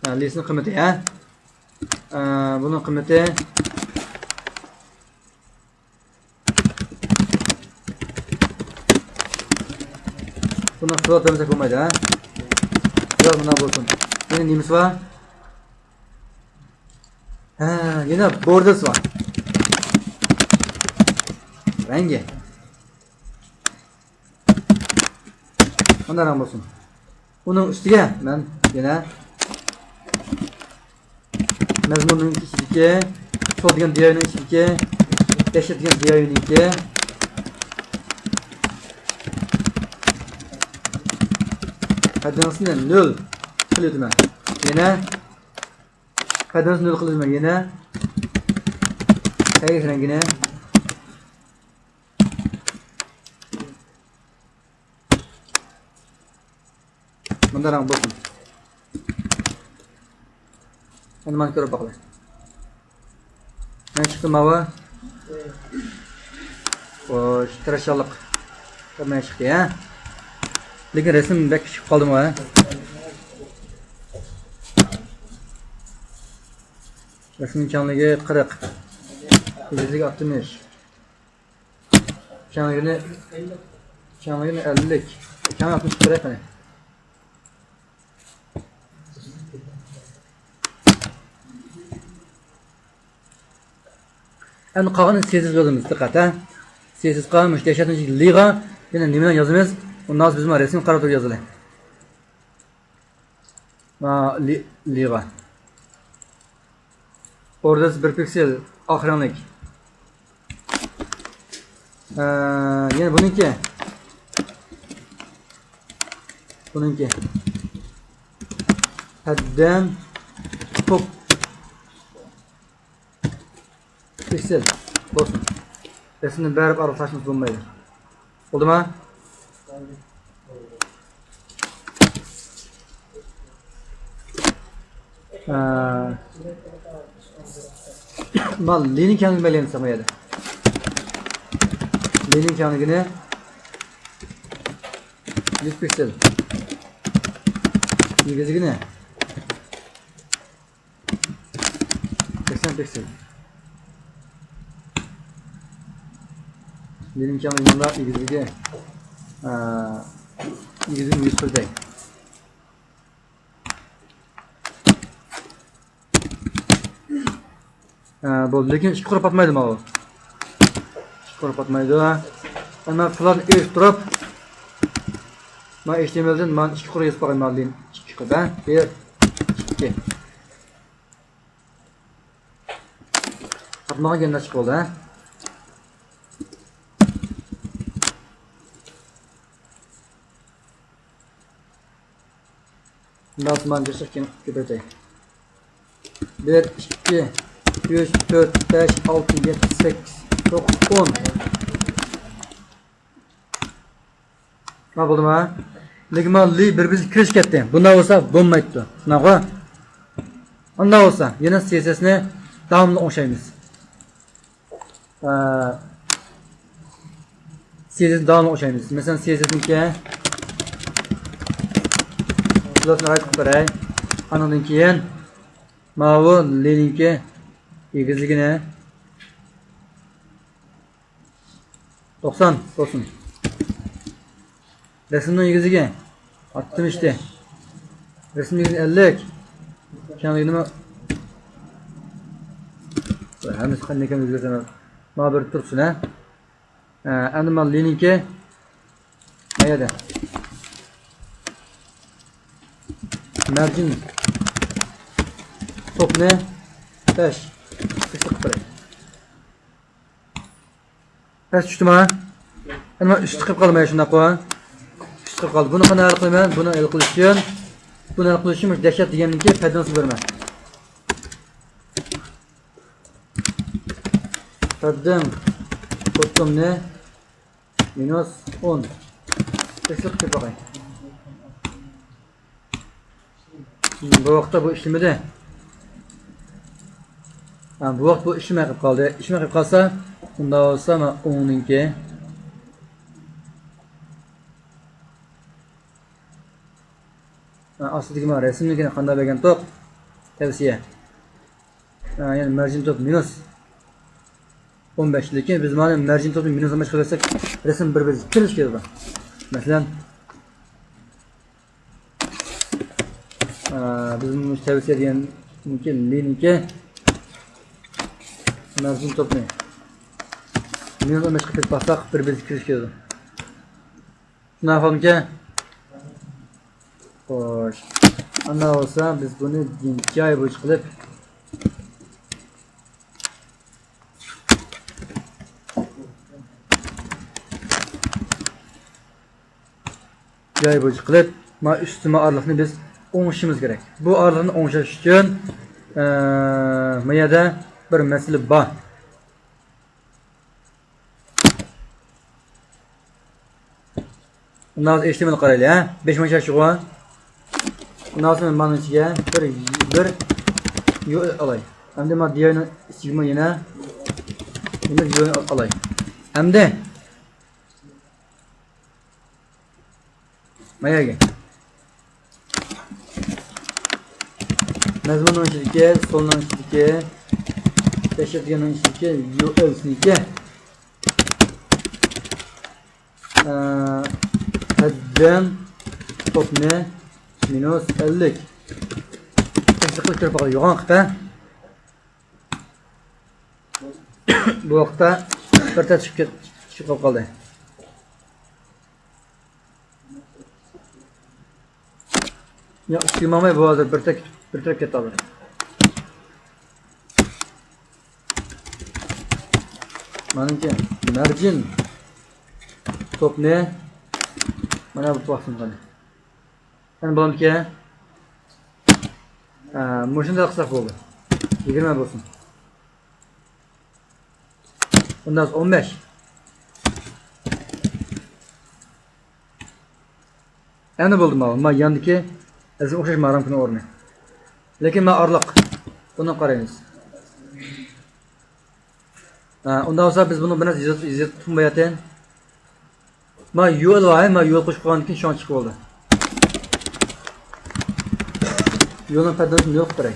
ھە، لىسنىڭ قىممىتى، ھە؟ ئە، بۇنىڭ قىممىتى. بۇنى ئىختىلاپ بەرمىسەك بولمايدۇ، ھە؟ بىراز مۇنداق بولسۇن. يەنە نېمىسى بار؟ ھە، يەنە بوردىسى بار. رەڭگى. مانا رەڭ بولسۇن. ئۇنىڭ ئۈستىگە مەن يەنە مەزمۇننىڭ ئىچىدىكى، سول دېگەن دىياينىڭ ئىچىدىكى، دەھشەت دېگەن دىياينىڭكى پەددىنىسىنى نۆل قىلىۋېتىمەن. يەنە پەددىنىسىنى نۆل قىلىۋېتىمەن. يەنە سەگەك رەڭگىنى. مۇنداق رەڭ بولسۇن. ئەمدى مانا كۆرۈپ باقىلى. مانا چىقتى ماۋۇ. خوش، تىرىشچانلىق. مانا چىقتى، ھە؟ لېكىن رەسىم بەك كىچىك قالدىمۇ، ھە؟ رەسىمنىڭ كەڭلىكى قىرىق. ئېگىزلىكى ئاتمىش. كەڭلىكىنى، كەڭلىكىنى ئەللىك. كەڭ ئاتمىش كېرەك قېنى. ئەمدى قالغىنى سىيەسىز يازىمىز، دىققەت ھە. سىيەسىزغا مۇشۇ دەھشەتنىڭ ئىچىگە لىغا يەنە نېمىلەرنى يازىمىز؟ ئۇنداق بولسا بىز مانا رەسىمگە قاراپ تۇرۇپ يازىلى. مانا لى-، لىغا. ئوردىسى بىر پىكسېل، ئاق رەڭلىك. ئە، يەنە بۇنىڭكى. بۇنىڭكى. ھەددەم توپ. پىكسېل بولسۇن. رەسىمنى بېرىپ ئارىلاشتۇرمىسا بولمايدۇ. بولدىما؟ ھە. مانا لىنىڭ كەڭلىكىنى بەلگىلىسەك بۇ يەردە. لىنىڭ كەڭلىكىنى يۈز پىكسېل. ئېگىزلىكىنى سەكسەن پىكسېل. لىنىڭ كەڭلىكى مۇنداق، ئېگىزلىكى، ئە، ئېگىزلىكىنى يۈز قىلدى. ئە، بولدى، لېكىن ئىككى قۇر پاتمايدۇ ماۋۇ. ئىككى قۇر پاتمايدۇ. ئەمما پۇلارنى ئېلىپ تۇرۇپ، مانا ئېچ تى ئېم ئېلدىن مانا ئىككى قۇر يېزىپ قوياي، مانا لىن ئىككى قۇر، ھە؟ بىر، ئىككى. قاتمىغان گەپ نەچچە بولدى، ھە؟ مەن سىمان جىق كۆپەيتەي. بىر، ئىككى، ئۈچ، تۆت، بەش، ئالتە، يەتتە، سەككىز، توققۇز، ئون. ھە، بولدىما؟ لېكىن مانا لى بىر-بىرىگە كىرىشىپ كەتتى. بۇنداق بولسا بولمايدۇ. شۇنداققۇ؟ ئۇنداق بولسا يەنە سىيەسىزنى داۋاملىق ئوڭشايمىز. ئە، سىيەسىزنى داۋاملىق ئوڭشايمىز. مەسىلەن، سىيەسىزنىڭكى پلۇسنى رايت قىلىپ بېرەي. ئانىڭدىن كېيىن ماۋۇ لىنىڭكى ئېگىزلىكىنى توقسان بولسۇن. رەسىمنىڭ ئېگىزلىكى ئاتمىش ئىدى. رەسىمنىڭ ئېگىزلىكى ئەللىك. كەڭلىكى نېمە؟ ھەممىسى قانداق ئىكەنلىكىنى ئۆزگەرتىمەن. مانا بىر تۇرسۇن، ھە. ئە، ئەمدى مانا لىنىڭكى ما يەردە. مەرجىن توپنى بەش. بەش قىلىپ بېرەي. پەس چۈشتىما؟ ئەمما ئۈستى قىلىپ قالدى، مانا شۇنداققۇ؟ ئۈستى قىلىپ قالدى. بۇنى قانداق ھەل قىلىمەن؟ بۇنى ھەل قىلىش ئۈچۈن، بۇنى ھەل قىلىش ئۈچۈن مۇشۇ دەھشەت دېگەندىن كېيىن پەددىنى سىزىپ بېرىمەن. پەددىم توپنى مىنۇس ئون. تەكشۈرۈپ كۆرۈپ باقاي. بۇ ۋاقىتتا بۇ ئىشلىمىدى. ھە، بۇ ۋاقىت بۇ ئىشلىمەي قېلىپ قالدى. ئىشلىمەي قېلىپ قالسا، ئۇنداق بولسا مانا ئوڭنىڭكى. ھە، ئاستىدىكى مانا رەسىمنىڭكىنى قانداق بەرگەنتۇق؟ تەۋسىيە. ھە، يەنى مەرجىن توپ مىنۇس ئون بەش. لېكىن بىز مانا مەرجىن توپنى مىنۇس ئون بەش قىلىۋەتسەك، رەسىم بىر-بىرىگە كىرىشىپ كېتىدۇ. مەسىلەن، ئە، بىز مۇشۇ تەۋسىيە دېگەننىڭكى، لىنىڭكى مەرجىن توپنى مىنۇس ئون بەش قىلىپ باقساق، بىر-بىرىگە كىرىشىپ كېتىدۇ. شۇنداق بولدىكەن. خوش. ئانداق بولسا بىز بۇنى جاي بويىچە قىلىپ، جاي بويىچە قىلىپ، ما ئۈستىمە ئارىلىقنى بىز ئوڭشىشىمىز كېرەك. بۇ ئارىلىقنى ئوڭشاش ئۈچۈن، ئە، ما يەردە بىر مەسىلە بار. ئۇنداق بولسا ئېچ تى ئېم ئېل قارايلى، ھە؟ بەش مىڭ شاش شۇغۇ. ئۇنداق بولسا مەن مانىڭ ئىچىگە بىر، بىر يۇ ئېل ئالاي. ئەمدى مانا دى ئاينىڭ ئىچىگىمۇ يەنە، يەنە بىر يۇ ئېل ئالاي. ئەمدى ما يەرگە. مەزمۇننىڭ ئىچىدىكى، سولنىڭ ئىچىدىكى، دەھشەت دېگەننىڭ ئىچىدىكى يۇ ئېل سىنىكى. ئە، ھەددىم توپنى مىنۇس ئەللىك. تەكشۈرۈپ كۆرۈپ باقايلى، يوغان قىلىپ، ھە؟ بۇ ۋاقىتتا بىر تەرەپ چىقىپ كەت-، چىقىپ قالدى. ياق، ئۈستىگە ماڭماي، بۇ ھازىر بىر تەرەپ، بىر تەرەپ كەتتى ھازىر. مانىڭكى مەرجىن توپنى مانا بۇ توپ ئاستىغا قويدى. يەنە بولامدىكەن؟ ھە، مۇشۇنداق قىلساق بولدى. يىگىرمە بولسۇن. ئۇنداق ئون بەش. ئەمدى بولدى ماۋۇ. ما ياندىكى ئەسلى ئوخشاش ما رامكىنىڭ ئورنى. لېكىن ما ئارىلىق. بۇنى قارايمىز. ھە، ئۇنداق بولسا بىز بۇنى بىر نەرسە يېزىپ، يېزىپ تۇتۇم باياتىن. ما يول بار، ما يول قوشۇپ قويغاندىن كېيىن شۇڭا چىقىپ بولدى. يولنىڭ پەردىنى يوق قاراي.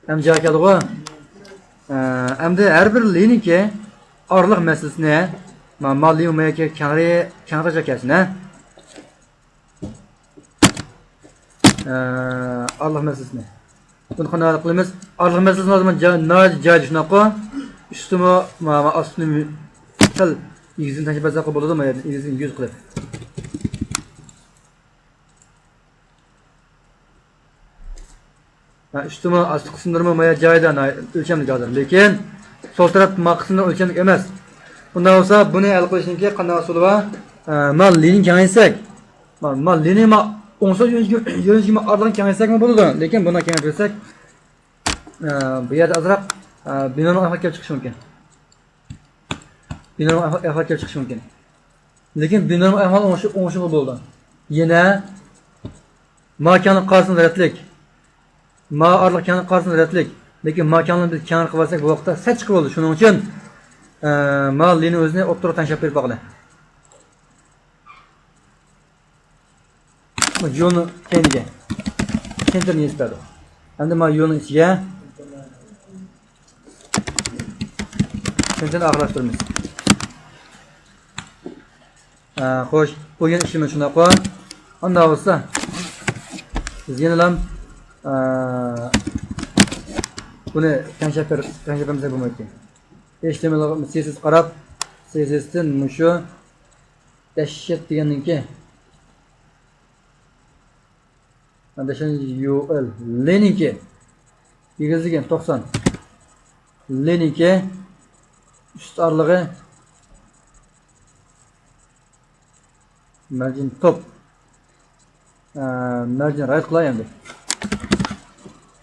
ئەمدى جايى كەلدىغۇ. ئە، ئەمدى ھەر بىر لىنىكى ئارىلىق مەسىلىسىنى، ما، ما لىنىكى كەڭرى، كەڭرى جاي كەلسۇن، ھە؟ ئە، ئارىلىق مەسىلىسىنى. بۇنى قانداق قىلىمىز؟ ئارىلىق مەسىلىسىنى لازىم جا-، ناھايىتى جايىدا شۇنداققۇ. ئۈستىمۇ، ما، ما، ئاستىمۇ سەل ئېگىزىنى تەڭشەپ بەرسەكلا بولىدۇ، ما يەردىن ئېگىزىنى يۈز قىلىپ. ھە، ئۈستىمۇ، ئاستى قىسىملىرىمۇ ما يەر جايىدا، ناھايىتى ئۆلچەملىك ھازىر. لېكىن سول تەرەپ ما قىسىملار ئۆلچەملىك ئەمەس. بۇنداق بولسا، بۇنى ھەل قىلىشنىڭكى قانداق ئۇسۇلى بار؟ ئە، ما لىنىنى كېڭەيتسەك، ما، ما لىنى ما ئوڭسول يۆنىلىشكە، يۆنىلىشكە ما ئارىلىقىنى كېڭەيتسەكمۇ بولىدۇ. لېكىن بۇنى كېڭەيتسەك، ئە، بۇ يەردە ئازراق، ئە، بىنورمال ئەھۋال كېلىپ چىقىشى مۇمكىن. بىنورمال ئەھۋال، ئەھۋال كېلىپ چىقىشى مۇمكىن. لېكىن بىنورمال ئەھۋال ئوڭشى-، ئوڭشىغىلى بولىدۇ. يەنە ما كەڭلىك قارىسىڭىز رەتلىك. ما ئارىلىق كەڭلىك قارىسىڭىز رەتلىك. لېكىن ما كەڭلىكنى بىز كەڭرى قىلىۋەتسەك، بۇ ۋاقىتتا سەت چىقىپ بولىدۇ. شۇنىڭ ئۈچۈن، ئە، ما لىنى ئۆزىنى ئوتتۇرىغا تەڭشەپ بېرىپ باقىلى. بۇ يولنىڭ كەينىگە سېنتىرنى يېزىپ بەردۇق. ئەمدى مانا يولنىڭ ئىچىگە سېنتىرنى ئاخىرلاشتۇرىمىز. ھە، خوش، بۇ يەنە ئىشلىمەيدۇ شۇنداققۇ؟ ئانداق بولسا، بىز يەنىلا، ئە، بۇنى تەڭشەپ بېر-، تەڭشەپ بەرمىسەك بولمايدىكەن. ئېچ تېمىلىغا سىيسىس قاراپ، سىيسىستىن مۇشۇ دەشت دېگەننىڭكى، دەشت يۇ ئېل، لېنىنكى، ئېگىزلىكى توقسان، لېنىنكى، ئۈست ئارىلىقى، مەرجىن توپ. ئە، مەرجىن رايت قىلاي ئەمدى.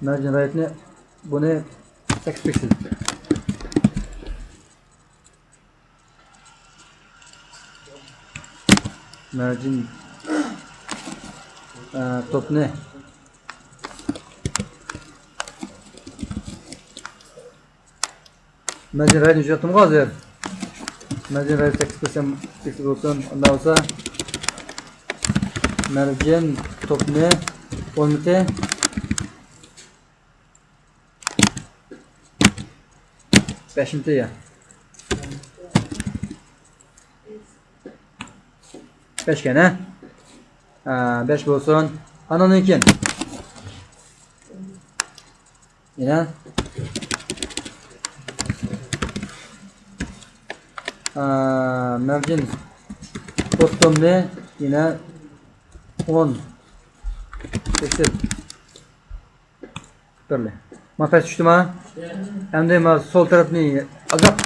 مەرجىن رايتنى، بۇنى سەككىز پىكسېل. مەرجىن، ئە، توپنى. مەرجىن رايتنى ئۆچۈرۈۋەتتىمغۇ ھازىر. مەرجىن رايت سەككىز پىكسېل، پىكسېل بولسۇن. ئۇنداق بولسا مەرجىن توپنى ئورنىتى. بەشمىتى يا؟ بەشكەن، ھە؟ ھە، بەش بولسۇن. ئانىڭدىن كېيىن يەنە، ھە، مەرجىن بوتتومنى يەنە ئون پىكسېل. بەرلى. ما پەس چۈشتىما؟ ئەمدى ما سول تەرەپنى ئازراق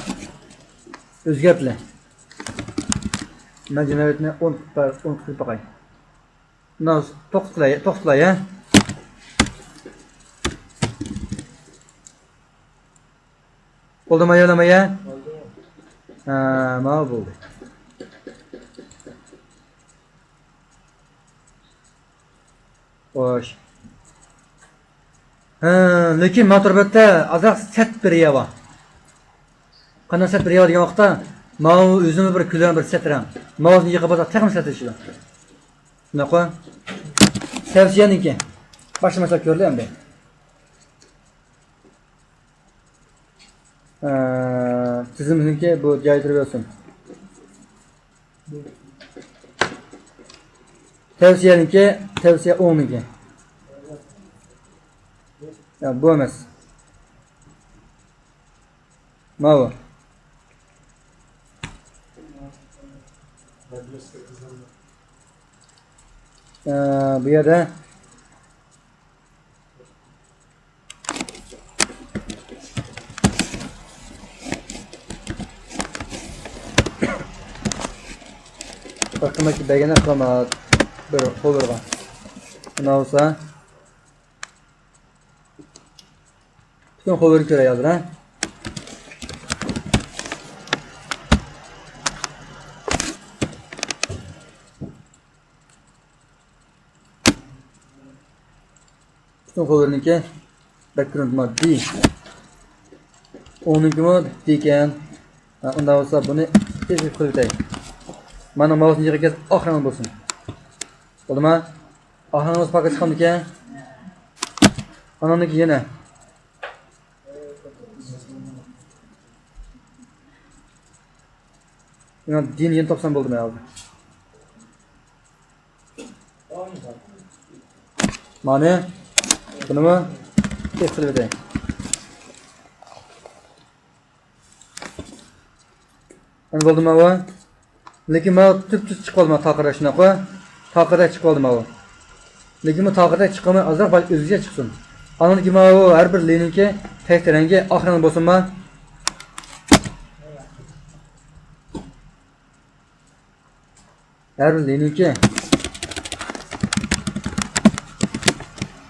ئۆزگەرتلى. مەن جىنايەتنى ئون قىلىپ بەر-، ئون قىلىپ باقاي. مانا توختىلاي، توختىلاي، ھە؟ بولدىما يا، مايا؟ ھە، ماۋۇ بولدى. خوش. ھە، لېكىن ما تەرەپتە ئازراق سەت بىر يا بار. قانداق سەت بىر يا بار دېگەن ۋاقىتتا، ماۋۇ ئۆزىمۇ بىر كۈلەڭ بىر سەت رەڭ. ماۋۇسىنى يىغىپ ئالساق تېخىمۇ سەتلىشىدۇ. شۇنداققۇ؟ تەۋسىيەنىڭكى. باشلىمىساق كۆرۈلدى ئەمدى. ئە، تىزىمىزنىڭكى بۇ جايى تۇرۇۋەرسۇن. تەۋسىيەنىڭكى، تەۋسىيە ئوڭنىڭكى. يا، بۇ ئەمەس. ماۋۇ. ئە، بۇ يەردە بىر قىممەتكە بەرگەندە قىلما بىر قوللىرىغا. مانا بولسا. پۈتۈن قوللىرىنى كۆرەي ھازىر، ھە؟ پۈتۈن قوللىرىنىڭكى بەكگراۋند ما دى. ئۇنىڭكىمۇ دى ئىكەن. ھە، ئۇنداق بولسا بۇنى تېز قىلىپ ئۆتەي. مانا ماۋۇسنى يىغىپ كەلسە ئاخىرىڭ بولسۇن. بولدىما؟ ئاخىرىڭىز پاكىت چىقامدىكەن؟ ئاناندىكى يەنە. يەنە دىنى يەنە تاپسام بولدى مەن ھازىر. مانى، بۇنىمۇ تېز قىلىپ ئۆتەي. ئەمدى بولدىمۇ بۇ؟ لېكىن ماۋۇ تۈپتۈز چىقىۋالدى، ماۋۇ تاقىدەك شۇنداققۇ؟ تاقىدەك چىقىۋالدى ماۋۇ. لېكىن بۇ تاقىدەك چىقالماي، ئازراق بەلكى ئۆزگىچە چىقسۇن. ئاندىن كېيىن ماۋۇ ھەر بىر لىنىيكى تەكتى رەڭگى ئاق رەڭ بولسۇنما؟ ھەر بىر لىنىيكى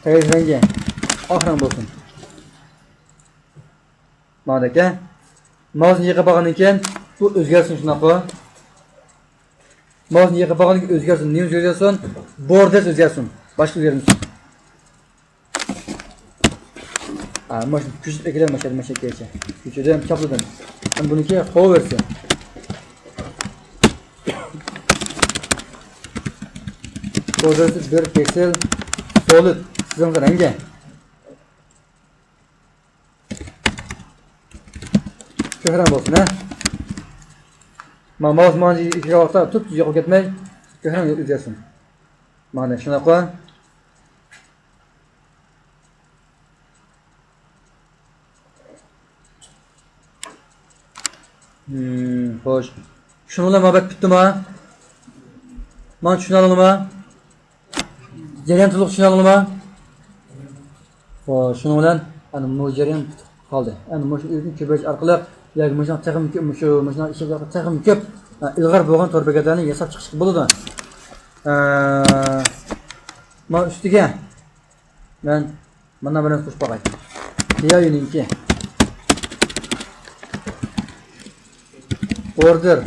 تەكتى رەڭگى ئاق رەڭ بولسۇن. ماڭدەك، ھە؟ ماۋۇسنى يىغىپ ئالغاندىن كېيىن بۇ ئۆزگەرسۇن، شۇنداققۇ؟ ماۋۇسنى يىغىپ ئالغاندىن كېيىن ئۆزگەرسۇن. نېمىسى ئۆزگەرسۇن؟ بوردېرسى ئۆزگەرسۇن. باشقا ئۆزگەرمىسۇن. ھە، ماشىنا كۆچۈرۈپ ئەكېلەي، ماشىنا، ماشىنا كەيچە. كۆچۈردۈم، چاپلىدىم. ھەم بۇنىڭكى قويۇۋەرسە. بوردېرسى بىر پىكسېل سولىد. سىزنىڭ رەڭگى. كۆك رەڭ بولسۇن، ھە. ما-، ماۋۇس مانا ئىككى ۋاقىتتا تۇپتۇز يوقاپ كەتمەي، كۆك رەڭ ئۆزگەرسۇن. مانا شۇنداققۇ. ھىم، خوش. شۇنىڭ بىلەن مۇھەببەت پۈتتىما؟ مانا چۈشىنەلىڭلارما؟ جەريان تولۇق چۈشىنەلىڭلارما؟ خوش، شۇنىڭ بىلەن ئەنە مۇ جەريان پۈتۈپ قالدى. ئەنە مۇشۇ ئۆزىنى كۆپەيتىش ئارقىلىق ياكى مۇشۇنىڭ تېخىمۇ كۆپ، مۇشۇ، مۇشۇنىڭ ئىچىدە تېخىمۇ كۆپ، ئە، ئىلغار بولغان تور بېكەتلەرنى ياساپ چىقىشقا بولىدۇ. ئە، مانا ئۈستىگە مەن مانا بىلەن قوشۇپ باقاي. دىياينىڭكى بوردېر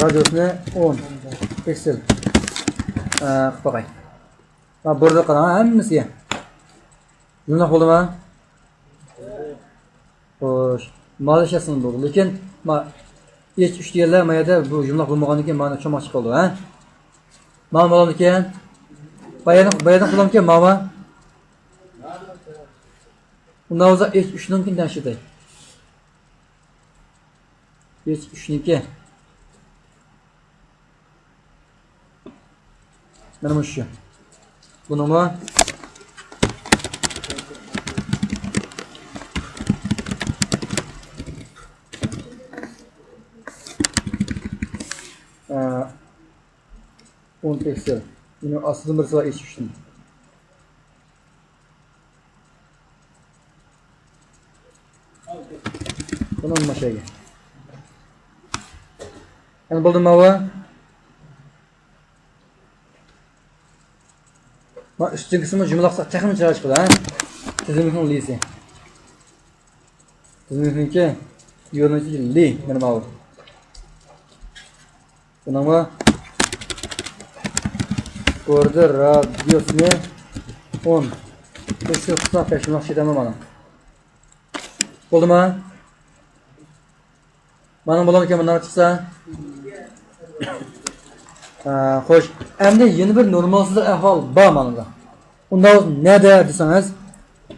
رادىيۇسىنى ئون پىكسېل، ئە، قىلىپ باقاي. ھە، بوردېر قاراڭ، ھەممىسىگە. يۇمىلاق بولدىما؟ خوش. ماۋۇ ئىشلەتسىڭىز بولدى. لېكىن، ما، ئېچ ئۈچ دېگەنلەر ما يەردە بۇ يۇمىلاق بولمىغاندىن كېيىن مانا چوماق چىقىپ قالىدۇ، ھە؟ مانا بولامدىكەن؟ بايادىن، بايادىن قىلامدىكەن ماۋۇ. ئۇنداق بولسا ئېچ ئۈچنىڭكىنى تەڭشىتەي. ئېچ ئۈچنىڭكى. مانا مۇشۇ. بۇنىڭمۇ ئە، ئون پىكسېل. يەنە ئاستىدىن بىرسى بار، ئېچ ئۈچنىڭ. بۇنىڭ ماشىنىگە. ئەنە بولدىمۇ ماۋۇ؟ ما ئۈستۈنكىسىمۇ يۇمىلاقسا تېخىمۇ چىرايلىق چىقىدۇ، ھە؟ تىزىملىكنىڭ لىسى. تىزىملىكنىڭكى يورۇنىڭكى لى، مانا ماۋۇ. بۇنىڭمۇ بوردېر رادىيۇسىنى ئون. بىر سىرتقا بەش مىڭ شېتەمە مانا. بولدىما؟ مانا بولامدىكەن مۇنداق چىقسا؟ ھە، خوش. ئەمدى يەنە بىر نورمالسىزلىق ئەھۋال بار مانىدا. ئۇنداق بولسا نەدە دېسىڭىز،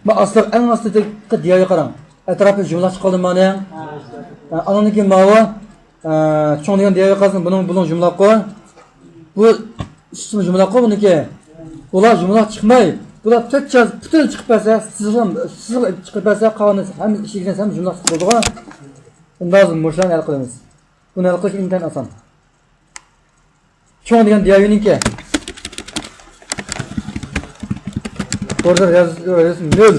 ما ئاستىغا، ئەڭ ئاستىدىكى دىياگە قاراڭ. ئەتراپى يۇمىلاق چىقىپ قالدى مانا. ھە، ئانىڭدىن كېيىن ماۋۇ، ئە، چوڭ دېگەن دىياگە قارىسىڭىز، بۇنىڭ، بۇنىڭ يۇمىلاققۇ. بۇ ئۈستىمۇ يۇمىلاققۇ بۇنىڭكى. بۇلار يۇمىلاق چىقماي، بۇلار تۆت چاز پۈتۈن چىقىپ بەرسە، سىزىق، سىزىق چىقىپ بەرسە، قالغان ھەممىسى ئىشىك دېگەن ھەممە يۇمىلاق چىقىپ بولىدىغۇ. ئۇنداق بولسا مۇشۇلارنى ھەل قىلىمىز. بۇنى ھەل قىلىش ئىنتايىن ئاسان. چوڭ دېگەن دىياۋىنىڭكى بوردىر ياز، ياز نۆل.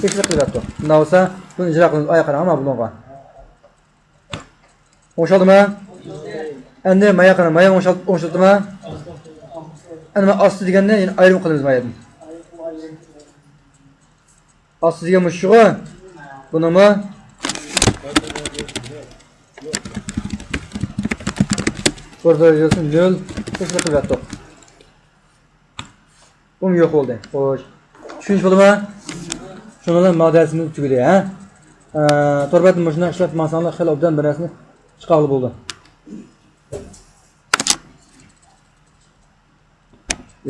تەكشۈرۈپ قىلىۋەتتۇق. ئۇنداق بولسا بۇنى ئىجرا قىلىمىز. ئايا قاراڭ، مانا بۇنىڭغا. ئوڭشالدىمۇ؟ ئەمدى مايا قاراڭ، مايا ئوڭشال-، ئوڭشالدىمۇ؟ ئەمدى مانا ئاستى دېگەننى يەنە ئايرىم قىلىمىز مايادىن. ئاستى دېگەن مۇشۇغۇ. بۇنىمۇ بوردىر ياز نۆل. تەكشۈرۈپ قىلىۋەتتۇق. بۇمۇ يوق بولدى. خوش. چۈشىنىش بولدىمۇ؟ شۇنىڭ بىلەن ما دەرسىمىز تۈگىدى، ھە؟ ئە، تور بەتتە مۇشۇنداق ئىشلەپ ماڭساڭلار خېلى ئوبدان بىر نەرسىنى چىقارغىلى بولىدۇ.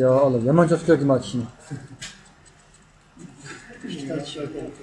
يا ئاللا، يامان چاتىقى كەلدى ما كىشىنى.